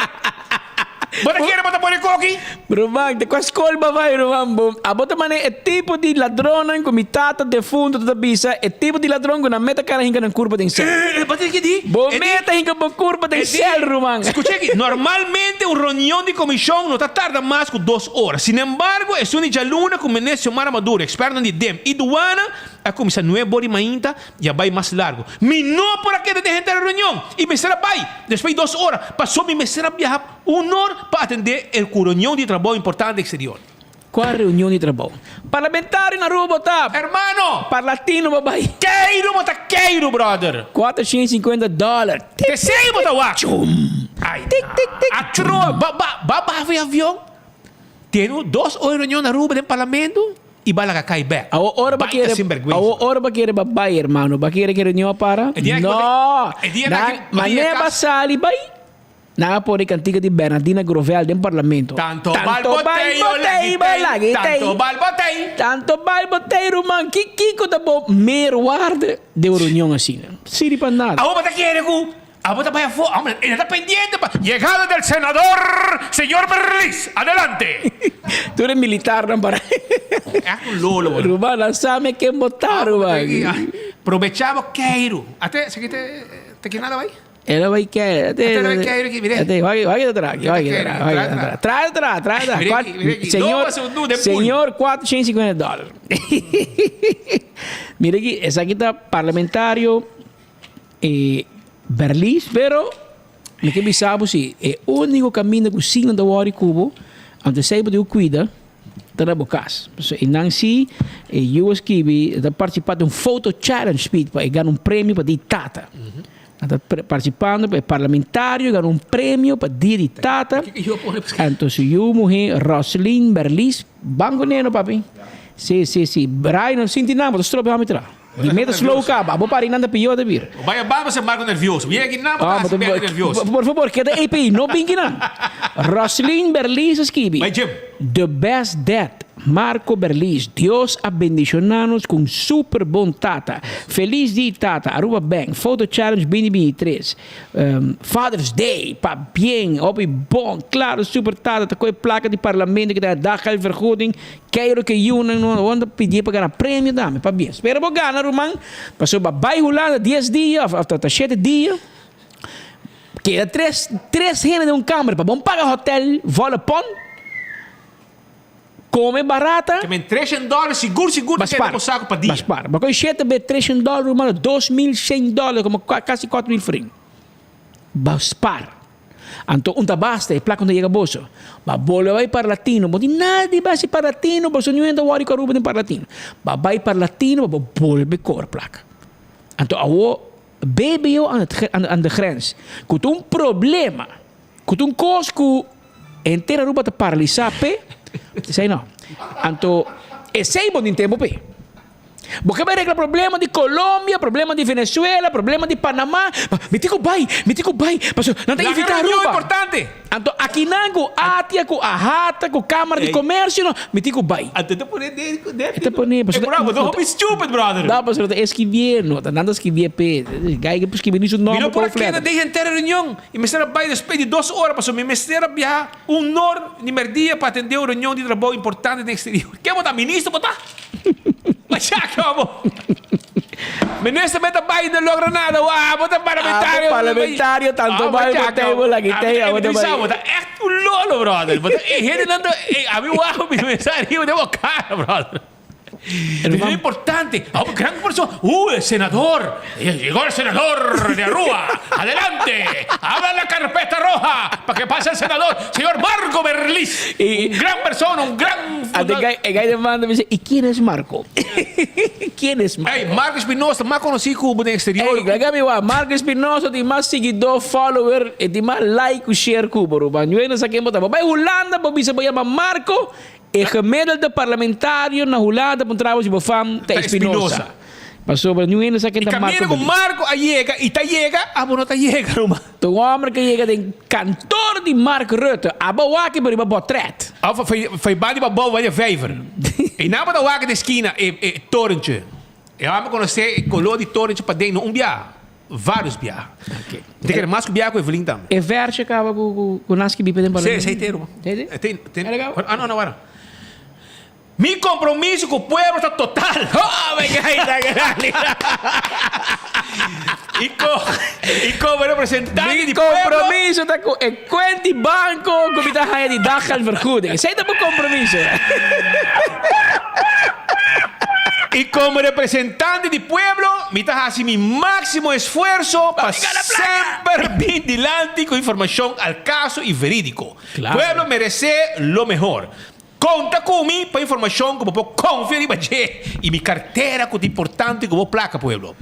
Bo ta kere bo ta pone koki? Ruman, te kua skol bo a bai, ruman? Bo abo ta mane e tipo di ladronnan ku mi tata defunto ta bisa, e tipo di ladron ku nan meta kara hinka nan kurpa den sèl. Eh, bo tin ki di? Bo meta hinka bo kurpa den sèl, ruman. Skucha aki, normalmente un reunion di komishon no ta tarda mas ku dos ora. Sinembargo, esun di djaluna ku Minister Xiomara Maduro, ekspertonan di DEM i Duana a kuminsá nuebe ora di mainta, I a bai mas largu. Mi no por a keda den henter e reunion i mester a bai despues di dos ora, pasobra mi mester a biaha un or pa atendé e ku reunion di trabou importante eksterior. Kua reunion di trabou? Parlamentario na Aruba bo ta! Hermano! Parlatino bo bai! Keiru bo ta keiru, brother! 450 dòler! Pesei bo ta wak! Chum! Ai, Tik, tik, tik! Atro! Ba, ba, ba baha e avion, tene dos ora reunion na Aruba den parlamento. I ba laga kai bek. Awo ora ba Bai ta kere, sinbergüenza. awo ora ba kere ba bai, hermano. Ba kere kere nio a para? E dia ki No! bo ta- e dia Nan, ki bo ta mané yega ba kas. sali bai. Nan a pone kantika di Bernardina Grovel den parlamento. Tanto bal Tanto bal botei, o botei, ba lagi lagi tei. tei. Tanto bal botei. Tanto bal botei, ruman. Ki kiko ta bo meerwaarde den un reunion asina? Sirbi pa nada. Awo bo ta kere ku. Abo ta bai afó, hombre, e ta pendiente pa llegada del senador señor Berlis, adelante. Tur e militarnan para. Echt un lolo bo. Ruman, nan sa me ken bo ta, ruman. Probecha bo keiru. Ate, esaki te, te kina lo bai? E lo bai keiru. Ate lo bai keiru aki, mire. Ate, wak, wak ta tra aki, wak ta tra, wak ta tra. Trae tra, trae tra. Mire aki, mire aki. Señor, señor, 450 dòler. Mire aki, esaki ta parlamentario. E Berlis, pero mi ke bisa bo si e úniko kaminda ku si nan ta wòri ku bo, anto esei bo tin ku kuida, ta na bo kas. Pasobra e nan si e yu a skibi, e ta partisipá den un photo challenge speed pa e gana un premio pa di tata. Nan ta partisipando pa e parlamentario gana un premio pa dia di tata. Anto su yu muhé Roslyn Berlis, ban ku neno papi. Si, si, si. Brian no sinti nan, bo ta strobe hòmber tra. Di meta slow caba, abo pari nan ta pior ta bir. Bo bai a baba se Marco nervioso. Bo yega aki nan bo ta hasi Bernie nervioso. Por favor, keda API, no binki nan. Roslyn Berlis a skibi. Bai Jim. The best dad, Marco Berlis. Dios a bendiciona nos cu un super bon tata. Feliz dia tata. Aruba Bank, Photo Challenge 2023. Father's Day, pabien, hopi bon, claro super tata ta coge placa di parlamento ki ta daggeldvergoeding. Keiro ke yunan no awor ta pidié pa gana premio tambe. Pabia? Spera bo gana ruman, pasobra bo a bai Hulanda dies dia of ta shete dia, keda tres tres hende den un kamer pa bon paga hotel volle pon, kome barata. Te men treshen dòler sigur sigur ta keda bo saku pa dia. Bas par. Bo kohe shete be treshen dòler ruman 2100 dòler komo kasi 4000 florin. Bas par. Anto un ta basta, e plaka no ta yega boso. Ba bolbe bai Parlatino, bo tin nada di basi Parlatino, boso niun hende ta wòri ku Aruba den Parlatino. Ba bai Parlatino pa bo bolbe kobra plaka. Anto awo BBO aan het aan de grens, ku ta un problema, ku ta un kos ku henter Aruba ta paralisá p'e, esei no. Anto esei bo tin tempu p'e. Bo ke bai regla problema di Colombia, problema di Venezuela, problema di Panama. Mi tin ku bai, mi tin ku bai, pasobra nan ta invitá Aruba. Anto akinan ku ATIA, ku AHATA, ku Kamara di Komersio, no, mi tin ku bai. Anto ta pone den ku den. E ta pone, pasobra. Ey, brother, bo ta hopi stupid, brother. No, pasobra ta eskibie, no, ta nan ta skibie p'e. Gai ke por skibi ni su Mi nomber no por a ku keda letra. den henter e reunion i mester a bai despues di dos ora, pasobra mi mester a biaha un or di merdia pa atendé un reunion di trabou importante den exterior. Ke bo ta, minister bo ta? Machaca bo. Minister meta bai no logra nada. Wa, bo ta parlamentario. Abo parlamentario tanto bai bo table aki tey abo ta bai. Bo ta echt un lolo brother. Bo ta e hende nan ta e ami wou mi mesa ariba den bo cara brother. Es importante. Abo gran persona. Uh, el senador. Llegó el senador de Aruba. Adelante. Abra la carpeta roja para que pase el senador, señor Marco Berlis. Un gran persona, un gran Anto e gai, e gai de manda mi dice, ¿y quién es Marco? ¿Quién es Marco? Ey, Marco Espinosa, mas conocí cu bo den exterior. Ey, laga mi wak, Marco Espinosa tin mas siguidor, follower, e tin mas like cu share cu bo, ruman. Yo no sa ken bo ta. Bo bai Hulanda, bo bisa bo yama Marco, e gemiddelde parlamentario na Hulanda pa un trabou si bo fam ta Espinosa. Pasobra niun hende sa ken I ta Marco kaminda ku Berlis. Marco a yega i ta yega, abo no ta yega, ruman. Ta un homber ke yega den kantoor di Mark Rutte. Abo wak e riba botret. Of fai bandi pa bou bai e vijver. E nan bo ta wak den skina e e torentje. E homber konosé e kolor di torentje paden no un biaha, vários biaha. Te kere mas ku biaha ku Evelyn tambe. E versje kaba ku ku ku nan skibi pa den Sí, esei te ruman. Esei te? Ah no no wara. Mi compromiso cu pueblo ta total. Oh my God, ta grandi. Y co, y como representante Mi di pueblo. compromiso ta cu e cuenta di banco cu mi ta haya di daggeldvergoeding. Esey ta bo compromiso. Y como representante di pueblo, mi ta haci mi maximo esfuerzo pa semper bin dilanti cu informacion al caso y veridico. Claro. Pueblo merece lo mehor. Konta ku mi pa informashon ku bo por konfia riba dje i mi kartera ku ta importante ku bo plaka pueblo.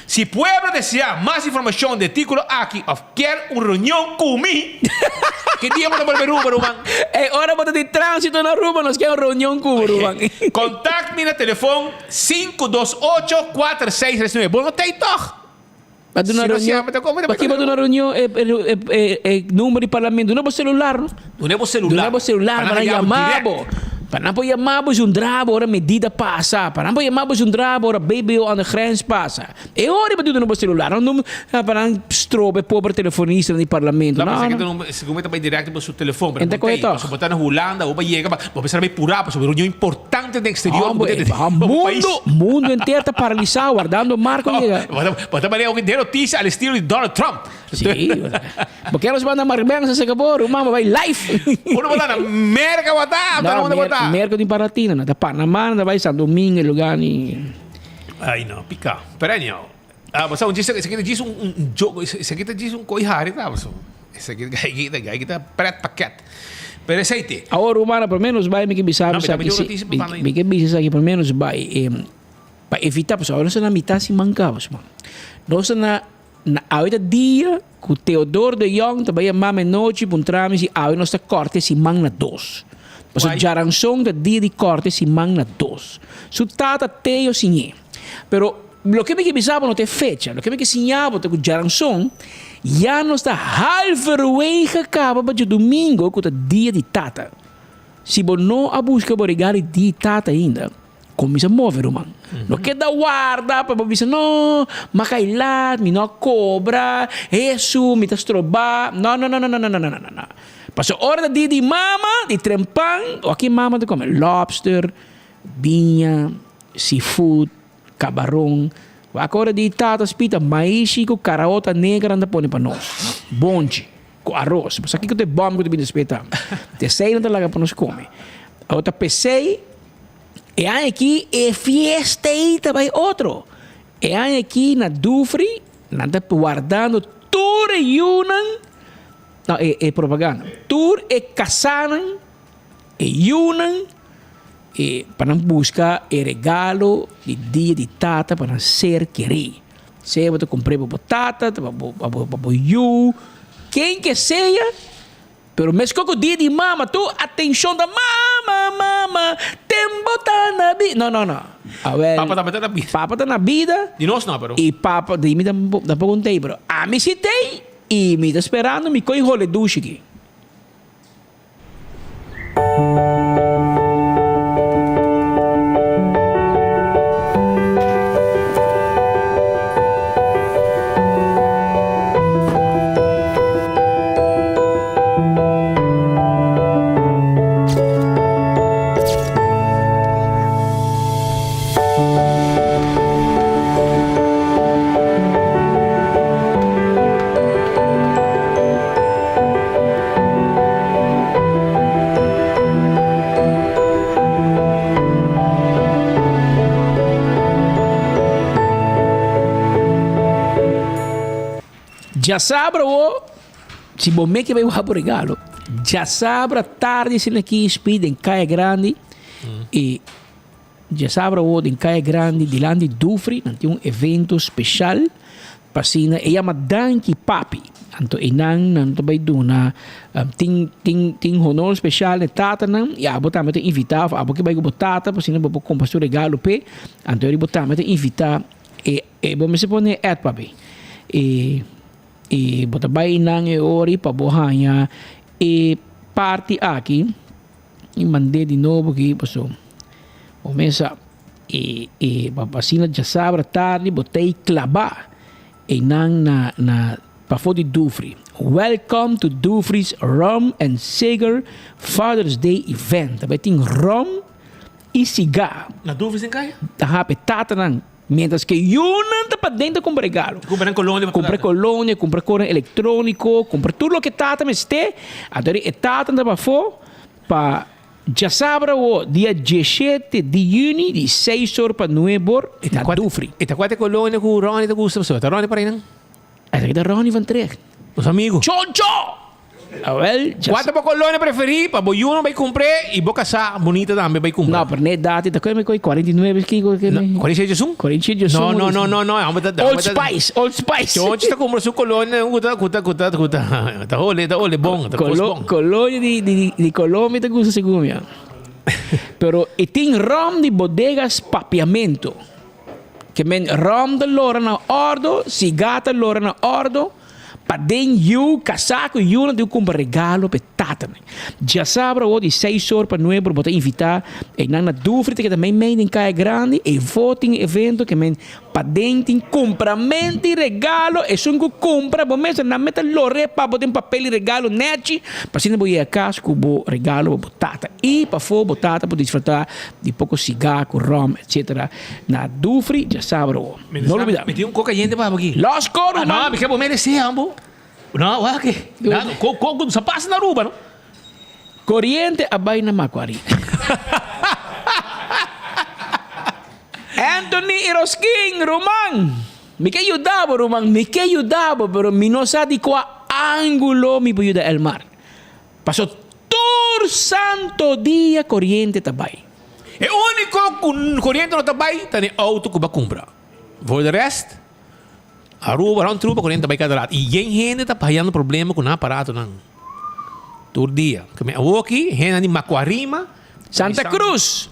Si pueblo deseá mas informashon di e tikulo aki òf kier un reunion ku mi, ki dia bo ta bolbe Aruba ruman? Ey, ora bo ta di tránsito na Aruba nos kier un reunion ku bo ruman. Kontakt mi na telefon 528 4639. Bo no ta ei tòg? Pa duna Si no reunion, siempre ta como pa ki pa duna reunion e, e, e, e, e numero di parlamento? Duna bo celular, no? Duna bo celular. Duna bo celular Pa pa nan nan yama yama direct. bo. Pa nan por yama bo zundra bo ora medida pasa. Pa nan por yama bo zundra bo ora BBO aan de grens pasa. E ora bo duna bo celular. No pa nan stroba e pober telefonistanan di parlamento. No, No, no. no. Segun mi ta bai directo pa su telefon. En ta kohe toch. Pasobra bo ta na Hulanda, bo yega, bo mester a bai purá pasobra reunion importante den exterior. Hombre, mundo, mundo entero ta paralisá wardando Marco yega. Bo ta manera un noticia al estilo di Donald Trump. Sí. Porque los manda Mark Benson se acabó, ruman, bai live. Uno bota na Merca bota, No, uno bota. Merca tin Paratina, na ta Panamá, na bai San Domingo, lugar ni. Ay no, pica. Pero anyhow, ah, basta un djis, esaki ta djis un un joke, esaki ta djis un koi hari ta, so. Esaki gai ta gai ta pret pakket. Pero esei te. Awor ruman, por menos bai mi ke bisa No, mi esaki ta si, noticia pa banda mi ke bisa esaki por menos bai pa evita, pasobra awor nos ta na mitad siman caba, man. Nos ta na Na awe ta dia ku Theodor de Jong ta bai a mama e nochi puntra mi si awe nos ta kòrta e siman na dos. Pasobra djaranson ta dia di kòrta e siman na dos. Su tata Theo siñ'é. Pero loke mi ke bisa bo no ta e fecha. Loke mi ke siña bo ta ku djaranson ya nos ta halverwege kaba pa djadumingo ku ta dia di tata. Si bo no a buska bo regalo di dia di tata ainda. Kuminsá move ruman. No keda warda pa bo bisa, No, m'a kai lat, mi no a kobra, Hesu, mi ta strobá. No, no, no, no, no, no, no, no, no, no. Pasobra ora ta dia di mama, di trempan, wak mama ta kome? Lobster, biña, seafood, kabaron. Wak ora di tata spita maishi ku karaota negra nan ta pone pa nos. Bonchi, ku aros. Bo sa kiko ta e bòm ku ta bini despues tambe. T'esei nan ta laga pa nos kome. Awor ta p'esei. E aña aki e fiesta ei ta bai otro. E aña aki na Dufry nan ta wardando tur e yunan, no e e propaganda, tur e kasanan, e yunan e pa nan buska e regalo di dia di tata pa nan ser kerí. Sea bo ta kumpr'é pa bo tata, pa bo pa bo yu, ken ke sea. Pero meskos ku dia di mama tur atenshon ta mama mama tembo ta na bi no no no awel Papa tambe ta na bida. Papa ta na bida. Di nos no pero. I papa di mi tampoco un tei pero ami si tei i mi ta sperando mi koi hole dushi aki. Djasabra wo, si bo meke bai wak bo regalo, djasabra tardi asina aki spi den Kaya Grandi i djasabra wo den Kaya Grandi dilanti Dufry nan tin un evento special pa asina e yama Danki Papi. Anto einan nan ta bai duna tin tin tin honor special na e tatanan i abo tambe ta invita of abo ke bai ku bo tata pa asina bo por kumpra su regalo p'e anto bo tambe ta invita E e bo mester pone e ad papi. E e bo ta bai nan e ori pa bo haña e parti aki i mand'é di nobo aki paso bo mester e e pa asina djasabra tardi bo ta ei klabá einan na na pafó di Dufry. Welcome to Dufry's Rum and Cigar Father's Day Event. Ta bai tin rum i sigá. Na Dufry's den kaya? Ta hape tatanan. Mientras ke yunan ta paden ta kumpra regalo. Kumpra nan kolonia pa Kumpra kolonia, kumpra konan elektroniko, kumpra tur loke tata mester. Anto e tata ta pafó pa djasabra awo dia dieshete di yüni di seis or pa nuebe or na Dufry. E ta kuate kolonia ku Ronnie ta gusta pasobra ta Ronnie por einan? Esaki ta Ronnie van Tregt. Nos amigo. Choncho! Awel, Kua ta bo kolonia preferí pa bo yunan bai kumpr'é i bo kasá bunita tambe bai kumpra? No, pero n'e edat ta kue mi koi 49 kiko ke mi. 46 djesun? 46 djesun. No, no, no, no, no. Old Spice, Old Spice. Chonchi ta kumpra su kolonia ku ta ku ta ku ta ku ta ta hole ta hole bon, ta kos bon. Kolonia di di di Colombia ta gusta segun mi. Pero e tin rom di bodegas Papiamento. Ke men rom ta lora na ordo, sigá ta lora na ordo. Paden yu, kasá ku yunan tin ku kumpra regalo pa e tatanan. Djasabra awor di seis or pa nuebe or bo ta invitá einan na Dufri ta keda meimei den Kaya Grandi e voting evento ke men paden tin kumprament di regalo esun ku kumpra bo mester nan mester lor'é pa bo den papel di regalo nèchi pa asina bo yega kas ku bo regalo pa bo tata i pafó bo tata por disfrutá di poko sigá ku ròm etcetera na Dufri djasabra awor. No lubida. Mi tin un koka yente pa bo aki. Los koru man. No, mi ke bo merece ambo. No, wak ke. Ko ko sa pasa na Aruba no. Coriente a bay na Macuari. Anthony Iroskin, ruman. Mi ke yuda bo ruman, mi ke yuda bo, pero mi no sa di cua angulo mi por yuda Elmar. Paso tur santo dia coriente ta bay. E úniko ku koriente no ta bai ta den outo ku bo a kumpra. For de rest, Aruba, rònt Aruba koriente ta bai kada rato. I yen hende ta hayando problema ku nan aparatonan tur dia. Keme awoki hendenan di Macuarima, Santa Cruz.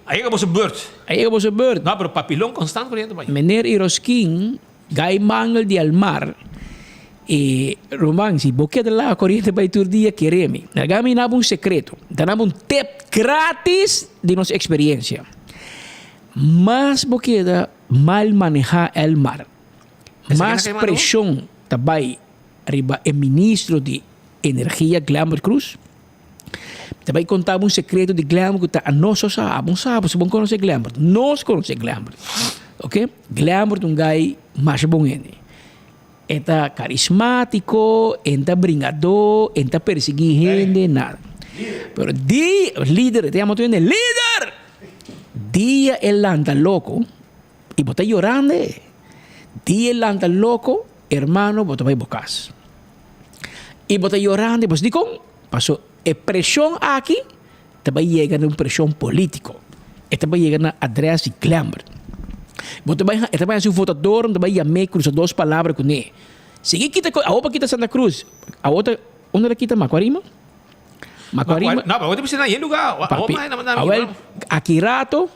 A yega boso beurt. A yega boso beurt. No, pero Papilon konstant koriente ta bai. Meneer Iroskin Guy Mangel di Almar e ruman si bo keda laga koriente bai tur dia kere mi. Laga mi naba un sekreto. Ta naba un tip gratis di nos eksperiencia. Mas bo keda mal maneha Elmar, mas preshon ta bai riba e ministro di energia Glenbert Cruz. Mi ta bai konta bo un sekreto di Glenbert ku ta anos so sa, abo sa, bo bon konosé Glenbert. Nos konosé Glenbert. Ok, Glenbert un guy masha bon hende. E ta karismátiko, e ta bringadó, e ta persiguí hende, nada. Pero di lider, e ta yama tur hende lider! Dia e lanta loko i bo ta yorando e. Dia e lanta loko, hermano, bo ta bai bo kas. I bo ta yorando i bo sa dikon? Paso e preshon aki ta bai yega na un preshon politico. E ta bai yega na adres di Glenbert. Bo ta bai e ta bai hasi un votador, ta bai yam'é cruza dos palabra kuné. Sigui kita awor pa kita Santa Cruz, awor ta unda ta kita Macuarima? Macuarima. No, pero awor ta bisa na yen lugar. Papi, awel aki rato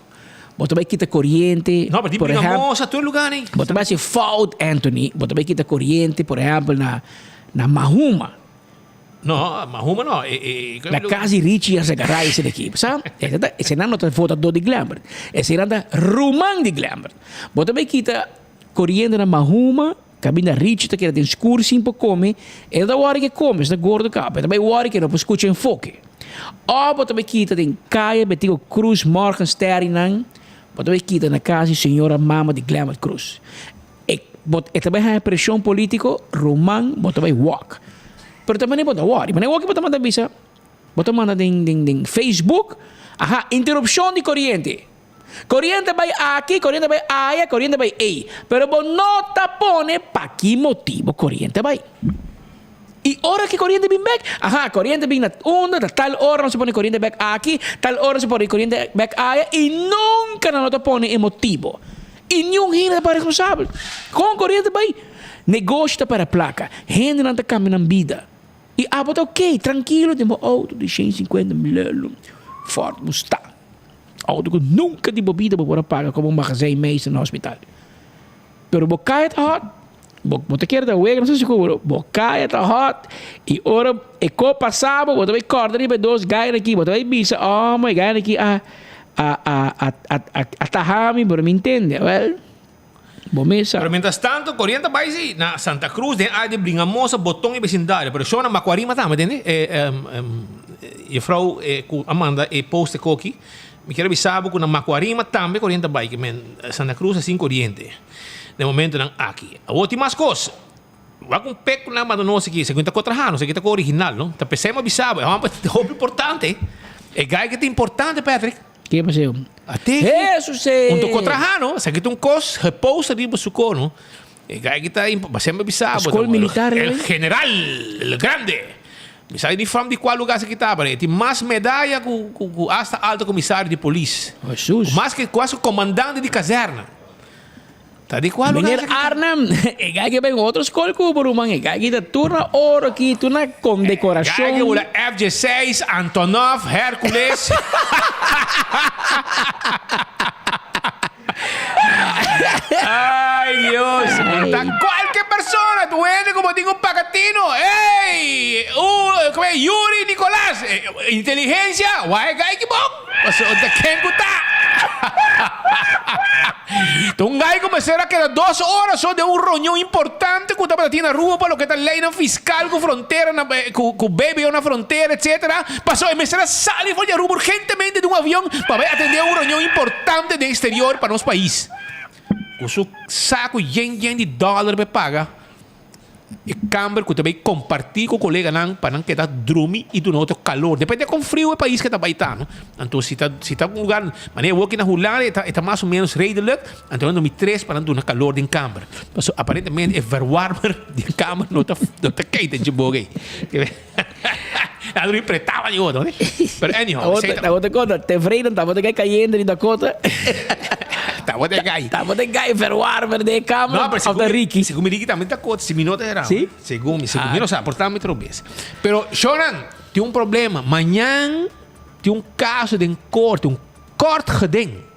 bo ta bai kita coriente. No, pero di Brigamosa tur lugar nei. Bo ta bai hasi fout Anthony, bo ta bai kita coriente por ehempel na na Mahuma. No, Mahuma no. E, e, Na cas di Richie a saca ese de aquí. Sa? Ese nan no ta votador di Glenbert. Ese nan ta ruman di Glenbert. Bo ta bay kita coriente na Mahuma, cabinda Richie ta keda den scur sin por come. E no ta worry ke come, e ta gordo caba. E ta bay worry ke no por scucha enfoke. Of bo ta bay kita den Caya Betico Cruz Morgensterry nan. Bo ta bay kita na cas di señora mama di Glenbert Cruz. E bo e ta bai haña preshon polítiko, ruman bo ta bai wòk. Pero ta manera bo ta wòri. Manera wòk bo ta manda bisa, bo ta manda den den den Facebook, aha, interupshon di koriente. Koriente bai aki, koriente bai aya, koriente bai ei. Pero bo no ta pone pa ki motibu koriente bai. I ora ki koriente bin bèk, aha, koriente bin na unda, ta tal ora nos a pone koriente bèk aki, tal ora nos a pone koriente bèk aya, i nunka nan no ta pone e motibu. I niun hende ta para responsabel. Kon koriente bai? Negoshi ta para plaka, hendenan ta kambia nan bida. I abo ta oke, trankilo den bo outo di shen sinkuenta mil Ford Mustang. Outo ku nunka di bo bida bo por a paga komo un magazijnmeester na hospital. Pero bo kaya ta hot. Bo, bo ta kere ta wega, no sa sigur, bo kaya ta hot. I ora e ko pasa bo, bo ta bai kòrda riba e dos gainan aki. Bo ta bai bisa, oh, ma e gainan aki a, a, a, a, a, a, a taha mi, pero mi ntende. Wèl, bo mes sa. Pero mientras tanto, koriente a bai si na Santa Cruz, den área di Bringamosa, Boton i besindario. Pero shon na Macuarima tambe, tende? E, juffrouw ku a manda e post e koki, mi kier a bisa bo ku na Macuarima tambe koriente a bai, ke men Santa Cruz a sin koriente. Den momentonan aki. Awor tin mas kos. Wak un pek ku nan manda nos aki, esaki no ta ko traha, esaki ta ko original, no? Ta p'esei mi a bisa bo, e hòmber ta hopi importante. E gai ki ta importante, Patrick. Ke paseo? Ate. Hesus e! Un ta ko traha, no? Esaki ta un kos gepost riba su ko, no? E gai ki ta impo, p'esei mi a bisa bo. Skol militar, El general, el grande. Mi sa di fam di kua lugar esaki ta, pero e tin mas medaya ku ku asta alto komisario di polis. Hesus. Mas ke kuas komandante di kazèrna. Ta di kua lugar Meneer esaki ta? Arnhem, e gai ke bai un otro skol ku bo ruman, e gai ki ta tur na oro aki, tur na Gai ke kondekorashon. wula FJ6, Antonov, Hercules. Ay, Dios. Ta cualquier persona, tu hende como tin un pacatino. Ey! Uh, como es? Yuri Nicolás. Eh, inteligencia, why guy ki bon? Paso, ta ken ku ta? Ta un guy ku mester a keda dos ora so den un reunion importante ku tabata tin na Aruba pa loke ta leynan fiscal ku frontera na ku ku BBO na frontera etcetera. Paso e mester a sali for di Aruba urgentemente den un avion pa bai atende un reunion importante den exterior pa nos pais. Ku su saku yen yen di dollar pa e paga. E kamber ku ta bai kompartí ku koleganan pa nan keda drumi i duna otro kalor. Depende kon friu e pais ke ta bai ta, no? Anto si ta si ta un lugar manera awor aki na Hulanda e ta e ta mas o menos redelijk, anto nan drumi tres pa nan duna kalor den kamber. Pasobra aparentemente e verwarmer den kamber no ta no ta kei den dje boga ei. Nan a drumi pretaba di otro, ne? Pero anyhow, esei ta. Tabata kota, tevreden tabata kai kayente di Dakota. Tabata gai. Tabata gai verwarmer den e kamer. No, pero Of ta Ricky. Segun mi Ricky tambe ta kota, si mi no ta erá. Si? Segun mi, segun mi no sa, por ta mi trobes. Pero, Shonan, tin un problema. Mañan tin un kaso den korte, un kort geding.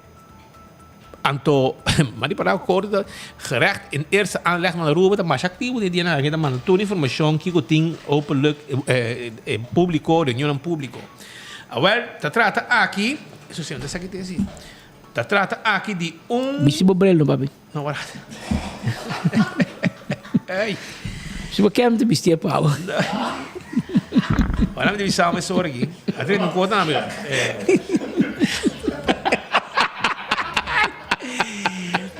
Anto, ma di palabra korte ta gerecht in eerste aanleg na Aruba ta masha aktivo den dianan aki ta manda tur informashon kiko tin openlijk e publico, reunionnan publico. Awel, ta trata aki, eso si, ta esaki tin asi. Ta trata aki di un. Bisti bo bril no papi. No wara. Ey. Si bo kem ta bisti e pabo. Wara mi ta bisa mi sora aki. A trenta un kota na mi.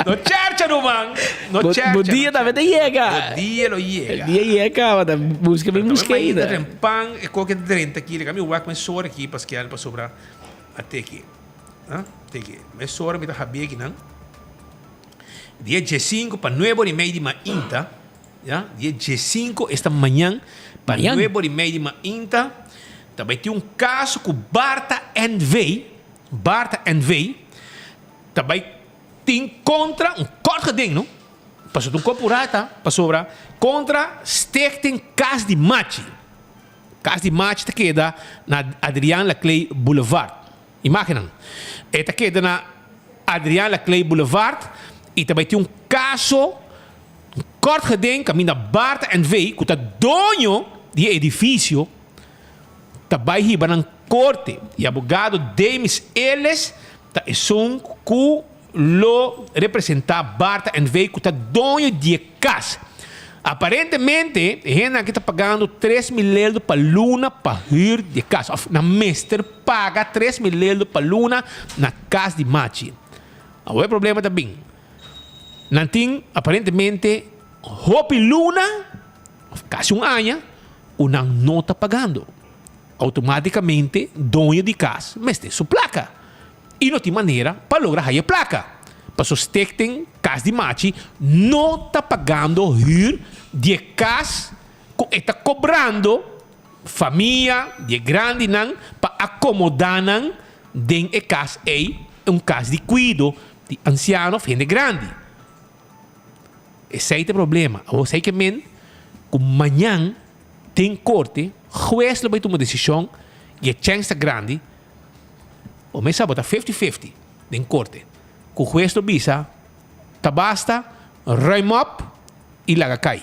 No chercha ruman. No chercha. Bo dia tambe ta yega. Bo dia lo yega. Dia yega kaba ta buska mi buska ainda. Pan e koke 30 kilo. Kami wak mi sora aki paske pasobra a teki. Teki. Mesora mi ta habia akinan. Dia diesinco pa nuebe ora y media di mainta, ya, dia diesinco esta mañan pa nuebe ora y media di mainta ta bai tin un caso cu Barta NV, Barta NV ta bai tin contra un kort geding no, pasobra ta un corporata pasobra contra Stichting Cas di Machi. Cas di Machi ta keda na Adriaan Laclay Boulevard. Imágennan. E ta keda na Adriaan Laclay Boulevard y ta bai tin un caso, un kort geding caminda Barta NV. cu ta doño di e edificio ta bai hiba nan corte y abogado Demis Ellis ta esun cu lo representa Barta NV cu ta doño di e cas. Aparentemente e hendenan aki ta pagando 3000 leldo pa luna pa huur di e cas of nan mester paga 3000 leldo pa luna na cas di Machi. Awor e problema ta bin. Nan tin aparentemente hopi luna of casi un aña cu nan no ta pagando. Automaticamente doño di cas mester su placa. I no tin manera pa logra haya plaka. Paso Stichting Kas di Machi no ta pagando hür di e kas ku e ta kobrando famia di e grandinan pa akomodá nan den e kas ei, un kas di kuido di ansiano of hende grandi. Esei ta e problema. Awor esei ke men ku mañan den korte hues lo bai tuma desishon i e chèns ta grandi. Bo mester bo ta fifty fifty den korte. Ku hues lo bisa ta basta, ruim op i laga kai.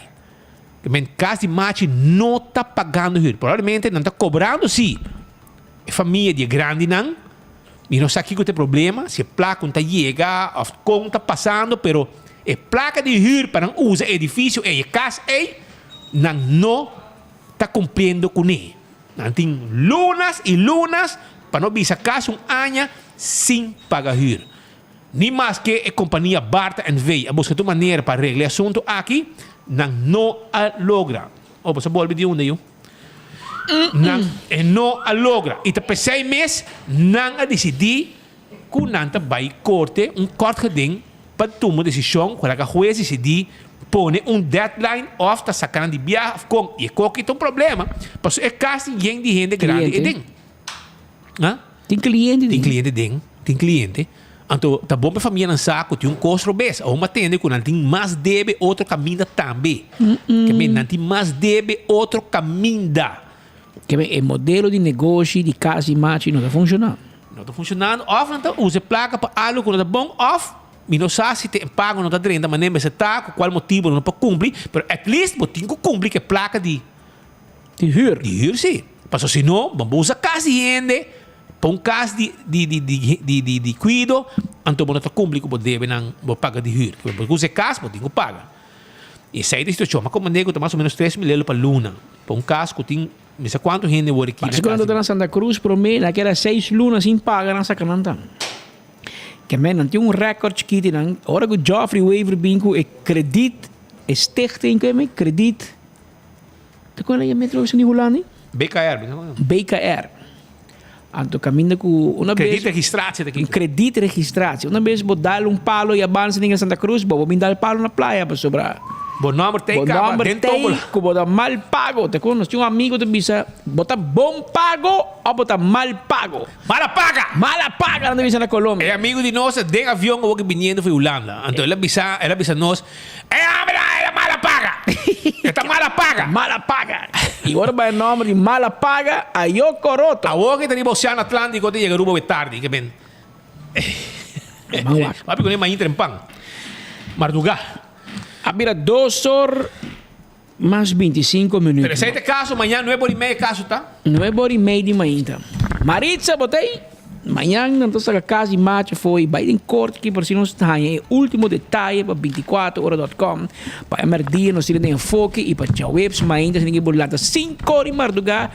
Ke men kas di machi no ta pagando hür. Probablemente nan ta kobrando si. E famia di e grandinan, mi no sa kiko ta e problema, si e plaka un ta yega òf kon ta pasando, pero e plaka di hür pa nan usa e edifisio ei, e kas ei, nan no ta kumpliendo kuné. Nan tin lunas i lunas, pa no bisa kasi un aña, sin paga hür. Ni maske e kompania Barta NV. a buska tur manera pa regla e asuntu aki, nan no a logra. Oh, boso a bolbe di unda, yu? Nan e no a logra. I ta p'esei mes nan a disidí ku nan ta bai korte un kort geding pa tuma desishon ku laga hues disidí pone un deadline òf ta saka nan di biaha òf kon. I e koki ta un problema pasobra e kas tin yen di hende grandi e den. Ha? Tin kliente den. Tin kliente den, tin kliente. Anto ta bon pa e famianan sa ku tin un kos robes. Awor mi a tende ku nan tin mas debe otro kaminda tambe. Ke men nan tin mas debe otro kaminda. Ke men e modelo di negoshi di kas di machi no ta funshoná. No ta funshonando òf nan ta usa e plaka pa algu ku no ta bon òf. Mi no sa si te pago no ta drenta manera mester ta, ku kual motibo no por kumpli, pero at least bo tin ku kumpli ku e plaka di. Di hür. Di hür si. Pasobra si no, bo bo usa kas di hende pa un kas di di di di di di di kuido, anto bo no ta kumpli ku bo debenan bo paga di hür. Bo usa e kas, bo tin ku paga. I esei ta e situashon. Mi a komprende ku ta mas o menos 3000 euro pa luna pa un kas ku tin mi sa kuantu hende wor aki na Parse ku kas nan di. ta na Santa Cruz promé, nan a keda seis luna sin paga, nan saka nan tambe. Ke men nan tin un record chikiti nan ora ku Geoffrey Wever bin ku e krediet e stichting ku e krediet ta kon e metro di Hulanda BKR bisa kon BKR anto kaminda ku una bes Krediet registratie ta kiko krediet registratie una bes bo dal un palo i a bansa den Santa Cruz bo bo bin dal palo na playa pasobra bo nomber tei kaba den tombol ku bo ta mal pago te kon nos tin un amigo ta bisa bo ta bon pago of bo ta mal pago. Mala paga! Mala paga nan ta bisa na Colombia. E amigo di nos ta den avion awor ki biniendo for Hulanda. Anto el a bisa, el a bisa nos, E hombre nan e ta mala paga! E ta mala paga! Mala paga! I ora bai e nomber di mala paga, ayo coroto! Awor ki ta riba Oceano Atlantico ta yega Aruba awe tardi, ke men. Man wak. Papi ku ne mainta den pan. Mardugá. A bira dos or. Mas 25 minuut. Pero esei ta e kaso, mañan nuebe ora i mei e kaso ta? Nuebe ora i mei di mainta. Maritza, bo ta ei? Mañan nan ta saka kas di macho afó i bai den kort aki por si nos ta haña e último detaye pa 24 ora dot com. Pa e mèrdia nos tin den enfoke i pa djaweps mainta si bo lanta sinku ora di mardugá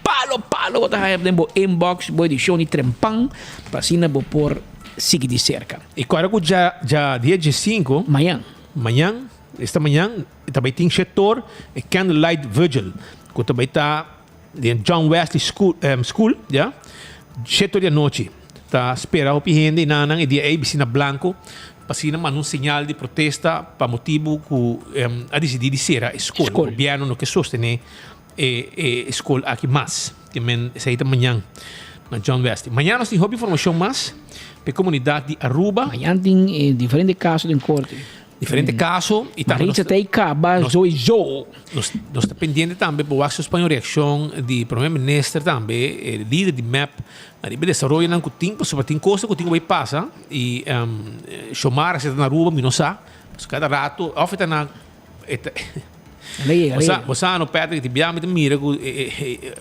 palo palo bo ta haña den bo inbox bo edishon di Trempan pa asina bo por sigui di serka. I kòrda ku dja dja dia diesinku. Mañan. Mañan, esta mañan. E ta bai tin shetor e Candlelight Vigil ku ta bai ta den John Wesley School, School ya, shetor di anochi. Ta spera hopi hende i nan e dia ei bisti na blanco pa asina manda un señal di protesta pa motibu ku a disidí di sera e skol. Gobièrnu no ke sostené e skol aki mas. Ke men esei ta mañan na John Wesley. Mañan nos tin hopi informashon mas pa e komunidat di Aruba. Mañan tin diferente kaso den korte. Diferente caso y tambe Maritza ta caba sowieso. Nos nos ta pendiente tambe pa wak si nos pone un reaccion di Prome Minister tambe, e lider di mep, riba e desaroyonan cu tin pasobra tin cosnan cu tin cu bay pasa y Xiomara si ta na Aruba mi no sa, pasobra cada rato of e ta na e ta Lei, Bo sa, lei. bo sa no Patrick, ti bia mi ta mira ku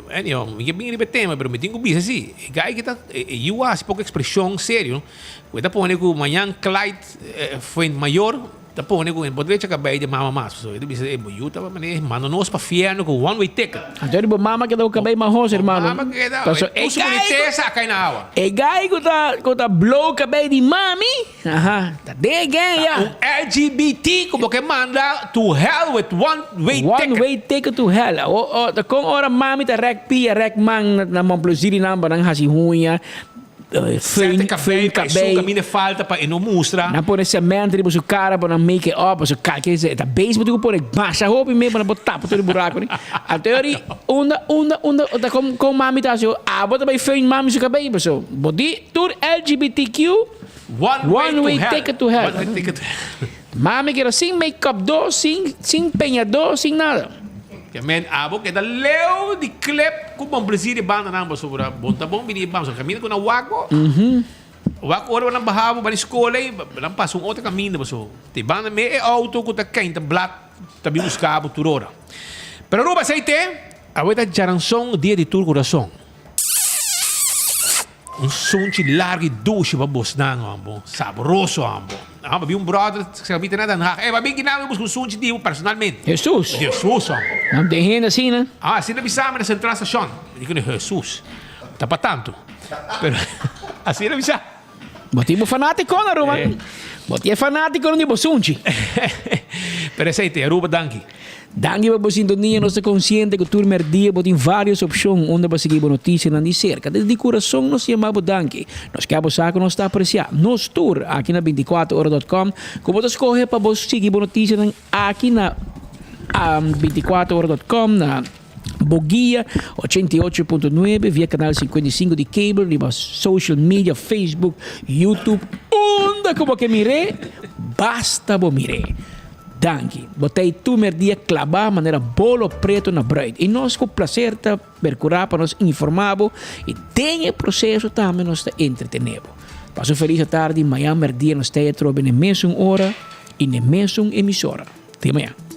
anyhow, mi ke bin riba e tema, pero mi tin ku bisa si, e guy ki ta, e yu a hasi poko ekspreshon serio, ku e ta pone ku mañan Clyde Fuentmayor ta pone ku e por drecha kabei di mama mas, pasobra e ta bisa e bo yu ta mane manda nos pa fierno ku one way ticket. Anto di bo mama keda ku kabei mahos, hermano. Bo mama keda, Paso e e tur su guy ku, bunitesa a kai na awa. e guy ku ta, ku ta blow kabei di mami. Aha, ta den gen ya. Un LGBT ku bo ke manda to hell with one way ticket. One way ticket to hell. O, o, ta kon ora mami ta rek pia, rek man na, na Montplaisir di nan pa nan hasi huña, Sete feun, kabei feun pa esun kabei. kaminda falta pa e no mustra. Nan pone cement riba su cara pa nan make it up, paso kalke e ta base bo tin ku pone masha hopi mee pa nan por tapa tur e buraco ni. Anto yori unda, unda, unda, ta kon, kon mami ta hasi, abo ta bai feun mami su kabei, paso bo di tur LGBTQ. One way One way to hell. ticket to hell. One way ticket to hell. Mami keda sin make-up do, sin, sin peñadó, sin nada. Ke men abo keda leu di klep ku bon plesir di banda nan pasobra bon ta bon bini e banda. Kaminda ku nan wak bo, wak ora nan baha bo bani skol ei, nan pasa un otro kaminda paso te banda me e auto ku ta keinta blat ta bin buska bo tur ora. Pero Aruba esei te, awe ta djaranson dia di tur kurason. Un sunchi largu i dushi pa bosnan ambo. Sabroso ambo. Ambo bi un brother sa bi tene Den Haag. Ey, ba bin kinan mi buska un sunchi di bo personalmente. Jesus. Jesus ambo. Nan den hende asina. Ah, asina bisa mi na Centraal Station. Mi di ku Jesus. Ta pa tanto. Pero asina bisa. Bo tin bo fanaticonan ruman. Bo tin e fanaticonan di bo sunchi. Pero esey te Aruba danki. Danki pa bo sintonia. Nos ta konsiente ku tur merdia bo tin vários opshon unda pa sigui bo notisianan di serka. Desde di kurason nos yama bo danki. Nos ke bo sa ku nos ta apresiá nos tur aki na 24 ora dot com ku bo ta skohe pa bo sigui bo notisianan aki na 24 ora dot com na Boguia 88.9 via canal 55 di cable riba social media Facebook, YouTube unda ku bo ke mir'é basta bo mir'é. Danki. Bo ta ei tur merdia klabá manera bolo preto na bruid. I nos ku plaser ta perkurá pa nos informá bo i den e proseso tambe nos ta entretené bo. Pasa un felis atardi, mañan merdia nos ta atrobe na e mesun ora y na e mesun emisora. Te mañan.